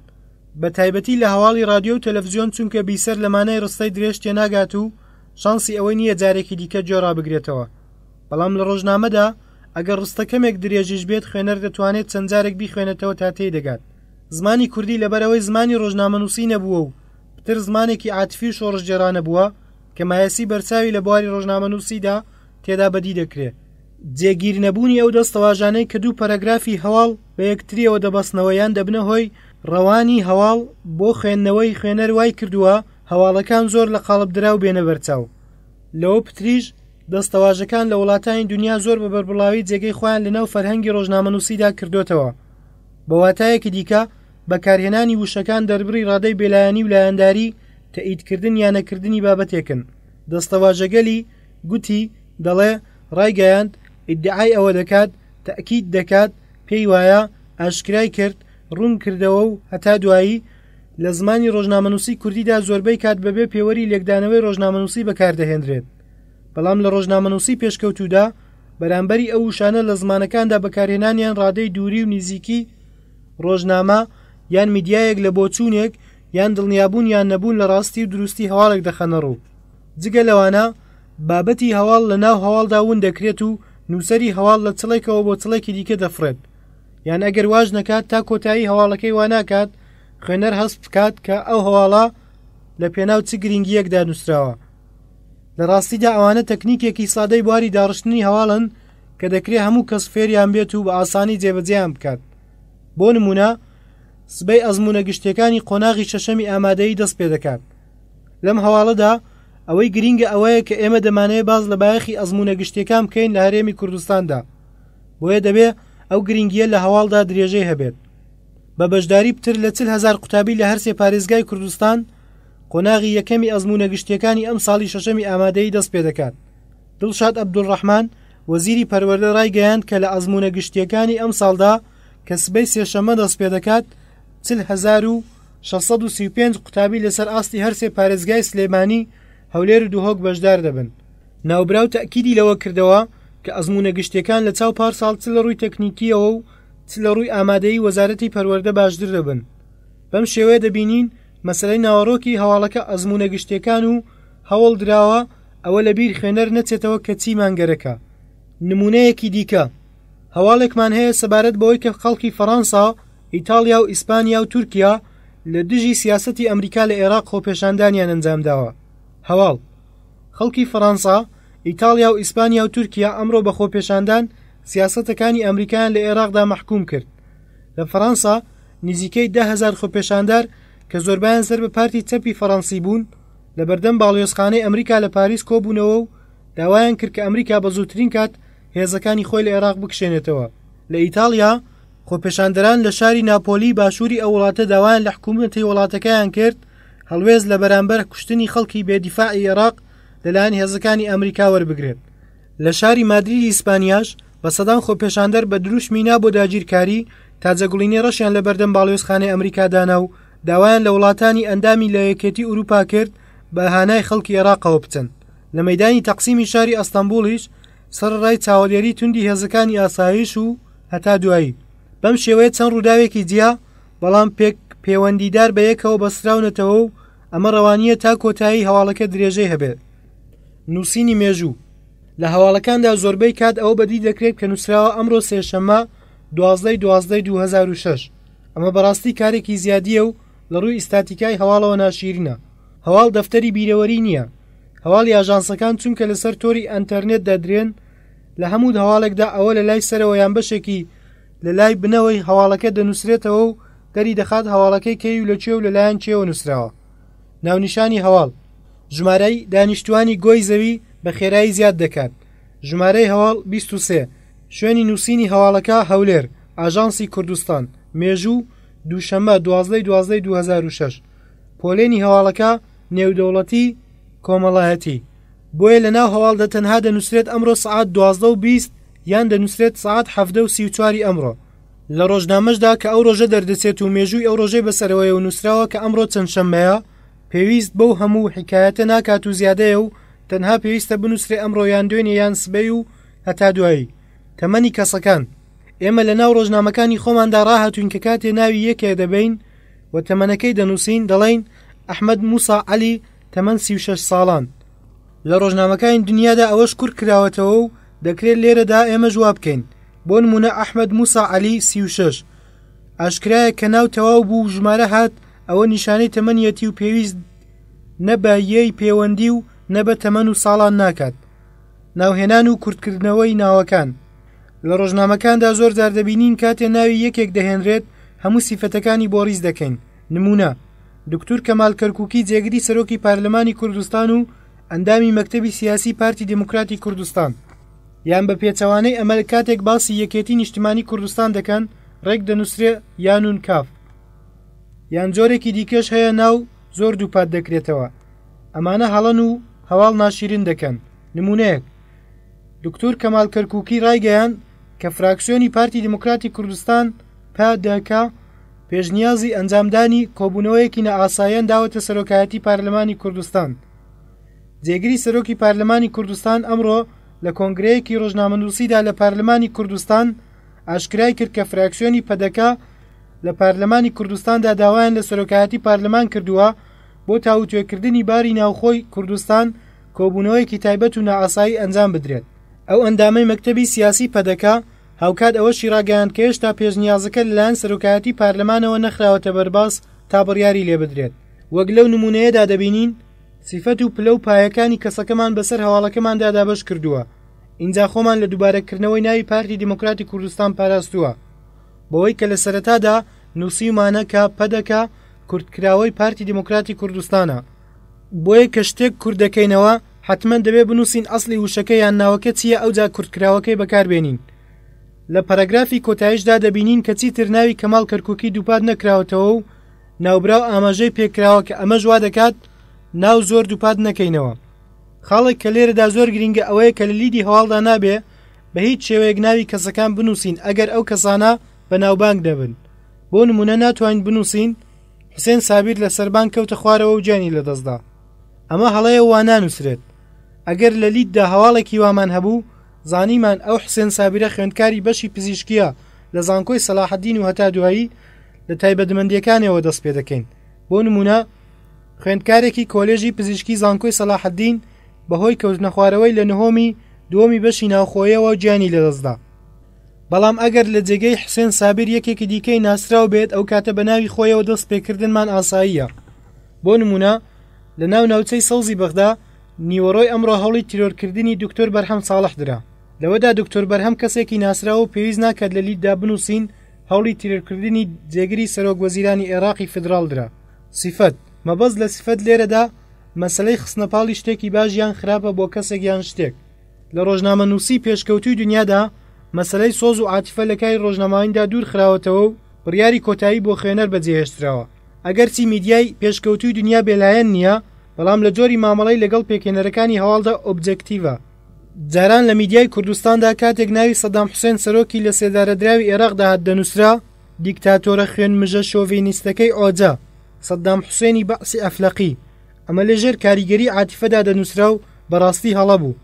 بە تایبەتی لە هەواڵی ڕادیۆ و تەلەفزیۆن چونکە بیسەر لە مانای ڕستەی درێژ تێناگات و شانسی ئەوەی نییە جارێکی دیکە گوێ ڕابگرێتەوە. بەڵام لە ڕۆژنامەدا ئەگەر ڕستە کەمێک درێژیش بێت خوێنەر دەتوانێت چەند جارێک بیخوێنێتەوە تا تێی دەگات. زمانی کوردی لەبەرئەوەی زمانی ڕۆژنامەنووسی نەبووە و پتر زمانێکی عاتفی و شۆڕشگێڕانە بووە کە مایەسی بەرچاوی لە بواری ڕۆژنامەنووسیدا تێدا بەدی دەکرێ. جێگیر نەبوونی ئەو دەستەواژانەی کە دوو پەرەگرافی هەواڵ بە یەکترییەوە دەبەستنەوە یان دەبنە هۆی ڕەوانی هەواڵ بۆ خوێندنەوەی خوێنەر وای کردووە هەواڵەکان زۆر لە قاڵبدراو بێنە بەرچاو. لەوە پتریش دەستەواژەکان لە وڵاتانی دونیا زۆر بە بەربڵاوی جێگەی خۆیان لە ناو فەرهەنگی ڕۆژنامەنووسیدا کردۆتەوە. بە واتایەکی دیکە بەکارهێنانی وشەکان دەربڕی ڕادەی بێلایەنی و لایەنداری، تەئیدکردن یا نەکردنی بابەتێکن. دەستەواژەگەلی، گوتی، دەڵێ، ڕایگەیاند، ئیدعای ئەوە دەکات، تەئکید دەکات، پێی وایە، ئاشکرای کرد، ڕوون کردەوە و هەتا دوایی، لە زمانی ڕۆژنامەنووسی کوردیدا زۆربەی کات بەبێ پێوەری لێکدانەوەی ڕۆژنامەنووسی بەکاردەهێنرێت. بەڵام لە ڕۆژنامەنووسی پێشکەوتوودا بەرامبەری ئەو وشانە لە زمانەکاندا بەکارهێنانیان ڕادەی دووری و نیزیکی ڕۆژنامە یان میدیایەک لە بۆچوونێک یان دڵنیابوون یان نەبوون لە ڕاستی و دروستی هەواڵێک دەخەنە ڕوو. جگە لەوانە بابەتی هەواڵ لە ناو هەواڵدا ون دەکرێت و نووسەری هەواڵ لە چڵێکەوە بۆ چڵێکی دیکە دەفڕێت یان ئەگەر واش نەکات تا کۆتایی هەواڵەکەی وا ناکات خوێنەر هەست بکات کە ئەو هەواڵە لە پێناو چ گرنگییەکدا نووسراوە. لە ڕاستیدا ئەوانە تەکنیکێکی سادەی بواری داڕشتنی هەواڵن کە دەکرێ هەموو کەس فێریان بێت و بە ئاسانی جێبەجێیان بکات. بۆ نموونە سبەی ئەزموونە گشتیەکانی قۆناغی شەشەمی ئامادەیی دەست پێدەکات. لەم هەواڵەدا ئەوەی گرینگە ئەوەیە کە ئێمە دەمانەوێت باس لە بایەخی ئەزموونە گشتیەکان بکەین لە هەرێمی کوردستاندا. بۆیە دەبێ ئەو گرینگییە لە هەواڵدا درێژەی هەبێت. بە بەشداری پتر لە 40 هەزار قوتابی لە هەرسێ پارێزگای کوردستان، قۆناغی یەکەمی ئەزموونە گشتییەکانی ئەمساڵی شەشەمی ئامادەیی دەست پێدەکات. دڵشاد عەبدولڕەحمان، وەزیری پەروەردە ڕایگەیاند کە لە ئەزموونە گشتییەکانی ئەمساڵدا کە سبەی سێشەممە دەست پێدەکات، 40,635 قوتابی لەسەر ئاستی هەرسێ پارێزگای سلێمانی، هەولێر و دهۆک بەشدار دەبن. ناوبراو تەئکیدی لەوە کردەوە کە ئەزموونە گشتییەکان لە چاو پارساڵ چ لە ڕووی تەکنیکییەوە و چ لە ڕووی ئامادەیی وەزارەتی پەروەردە باشتر دەبن. بەم شێوەیە دەبینین مەسەلەی ناوەڕۆکی هەواڵەکە ئەزموونە گشتیەکان و هەوڵ دراوە ئەوە لە بیر خوێنەر نەچێتەوە کە چیمان گەرەکە. نموونەیەکی دیکە، هەواڵێکمان هەیە سەبارەت بەوەی کە خەڵکی فەڕەنسا، ئیتاڵیا و ئیسپانیا و تورکیا لە دژی سیاسەتی ئەمریکا لە ئێراق خۆپێشاندانیان ئەنجامداوە. هەواڵ، خەڵکی فەڕەنسا، ئیتاڵیا و ئیسپانیا و تورکیا ئەمڕۆ بە خۆپێشاندان سیاسەتەکانی ئەمریکایان لە ئێراقدا مەحکووم کرد. لە فەڕەنسا نزیکەی 10,000 خۆپێشاندەر کە زۆربەیان سەر بە پارتی چەپی فەڕەنسی بوون، لە بەردەم باڵیۆزخانەی ئەمریکا لە پاریس کۆبوونەوە و داوایان کرد کە ئەمریکا بە زووترین کات هێزەکانی خۆی لە عێراق بکشێنێتەوە. لە ئیتاڵیا، خۆپێشاندەران لە شاری ناپۆلی باشووری ئەو وڵاتە داوایان لە حکوومەتی وڵاتەکەیان کرد هەڵوێست لە بەرامبەر کوشتنی خەڵکی بێدیفاعی عێراق لەلایەن هێزەکانی ئەمریکا وەربگرێت. لە شاری مادریدی ئیسپانیاش بە سەدان خۆپێشاندەر بە دروشمی نا بۆ داگیرکاری تاجەگوڵینەی ڕەشیان لە بەردەم باڵیۆزخانەی ئەمریکا دانا و داوایان لە وڵاتانی ئەندامی لە یەکێتی ئوروپا کرد بە هانای خەڵکی عێراقەوە بچن. لە مەیدانی تەقسیمی شاری ئەستەنبوڵیش سەرەڕای چاوەدێری توندی هێزەکانی ئاسایش و هەتا دوایی بەم شێوەیە چەند ڕووداوێکی جیا بەڵام پێک پێوەندیدار بە یەکەوە بەستراونەتەوە و ئەمە ڕەوانییە تا کۆتایی هەواڵەکە درێژەی هەبێت. نووسینی مێژوو لە هەواڵەکاندا زۆربەی کات ئەوە بەدی دەکرێت کە نووسراوە ئەمڕۆ سێشەممە دوازدەی دوازدەی 2006 ئەمە بەڕاستی کارێکی زیادیە و لە ڕووی ئیستاتیکای هەواڵەوە ناشیرینە هەواڵ دەفتەری بیرەوەری نییە هەواڵی ئاژانسەکان چونکە لەسەر تۆری ئەنتەرنێت دەدرێن لە هەموو هەواڵێکدا ئەوە لە لای سەرەوە یان بەشێکی لە لای بنەوەی هەواڵەکە دەنووسرێتەوە و دەری دەخات هەواڵەکەی کەی و لە کوێ و لەلایەن کێوە نووسراوە ناونیشانی هەواڵ ژمارەی دانیشتوانی گۆی زەوی بە خێرایی زیاد دەکات ژمارەی هەواڵ 23 شوێنی نووسینی هەواڵەکە هەولێر ئاژانسی کوردستان مێژوو دووشەممە دوازدەی دوازدەی 2006 پۆلێنی هەواڵەکە نێودەوڵەتی کۆمەڵایەتی بۆیە لە ناو هەواڵدا تەنها دەنووسرێت ئەمڕۆ سەعات دوازدە و 20 یان دەنووسرێت سەعات حەڤدە و 34 ی ئەمڕۆ لە ڕۆژنامەشدا کە ئەو ڕۆژە دەردەچێت و مێژووی ئەو ڕۆژەی بەسەرەوەیە و نووسراوە کە ئەمڕۆ چەند شەممەیە پێویست بەو هەموو حیکایەتە ناکات و زیادەیە و تەنها پێویستە بنووسرێ ئەمڕۆ یان دوێنێ یان سبەی و هەتا دوایی تەمەنی کەسەکان ئێمە لە ناو ڕۆژنامەکانی خۆماندا ڕاهاتوین کە کاتێ ناوی یەکێ دەبین و تەمەنەکەی دەنووسین دەڵێین ئەحمەد موسا عەلی تەمەن 36 ساڵان لە ڕۆژنامەکانی دنیادا ئەوەش کورت کراوەتەوە و دەکرێت لێرەدا ئێمەش وا بکەین بۆ نمونە ئەحمەد موسا عەلی 36 ئاشکرایە کە ناو تەواو بوو و ژمارە هات ئەوە نیشانەی تەمەنیەتی و پێویست نە بە یەی پێوەندی و نە بە تەمەن و ساڵان ناکات ناوهێنان و کورتکردنەوەی ناوەکان لە ڕۆژنامەکاندا زۆر جار دەبینین کاتێ ناوی یەکێک دەهێنرێت هەموو سیفەتەکانی بۆ ڕیز دەکەین نمونە دکتور کەمال کەرکوکی جێگری سەرۆکی پارلەمانی کوردستان و ئەندامی مەکتەبی سیاسی پارتی دیموکراتی کوردستان یان بە پێچەوانەی ئەمە کاتێک باسی یەکێتی نیشتمانی کوردستان دەکەن ڕێک دەنووسرێ یانون کاف یان جۆرێکی دیکەش هەیە ناو زۆر دووپات دەکرێتەوە ئەمانە هەڵەن و هەواڵ ناشیرین دەکەن نمونەیەک دکتور کەمال کەرکوکی ڕایگەیاند کە فراکسیۆنی پارتی دیموکراتی کوردستان پدک پێشنیازی ئەنجامدانی کۆبوونەوەیەکی نائاساییان داوەتە سەرۆکایەتی پارلەمانی کوردستان. جێگری سەرۆکی پارلەمانی کوردستان ئەمڕۆ لە کۆنگرەیەکی ڕۆژنامەنووسیدا لە پارلەمانی کوردستان ئاشکرای کرد کە فراکسیۆنی پەدەکە لە پارلەمانی کوردستاندا داوایان لە سەرۆکایەتی پارلەمان کردووە بۆ تاوتوێکردنی باری ناوخۆی کوردستان کۆبوونەوەیەکی تایبەت و نائاسایی ئەنجام بدرێت. ئەو ئەندامەی مەکتەبی سیاسی پەدەکە هاوکات ئەوەشی ڕاگەیاند کە هێشتا پێشنیازەکە لەلایەن سەرۆکایەتی پارلەمانەوە نەخراوەتە بەرباس تا بڕیاری لێبدرێت. وەک لەو نموونەیەدا دەبینین سیفەت و پلە و پایەکانی کەسەکەمان بەسەر هەواڵەکەماندا دابەش کردووە، ئینجا خۆمان لە دووبارەکردنەوەی ناوی پارتی دیموکراتی کوردستان پاراستووە بەوەی کە لە سەرەتادا نووسیومانە کە پەدەکە کورتکراوەی پارتی دیموکراتی کوردستانە. بۆیە کە شتێک کورت دەکەینەوە حەتمەن دەبێ بنووسین ئەسڵی وشەکە یان ناوەکە چییە ئەوجا کورتکراوەکەی بەکار بێنین. لە پەرەگرافی کۆتاییشدا دەبینین کە چیتر ناوی کەماڵ کەرکووکی دووپات نەکراوەتەوە و ناوبراو ئاماژەی پێکراوە کە ئەمەش وا دەکات ناو زۆر دووپات نەکەینەوە. خاڵێک کە لێرەدا زۆر گرینگە ئەوەیە کە لە لیدی هەواڵدا نابێ بە هیچ شێوەیەک ناوی کەسەکان بنووسین ئەگەر ئەو کەسانە بەناوبانگ نەبن. بۆ نموونە ناتوانین بنووسین حوسێن سابیر لە سەربان کەوتە خوارەوە و گیانی لەدەستدا. ئەمە هەڵەیە و وا نانووسرێت. ئەگەر لە لیددا هەواڵێکی وامان هەبوو، زانیمان ئەو حوسێن سابیرە خوێندکاری بەشی پزیشکییە لە زانکۆی سەلاحەدین و هەتا دوایی، لە تایبەتمەندییەکانیەوە دەست پێ دەکەین. بۆ نموونە، خوێندکارێکی کۆلێژی پزیشکی زانکۆی سەلاحەدین بەهۆی کەوتنەخوارەوەی لە نهۆمی دووەمی بەشی ناوخۆیەوە گیانی لەدەستدا. بەڵام ئەگەر لە جێگەی حوسێن سابیر یەکێکی دیکەی ناسراو بێت ئەو کاتە بە ناوی خۆیەوە دەست پێکردنمان ئاساییە. بۆ نموونە لە ناو ناوچەی سەوزی بەغدا نیوەڕۆی ئەمڕۆ هەوڵی تیرۆرکردنی دکتۆر بەرهەم ساڵح درا. لەوەدا دکتۆر بەرهەم کەسێکی ناسراوە و پێویست ناکات لە لیددا بنووسین هەوڵی تیرۆرکردنی جێگری سەرۆک وەزیرانی ئێراقی فیدراڵ درا. سیفەت، مەبەست لە سیفەت لێرەدا مەسەلەی خستنەپاڵی شتێکی باش یان خراپە بۆ کەسێک یان شتێک. لە ڕۆژنامەنووسیی پێشکەوتووی دنیادا مەسەلەی سۆز و عاتیفە لە کاری ڕۆژنامەوانیدا دوور خراوەتەوە و بڕیاری کۆتایی بۆ خوێنەر بەجێهێشتراوە. ئەگەرچی میدیای پێشکەوتووی دنیا بێلایەن نییە، بەڵام لە جۆری مامەڵەی لەگەڵ پێکهێنەرەکانی هەواڵدا ئۆبجەکتیڤە. جاران لە میدیای کوردستاندا کاتێک ناوی سەدام حوسێن سەرۆکی لەسێدارەدراوی ئێراق دەهات دەنووسرا، دیکتاتۆرە خوێنمژە شۆڤێنیستەکەی ئۆجە، سەدام حوسێنی بەعسی ئەفلەقی. ئەمە لەژێر کاریگەری عاتیفەدا دەنووسرا و بەڕاستی هەڵە بوو.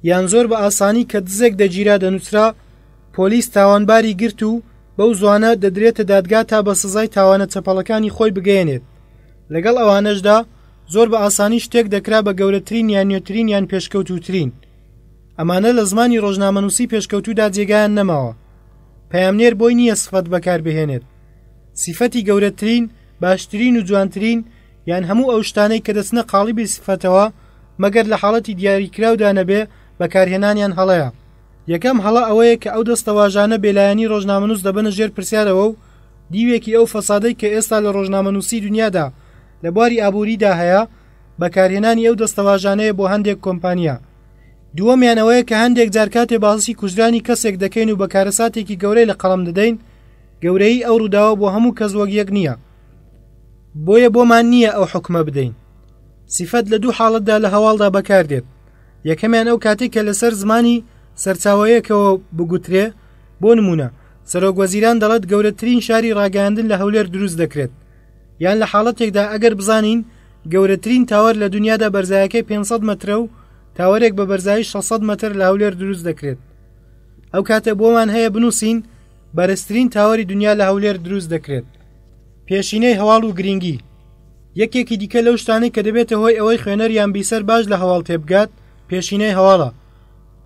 یان زۆر بە ئاسانی کە دزێک دەگیرا دەنووسرا، پۆلیس تاوانباری گرت و بەو زوانە دەدرێتە دادگا تا بە سزای تاوانە چەپەڵەکانی خۆی بگەیەنێت. لەگەڵ ئەوانەشدا زۆر بە ئاسانی شتێک دەکرا بە گەورەترین یان نوێترین یان پێشکەوتووترین. ئەمانە لە زمانی ڕۆژنامەنووسی پێشکەوتوودا جێگایان نەماوە. پەیامنێر بۆی نییە سفەت بەکار بهێنێت. سیفەتی گەورەترین، باشترین و جوانترین یان هەموو ئەو شتانەی کە دەچنە قاڵبی سفەتەوە، مەگەر لە حاڵەتی دیاریکراودا نەبێ، بەکارهێنانیان هەڵەیە. یەکەم هەڵە ئەوەیە کە ئەو دەستەواژانە بێلایەنی ڕۆژنامەنووس دەبەنە ژێر پرسیارەوە و دیوێکی ئەو فەسادەی کە ئێستا لە ڕۆژنامەنووسی دونیادا لە بواری ئابووریدا هەیە، بەکارهێنانی ئەو دەستەواژانەیە بۆ هەندێک کۆمپانیا. دووەمیان ئەوەیە کە هەندێک جار کاتێ باسی کوژرانی کەسێک دەکەین و بە کارەساتێکی گەورەی لە قەڵەم دەدەین، گەورەیی ئەو ڕووداوە بۆ هەموو کەس وەک یەک نییە. بۆیە بۆمان نییە ئەو حوکمە بدەین. سیفەت لە دوو حاڵەتدا لە هەواڵدا بەکاردێت. یەکەمیان ئەو کاتێک کە لەسەر زمانی سەرچاوەیەکەوە بگوترێ، بۆ نموونە، سەرۆک وەزیران دەڵێت گەورەترین شاری ڕاگەیاندن لە هەولێر دروست دەکرێت. یان لە حاڵەتێکدا ئەگەر بزانین گەورەترین تاوەر لە دنیادا بەرزایەکەی 500 مەترە و تاوەرێک بە بەرزایی 600 مەتر لە هەولێر دروست دەکرێت. ئەو کاتە بۆمان هەیە بنووسین بەرزترین تاوەری دنیا لە هەولێر دروست دەکرێت. پێشینەی هەواڵ و گرینگی یەکێکی دیکە لەو شتانەی کە دەبێتە هۆی ئەوەی خوێنەر یان بیسەر باش لە هەواڵ تێبگات پێشینەی هەواڵە.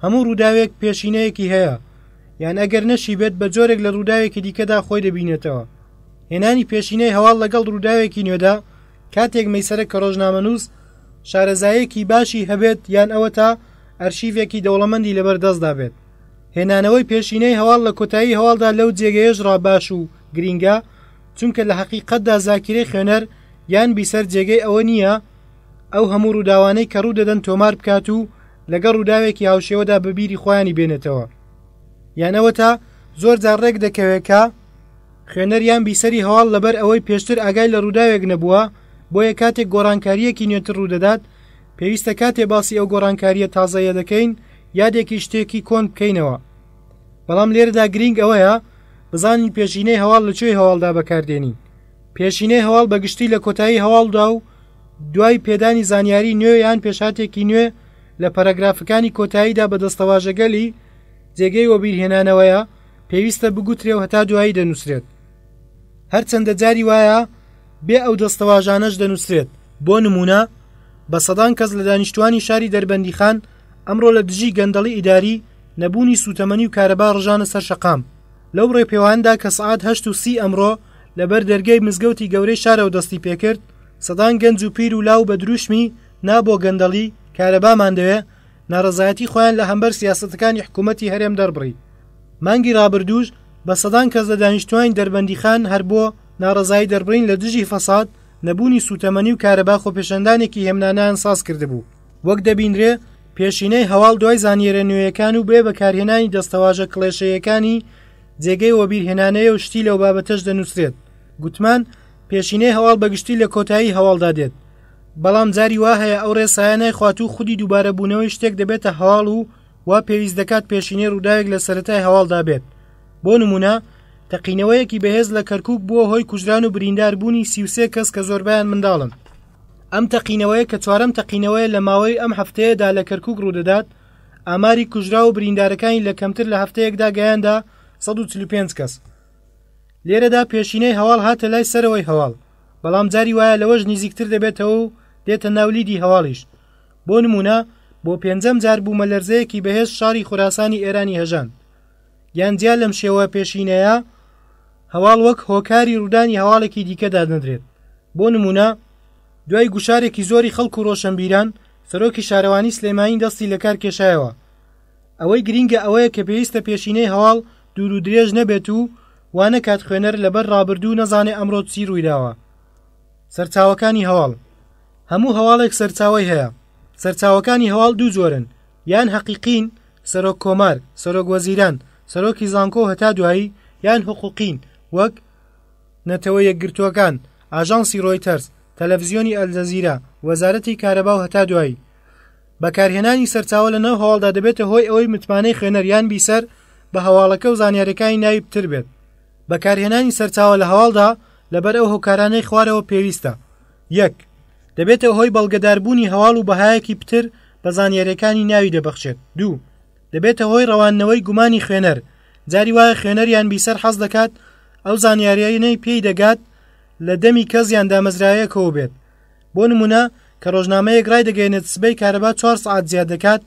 هەموو ڕووداوێک پێشینەیەکی هەیە یان ئەگەر نەشی بێت بە جۆرێک لە ڕووداوێکی دیکەدا خۆی دەبینێتەوە. هێنانی پێشینەی هەواڵ لەگەڵ ڕووداوێکی نوێدا کاتێک مەیسەرە کە ڕۆژنامەنووس شارەزایەکی باشی هەبێت یان ئەوەتا ئەرشیڤێکی دەوڵەمەندی لەبەر دەستدا بێت. هێنانەوەی پێشینەی هەواڵ لە کۆتایی هەواڵدا لەو جێگەیەش ڕا باش و گرینگە چونکە لە هەقیقەتدا زاکیرەی خوێنەر یان بیسەر جێگەی ئەوە نییە ئەو هەموو ڕووداوانەی کە ڕوو دەدەن تۆمار بکات و لەگەڵ ڕووداوێکی هاوشێوەدا بە بیری خۆیانی بێنێتەوە یان ئەوەتا زۆر جار ڕێک دەکەوێت کە خوێنەر یان بیسەری هەواڵ لەبەر ئەوەی پێشتر ئاگای لە ڕووداوێک نەبووە بۆیە کاتێک گۆڕانکارییەکی نوێتر ڕوودەدات پێویستە کاتێ باسی ئەو گۆڕانکارییە تازەیە دەکەین یادێکی شتێکی کۆن بکەینەوە بەڵام لێرەدا گرینگ ئەوەیە بزانین پێشینەی هەواڵ لە کوێی هەواڵدا بەکاردێنین پێشینەی هەواڵ بە گشتی لە کۆتایی هەواڵدا و دوای پێدانی زانیاری نوێ یان پێشهاتێکی نوێ لە پەرەگرافەکانی کۆتاییدا بە دەستەواژەگەلی جێگەی وەبیرهێنانەوەیە پێویستە بگوترێ و هەتا دوایی دەنووسرێت هەرچەندە جاری وایە بێ ئەو دەستەواژانەش دەنووسرێت بۆ نموونە بە سەدان کەس لە دانیشتوانی شاری دەربەندیخان ئەمڕۆ لە دژی گەندەڵی ئیداری، نەبوونی سووتەمەنی و کارەبا ڕژانە سەر شەقام. لەو ڕێپێواندا کە سەعات 8:30 ئەمڕۆ لە بەر دەرگەی مزگەوتی گەورەی شارەوە دەستی پێکرد، سەدان گەنج و پیر و لاو بە دروشمی نا بۆ گەندەڵی، کارەبامان دەوێ، ناڕەزایەتی خۆیان لە هەمبەر سیاسەتەکانی حکوومەتی هەرێم دەربڕی. مانگی ڕابردووش بە سەدان کەس لە دانیشتوانی دەربەندیخان هەر بۆ ناڕەزایی دەربڕین لە دژی فەساد، نەبوونی سووتەمەنی و کارەبا خۆپێشاندانێکی هێمنانەیان ساز کردبوو. وەک دەبینرێ پێشینەی هەواڵ دوای زانیەرە نوێیەکان و بێ بەکارهێنانی دەستەواژە کڵێشەیەکانی جێگەی وەبیرهێنانەیە و شتی لەو بابەتەش دەنووسرێت. گوتمان پێشینەی هەواڵ بەگشتی لە کۆتایی هەواڵدا دێت، بەڵام جاری وا هەیە ئەو ڕێسایە نایخوات و خودی دووبارەبوونەوەی شتێک دەبێتە هەواڵ و وا پێویست دەکات پێشینەی ڕووداوێک لە سەرەتای هەواڵدا بێت. بۆ نموونە تەقینەوەیەکی بەهێز لە کەرکووک بووە هۆی کوژران و برینداربوونی 33 کەس کە زۆربەیان منداڵن. ئەم تەقینەوەیە کە چوارەم تەقینەوەیە لە ماوەی ئەم هەفتەیەدا لە کەرکووک ڕوودەدات، ئاماری کوژراو و بریندارەکانی لە کەمتر لە هەفتەیەکدا گەیاندە 145 کەس. لێرەدا پێشینەی هەواڵ هاتە لای سەرەوەی هەواڵ، بەڵام جاری وایە لەوەش نیزیکتر دەبێتەوە و دێتە ناو لیدی هەواڵیش. بۆ نموونە بۆ پێنجەم جار بوومەلەرزەیەکی بەهێز شاری خوراسانی ئێرانی هەژاند. یان جیا لەم شێوە پێشینەیە، هەواڵ وەک هۆکاری ڕوودانی هەواڵێکی دیکە دادەنرێت. بۆ نموونە دوای گوشارێکی زۆری خەڵک و ڕۆشەنبیران، سەرۆکی شارەوانی سلێمانی دەستی لەکار کێشایەوە. ئەوەی گرینگە ئەوەیە کە پێویستە پێشینەی هەواڵ دوور و درێژ نەبێت و وا نەکات خوێنەر لەبەر ڕابردوو نەزانێ ئەمڕۆ چی ڕوویداوە. سەرچاوەکانی هەواڵ هەموو هەواڵێک سەرچاوەی هەیە. سەرچاوەکانی هەواڵ دوو جۆرن. یان هەقیقین، سەرۆک کۆمار، سەرۆک وەزیران، سەرۆکی زانکۆ و هەتا دوایی، یان هوقوقین، وەک، نەتەوە یەکگرتووەکان، ئاژانسی ڕۆیتەرز، تەلەفزیۆنی ئەلجەزیرە، وەزارەتی کارەبا و هەتا دوایی. بەکارهێنانی سەرچاوە لە ناو هەواڵدا دەبێتە هۆی ئەوەی متمانەی خوێنەر یان بیسەر بە هەواڵەکە و زانیاریەکانی ناوی پتر بێت. بەکارهێنانی سەرچاوە لە هەواڵدا لەبەر ئەو هۆکارانەی خوارەوە پێویستە. یەک. دەبێتە هۆی بەڵگەداربوونی هەواڵ و بەهایەکی پتر بە زانیاریەکانی ناوی دەبەخشێت. دوو. دەبێتە هۆی ڕەواندنەوەی گومانی خوێنەر، جاری وایە خوێنەر یان بیسەر حەز دەکات ئەو زانیاریانەی پێی دەگات لە دەمی کەس یان دامەزراوەیەکەوە بێت، بۆ نمونە کە ڕۆژنامەیەک ڕایدەگەیەنێت سبەی کارەبا چوار سەعات زیاد دەکات،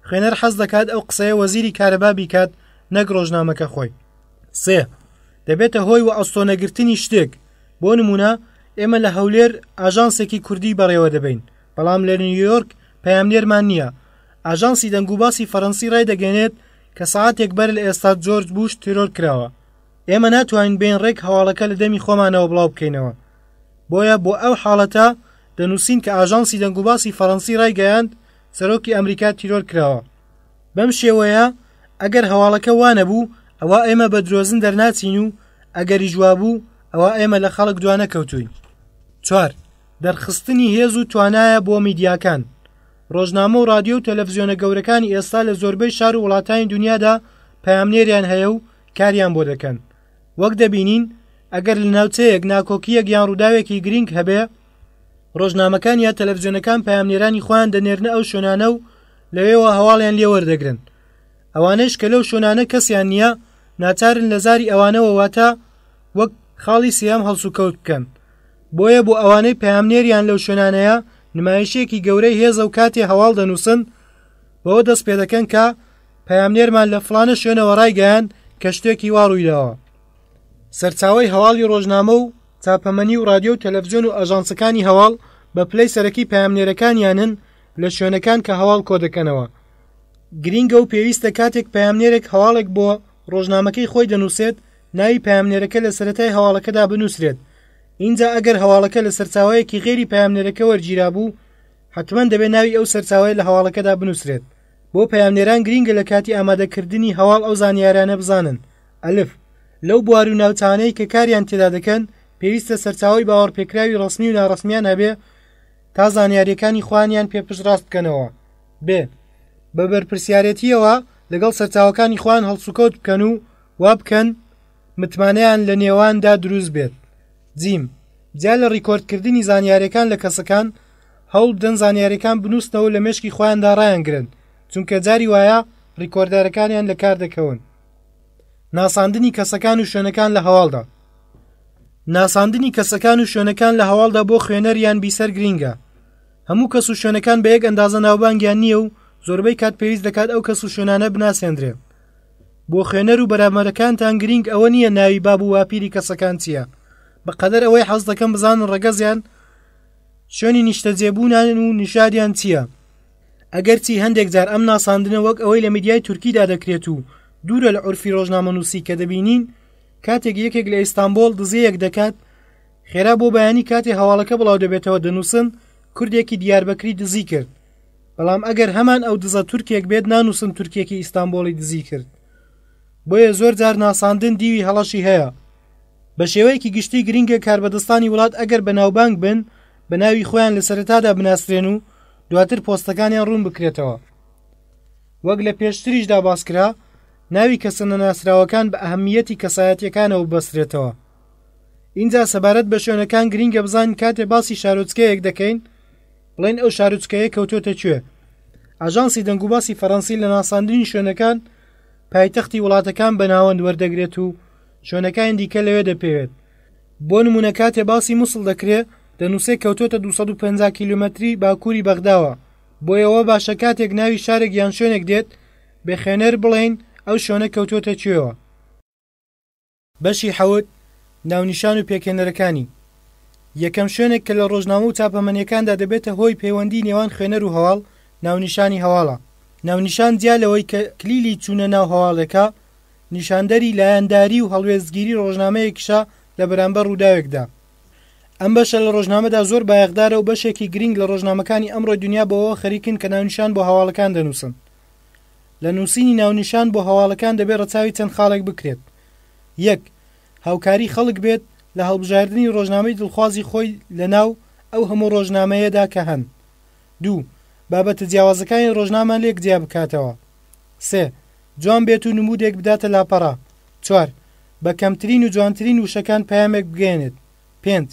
خوێنەر حەز دەکات ئەو قسەیە وەزیری کارەبا بیکات نەک ڕۆژنامەکە خۆی. سێ. دەبێتە هۆی وەئەستۆنەگرتنی شتێک، بۆ نمونە ئێمە لە هەولێر ئاژانسێکی کوردی بەڕێوە دەبەین، بەڵام لە نیویۆرک پەیامنێرمان نییە، ئاژانسی دەنگوباسی فەرەنسی ڕایدەگەیەنێت کە سەعاتێک بەر لە ئێستا جۆرج بوش تیرۆر کراوە. ئێمە ناتوانین بێین ڕێک هەواڵەکە لە دەمی خۆمانەوە بڵاو بکەینەوە. بۆیە بۆ ئەو حاڵەتە دەنووسین کە ئاژانسی دەنگوباسی فەرەنسی ڕایگەیاند سەرۆکی ئەمریکا تیرۆر کراوە. بەم شێوەیە ئەگەر هەواڵەکە وا نەبوو ئەوا ئێمە بە درۆزن دەرناچین و ئەگەریش وابوو ئەوا ئێمە لە خەڵک دوانەکەوتووین. چوار، دەرخستنی هێز و توانایە بۆ میدیاکان. ڕۆژنامە و ڕادیۆ و تەلەفزیۆنە گەورەکانی ئێستا لە زۆربەی شار و وڵاتانی دونیادا پەیامنێریان هەیە و کاریان بۆ دەکەن. وەک دەبینین ئەگەر لە ناوچەیەک ناکۆکییەک یان ڕووداوێکی گرینگ هەبێ، ڕۆژنامەکان یا تەلەفزیۆنەکان پەیامنێرانی خۆیان دەنێرنە ئەو شوێنانە و لەوێوە هەواڵیان لێ وەردەگرن. ئەوانەیش کە لەو شوێنانە کەسیان نییە، ناچارن لە زاری ئەوانەوە واتە وەک خاڵی سێیەم هەڵسوکەوت بکەن. بۆیە بۆ ئەوانەی پەیامنێریان لەو شوێنانەیە نمایشێکی گەورەی هێزە و کاتێ هەواڵ دەنووسن بەوە دەست پێدەکەن کە پەیامنێرمان لە فڵانە شوێنەوە ڕایگەیاند کە شتێکی وا ڕوویداوە. سەرچاوەی هەواڵی ڕۆژنامە و چاپەمەنی و ڕادیۆ و تەلەفزیۆن و ئاژانسەکانی هەواڵ بە پلەی سەرەکی پەیامنێرەکانیانن لە شوێنەکان کە هەواڵ کۆدەکەنەوە. گرینگە و پێویستە کاتێک پەیامنێرێک هەواڵێک بۆ ڕۆژنامەکەی خۆی دەنووسێت ناوی پەیامنێرەکە لە سەرەتای هەواڵەکەدا بنووسرێت ئینجا ئەگەر هەواڵەکە لە سەرچاوەیەکی غەیری پەیامنێرەکە وەرگیرابوو حەتمەن دەبێت ناوی ئەو سەرچاوەیە لە هەواڵەکەدا بنووسرێت. بۆ پەیامنێران گرینگە لە کاتی ئامادەکردنی هەواڵ ئەو زانیارانە بزانن، ئەلف، لەو بوار و ناوچانەی کە کاریان تێدا دەکەن پێویستە سەرچاوەی باوەڕپێکراوی ڕەسمی و ناڕەسمیان هەبێ تا زانیارییەکانی خۆیانیان پێ پشتڕاست بکەنەوە. ب. بە بەرپرسیارێتییەوە لەگەڵ سەرچاوەکانی خۆیان هەڵسوکەوت بکەن و وا بکەن متمانەیان لە نێواندا دروست بێت. جیم، جیا لە ڕیکۆردکردنی زانیاریەکان لە کەسەکان، هەوڵبدەن زانیاریەکان بنووسنەوە و لە مێشکی خۆیاندا ڕایانگرن، چونکە جاری وایە ڕیکۆردەرەکانیان لە کار دەکەون. ناساندنی کەسەکان و شوێنەکان لە هەواڵدا. ناساندنی کەسەکان و شوێنەکان لە هەواڵدا بۆ خوێنەر یان بیسەر گرینگە. هەموو کەس و شوێنەکان بە یەک ئەندازە ناوبانگیان نییە و زۆربەی کات پێویست دەکات ئەو کەس و شوێنانە بناسێندرێن. بۆ خوێنەر و بەرامبەرەکانتان گرینگ ئەوە نییە ناوی باب و باپیری کەسەکان چییە، بە قەدەر ئەوەی حەز دەکەن بزانن ڕەگەزیان، شوێنی نیشتەجێبوونیان و نیژادیان چییە. ئەگەرچی هەندێک جار ئەم ناساندنە وەک ئەوەی لە میدیای تورکیدا دەکرێت و دوورە لە عورفی ڕۆژنامەنووسی کە دەبینین کاتێک یەکێک لە ئیستانبۆڵ دزییەک دەکات خێرا بۆ بەیانی کاتێ هەواڵەکە بڵاو دەبێتەوە دەنووسن کوردێکی دیاربەکری دزی کرد بەڵام ئەگەر هەمان ئەو دزە تورکێک بێت نانووسن تورکێکی ئیستانبۆڵی دزی کرد بۆیە زۆر جار ناساندن دیوی هەڵەشی هەیە بە شێوەیەکی گشتی گرنگە کاربەدەستانی وڵات ئەگەر بەناوبانگ بن بە ناوی خۆیان لە سەرەتادا بناسرێن و دواتر پۆستەکانیان ڕوون بکرێتەوە وەک لە پێشتریشدا باسکرا ناوی کەسە نەناسراوەکان بە ئەهمیەتی کەسایەتیەکانەوە ببەسترێتەوە ئینجا سەبارەت بە شوێنەکان گرینگە بزانین کاتێ باسی شارۆچکەیەک دەکەین بڵێن ئەو شارۆچکەیە کەوتۆتە کوێ ئاژانسی دەنگوباسی فەڕەنسی لە ناساندنی شوێنەکان پایتەختی وڵاتەکان بە ناوەند وەردەگرێت و شوێنەکانی دیکە لەوێ دەپێوێت بۆ نمونە کاتێ باسی موسڵ دەکرێ دەنووسێ کەوتۆتە 250 کیلومەتری باکووری بەغداوە بۆیەوە باشە کاتێک ناوی شارێک یان شوێنێک دێت بە خوێنەر بڵێین ئەو شوێنە کەوتۆتە کوێوە. بەشی حەوت، ناونیشان و پێکهێنەرەکانی یەکەم شوێنێک کە لە ڕۆژنامە و چاپەمەنییەکاندا دەبێتە هۆی پەیوەندی نێوان خوێنەر و هەواڵ، ناونیشانی هەواڵە. ناونیشان جیا لەوەی کە کلیلی چوونە ناو هەواڵێکە، نیشاندەری لایەنداری و هەڵوێستگیری ڕۆژنامەیەکیشە لە بەرامبەر ڕووداوێکدا. ئەم بەشە لە ڕۆژنامەدا زۆر بایەخدارە و بەشێکی گرینگ لە ڕۆژنامەکانی ئەمڕۆی دونیا بەوەوە خەریکن کە ناونیشان بۆ هەواڵەکان دەنووسن. لە نووسینی ناونیشان بۆ هەواڵەکان دەبێ ڕەچاوی چەند خاڵێک بکرێت. یەک. هاوکاری خەڵک بێت لە هەڵبژاردنی ڕۆژنامەی دڵخوازی خۆی لە ناو ئەو هەموو ڕۆژنامەیەدا کە هەن. دوو. بابەتە جیاوازەکانی ڕۆژنامە لێک جیا بکاتەوە. سێ. جوان بێت و نموودێک بداتە لاپەڕە. چوار. بە کەمترین و جوانترین وشەکان پەیامێک بگەیەنێت. پێنج.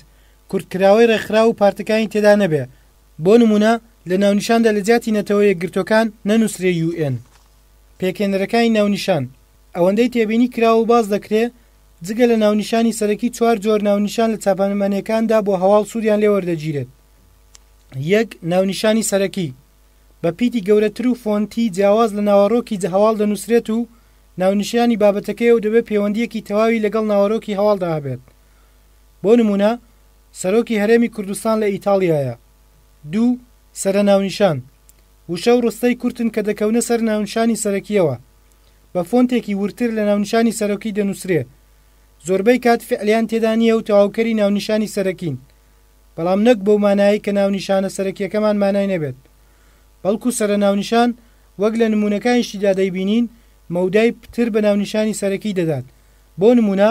کورتکراوەی ڕێکخراو و پارتەکانی تێدا نەبێ، بۆ نموونە لە ناونیشاندا لە جیاتی نەتەوە یەکگرتووەکان نەنووسرێ UN. پێکهێنەرەکانی ناونیشان، ئەوەندەی تێبینی کراوە و باس دەکرێ، جگە لە ناونیشانی سەرەکی چوار جۆر ناونیشان لە چاپەمەنیەکاندا بۆ هەواڵ سوودیان لێ وەردەگیرێت. یەک، ناونیشانی سەرەکی، بە پیتی گەورەتر و فۆنتی جیاواز لە ناوەڕۆکی هەواڵ دەنووسرێت و ناونیشانی بابەتەکەیە و دەبێ پێوەندییەکی تەواوی لەگەڵ ناوەرۆکی هەواڵدا هەبێت. بۆ نموونە، سەرۆکی هەرێمی کوردستان لە ئیتاڵیایە. دوو، سەرەناونیشان، وشە و ڕستەی کورتن کە دەکەونە سەر ناونیشانی سەرەکییەوە. بە فۆنتێکی وردتر لە ناونیشانی سەرەکی دەنووسرێ. زۆربەی کات فیعلیان تێدا نییە و تەواوکەری ناونیشانی سەرەکین. بەڵام نەک بەو مانایەی کە ناونیشانە سەرەکییەکەمان مانای نەبێت. بەڵکو سەرەناونیشان وەک لە نموونەکانیشیدا دەیبینین مەودای پتر بە ناونیشانی سەرەکی دەدات. بۆ نموونە،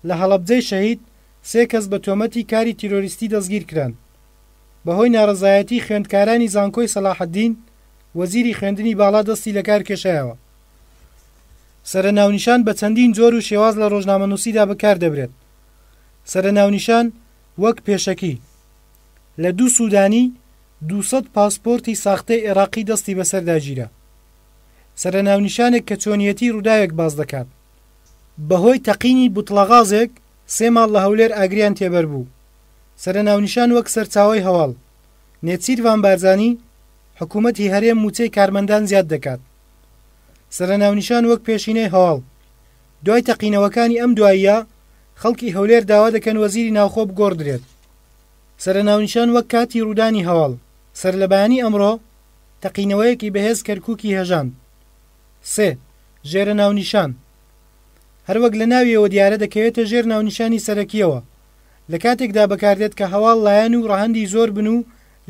لە هەڵەبجەی شەهید سێ کەس بە تۆمەتی کاری تیرۆریستی دەستگیرکران. بەهۆی ناڕەزایەتیی خوێندکارانی زانکۆی سەلاحەدین، وەزیری خوێندنی باڵا دەستی لەکار کێشایەوە. سەرەناونیشان بە چەندین جۆر و شێواز لە ڕۆژنامەنووسیدا بەکار دەبرێت. سەرەناونیشان وەک پێشەکی. لە دوو سوودانی 200 پاسپۆرتی ساختەی ئێراقی دەستی بەسەردا گیرا. سەرەناونیشانێک کە چۆنیەتی ڕووداوێک باس دەکات. بەهۆی تەقینی بوتڵەغازێک سێ ماڵ لە هەولێر ئاگریان تێبەربوو. سەرەناونیشان وەک سەرچاوەی هەواڵ. نێچیرڤان بارزانی، حکوومەتی هەرێم مووچەی کارمەندان زیاد دەکات. سەرەناونیشان وەک پێشینەی هەواڵ. دوای تەقینەوەکانی ئەم دواییە، خەڵکی هەولێر داوا دەکەن وەزیری ناوخۆ بگۆڕدرێت. سەرەناونیشان وەک کاتی ڕوودانی هەواڵ. سەرلەبەیانی ئەمڕۆ، تەقینەوەیەکی بەهێز کەرکووکی هەژاند. سێ، ژێرەناونیشان، هەروەک لە ناویەوە دیارە دەکەوێتە ژێر ناونیشانی سەرەکییەوە، لە کاتێکدا بەکاردێت کە هەواڵ لایەن و ڕەهەندی زۆر بن و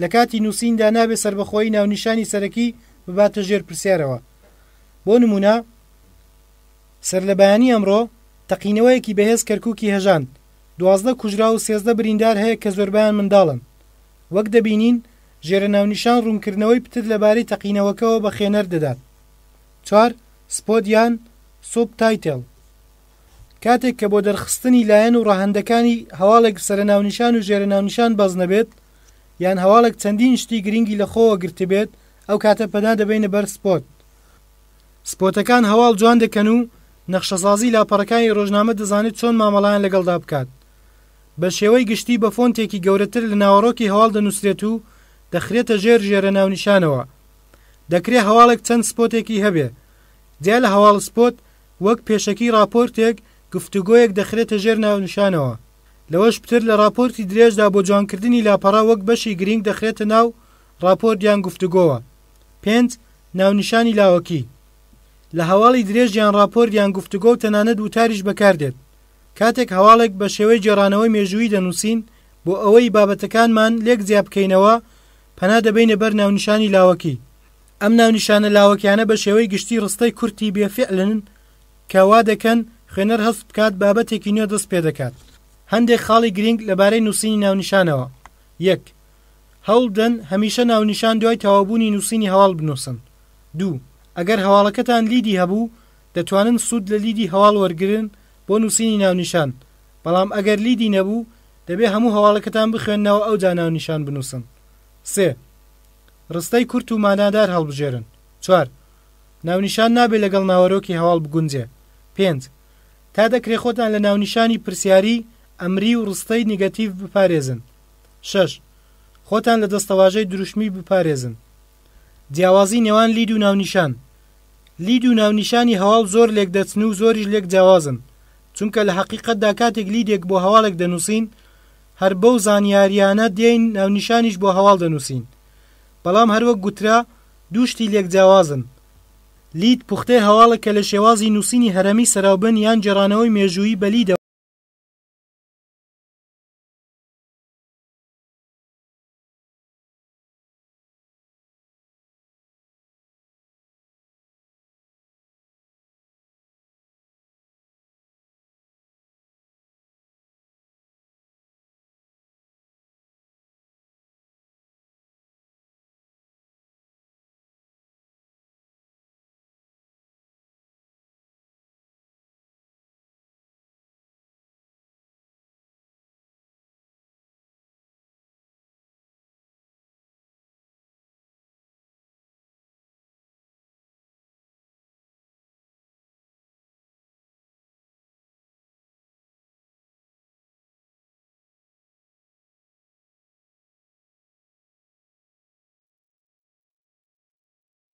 لە کاتی نووسیندا نابێ سەربەخۆیی ناونیشانی سەرەکی بباتە ژێر پرسیارەوە. بۆ نموونە، سەرلەبەیانی ئەمڕۆ، تەقینەوەیەکی بەهێز کەرکووکی هەژاند، 12 کوژراو و 13 بریندار هەیە کە زۆربەیان منداڵن. وەک دەبینین، ژێرەناونیشان ڕوونکردنەوەی پتر لەبارەی تەقینەوەکەوە بە خوێنەر دەدات. چوار، سپۆت یان سوبتایتێڵ، کاتێک کە بۆ دەرخستنی لایەن و ڕەهەندەکانی هەواڵێک سەرەناونیشان و ژێرەناونیشان بەس نەبێت، یان هەواڵێک چەندین شتی گرینگی لە خۆوە گرتبێت، ئەو کاتە پەنا دەبەینە بەر سپۆت. سپۆتەکان هەواڵ جوان دەکەن و نەخشەسازی لاپەڕەکانی ڕۆژنامە دەزانێت چۆن مامەڵەیان لەگەڵدا بکات. بە شێوەی گشتی بە فۆنتێکی گەورەتر لە ناوەڕۆکی هەواڵ دەنووسرێت و دەخرێتە ژێر ژێرەناونیشانەوە. دەکرێ هەواڵێک چەند سپۆتێکی هەبێ. جیا لە هەواڵ سپۆت وەک پێشەکی ڕاپۆرتێک، گفتوگۆیەک دەخرێتە ژێر ناونیشانەوە. لەوەش پتر لە ڕاپۆرتی درێژدا بۆ جوانکردنی لاپەڕە وەک بەشی گرینگ دەخرێتە ناو ڕاپۆرت یان گفتوگۆوە. پێنج، ناونیشانی لاوەکی. لە هەواڵی درێژ یان ڕاپۆرت یان گفتوگۆ و تەنانەت وتاریش بەکاردێت. کاتێک هەواڵێک بە شێوەی گێڕانەوەی مێژوویی دەنووسین، بۆ ئەوەی بابەتەکانمان لێک جیا بکەینەوە، پەنا دەبەینە بەر ناونیشانی لاوەکی. ئەم ناونیشانە لاوەکیانە بە شێوەی گشتی ڕستەی کورتی بێ فیعلن کە وا دەکەن خوێنەر هەست بکات بابەتێکی نوێ دەست پێ دەکات. هەندێک خاڵی گرینگ لەبارەی نووسینی ناونیشانەوە. یەک. هەوڵ بدەن هەمیشە ناونیشان دوای تەواوبوونی نووسینی هەواڵ بنووسن. دوو. ئەگەر هەواڵەکەتان لیدی هەبوو، دەتوانن سوود لە لیدی هەواڵ وەرگرن بۆ نووسینی ناونیشان، بەڵام ئەگەر لیدی نەبوو، دەبێ هەموو هەواڵەکەتان بخوێننەوە ئەوجا ناونیشان بنووسن. سێ. ڕستەی کورت و مانادار هەڵبژێرن. چوار. ناونیشان نابێ لەگەڵ ناوەرۆکی هەواڵ بگونجێ. پێنج. تا دەکرێ خۆتان لە ناونیشانی پرسیاری، ئەمری و ڕستەی نیگەتیڤ بپارێزن. شەش. خۆتان لە دەستەواژەی دروشمی بپارێزن. جیاوازی نێوان لید و ناونیشان. لید و ناونیشانی هەواڵ زۆر لێک دەچن و زۆریش لێک جیاوازن، چونکە لە هەقیقەتدا کاتێک لیدێک بۆ هەواڵێک دەنووسین، هەر بەو زانیارییانە دێین ناونیشانیش بۆ هەواڵ دەنووسین. بەڵام هەروەک گوترا دوو شتی لێک جیاوازن. لید پوختەی هەواڵە کە لە شێوازی نووسینی هەرەمی سەراوبن یان گێڕانەوەی مێژوویی بە لیدەوە.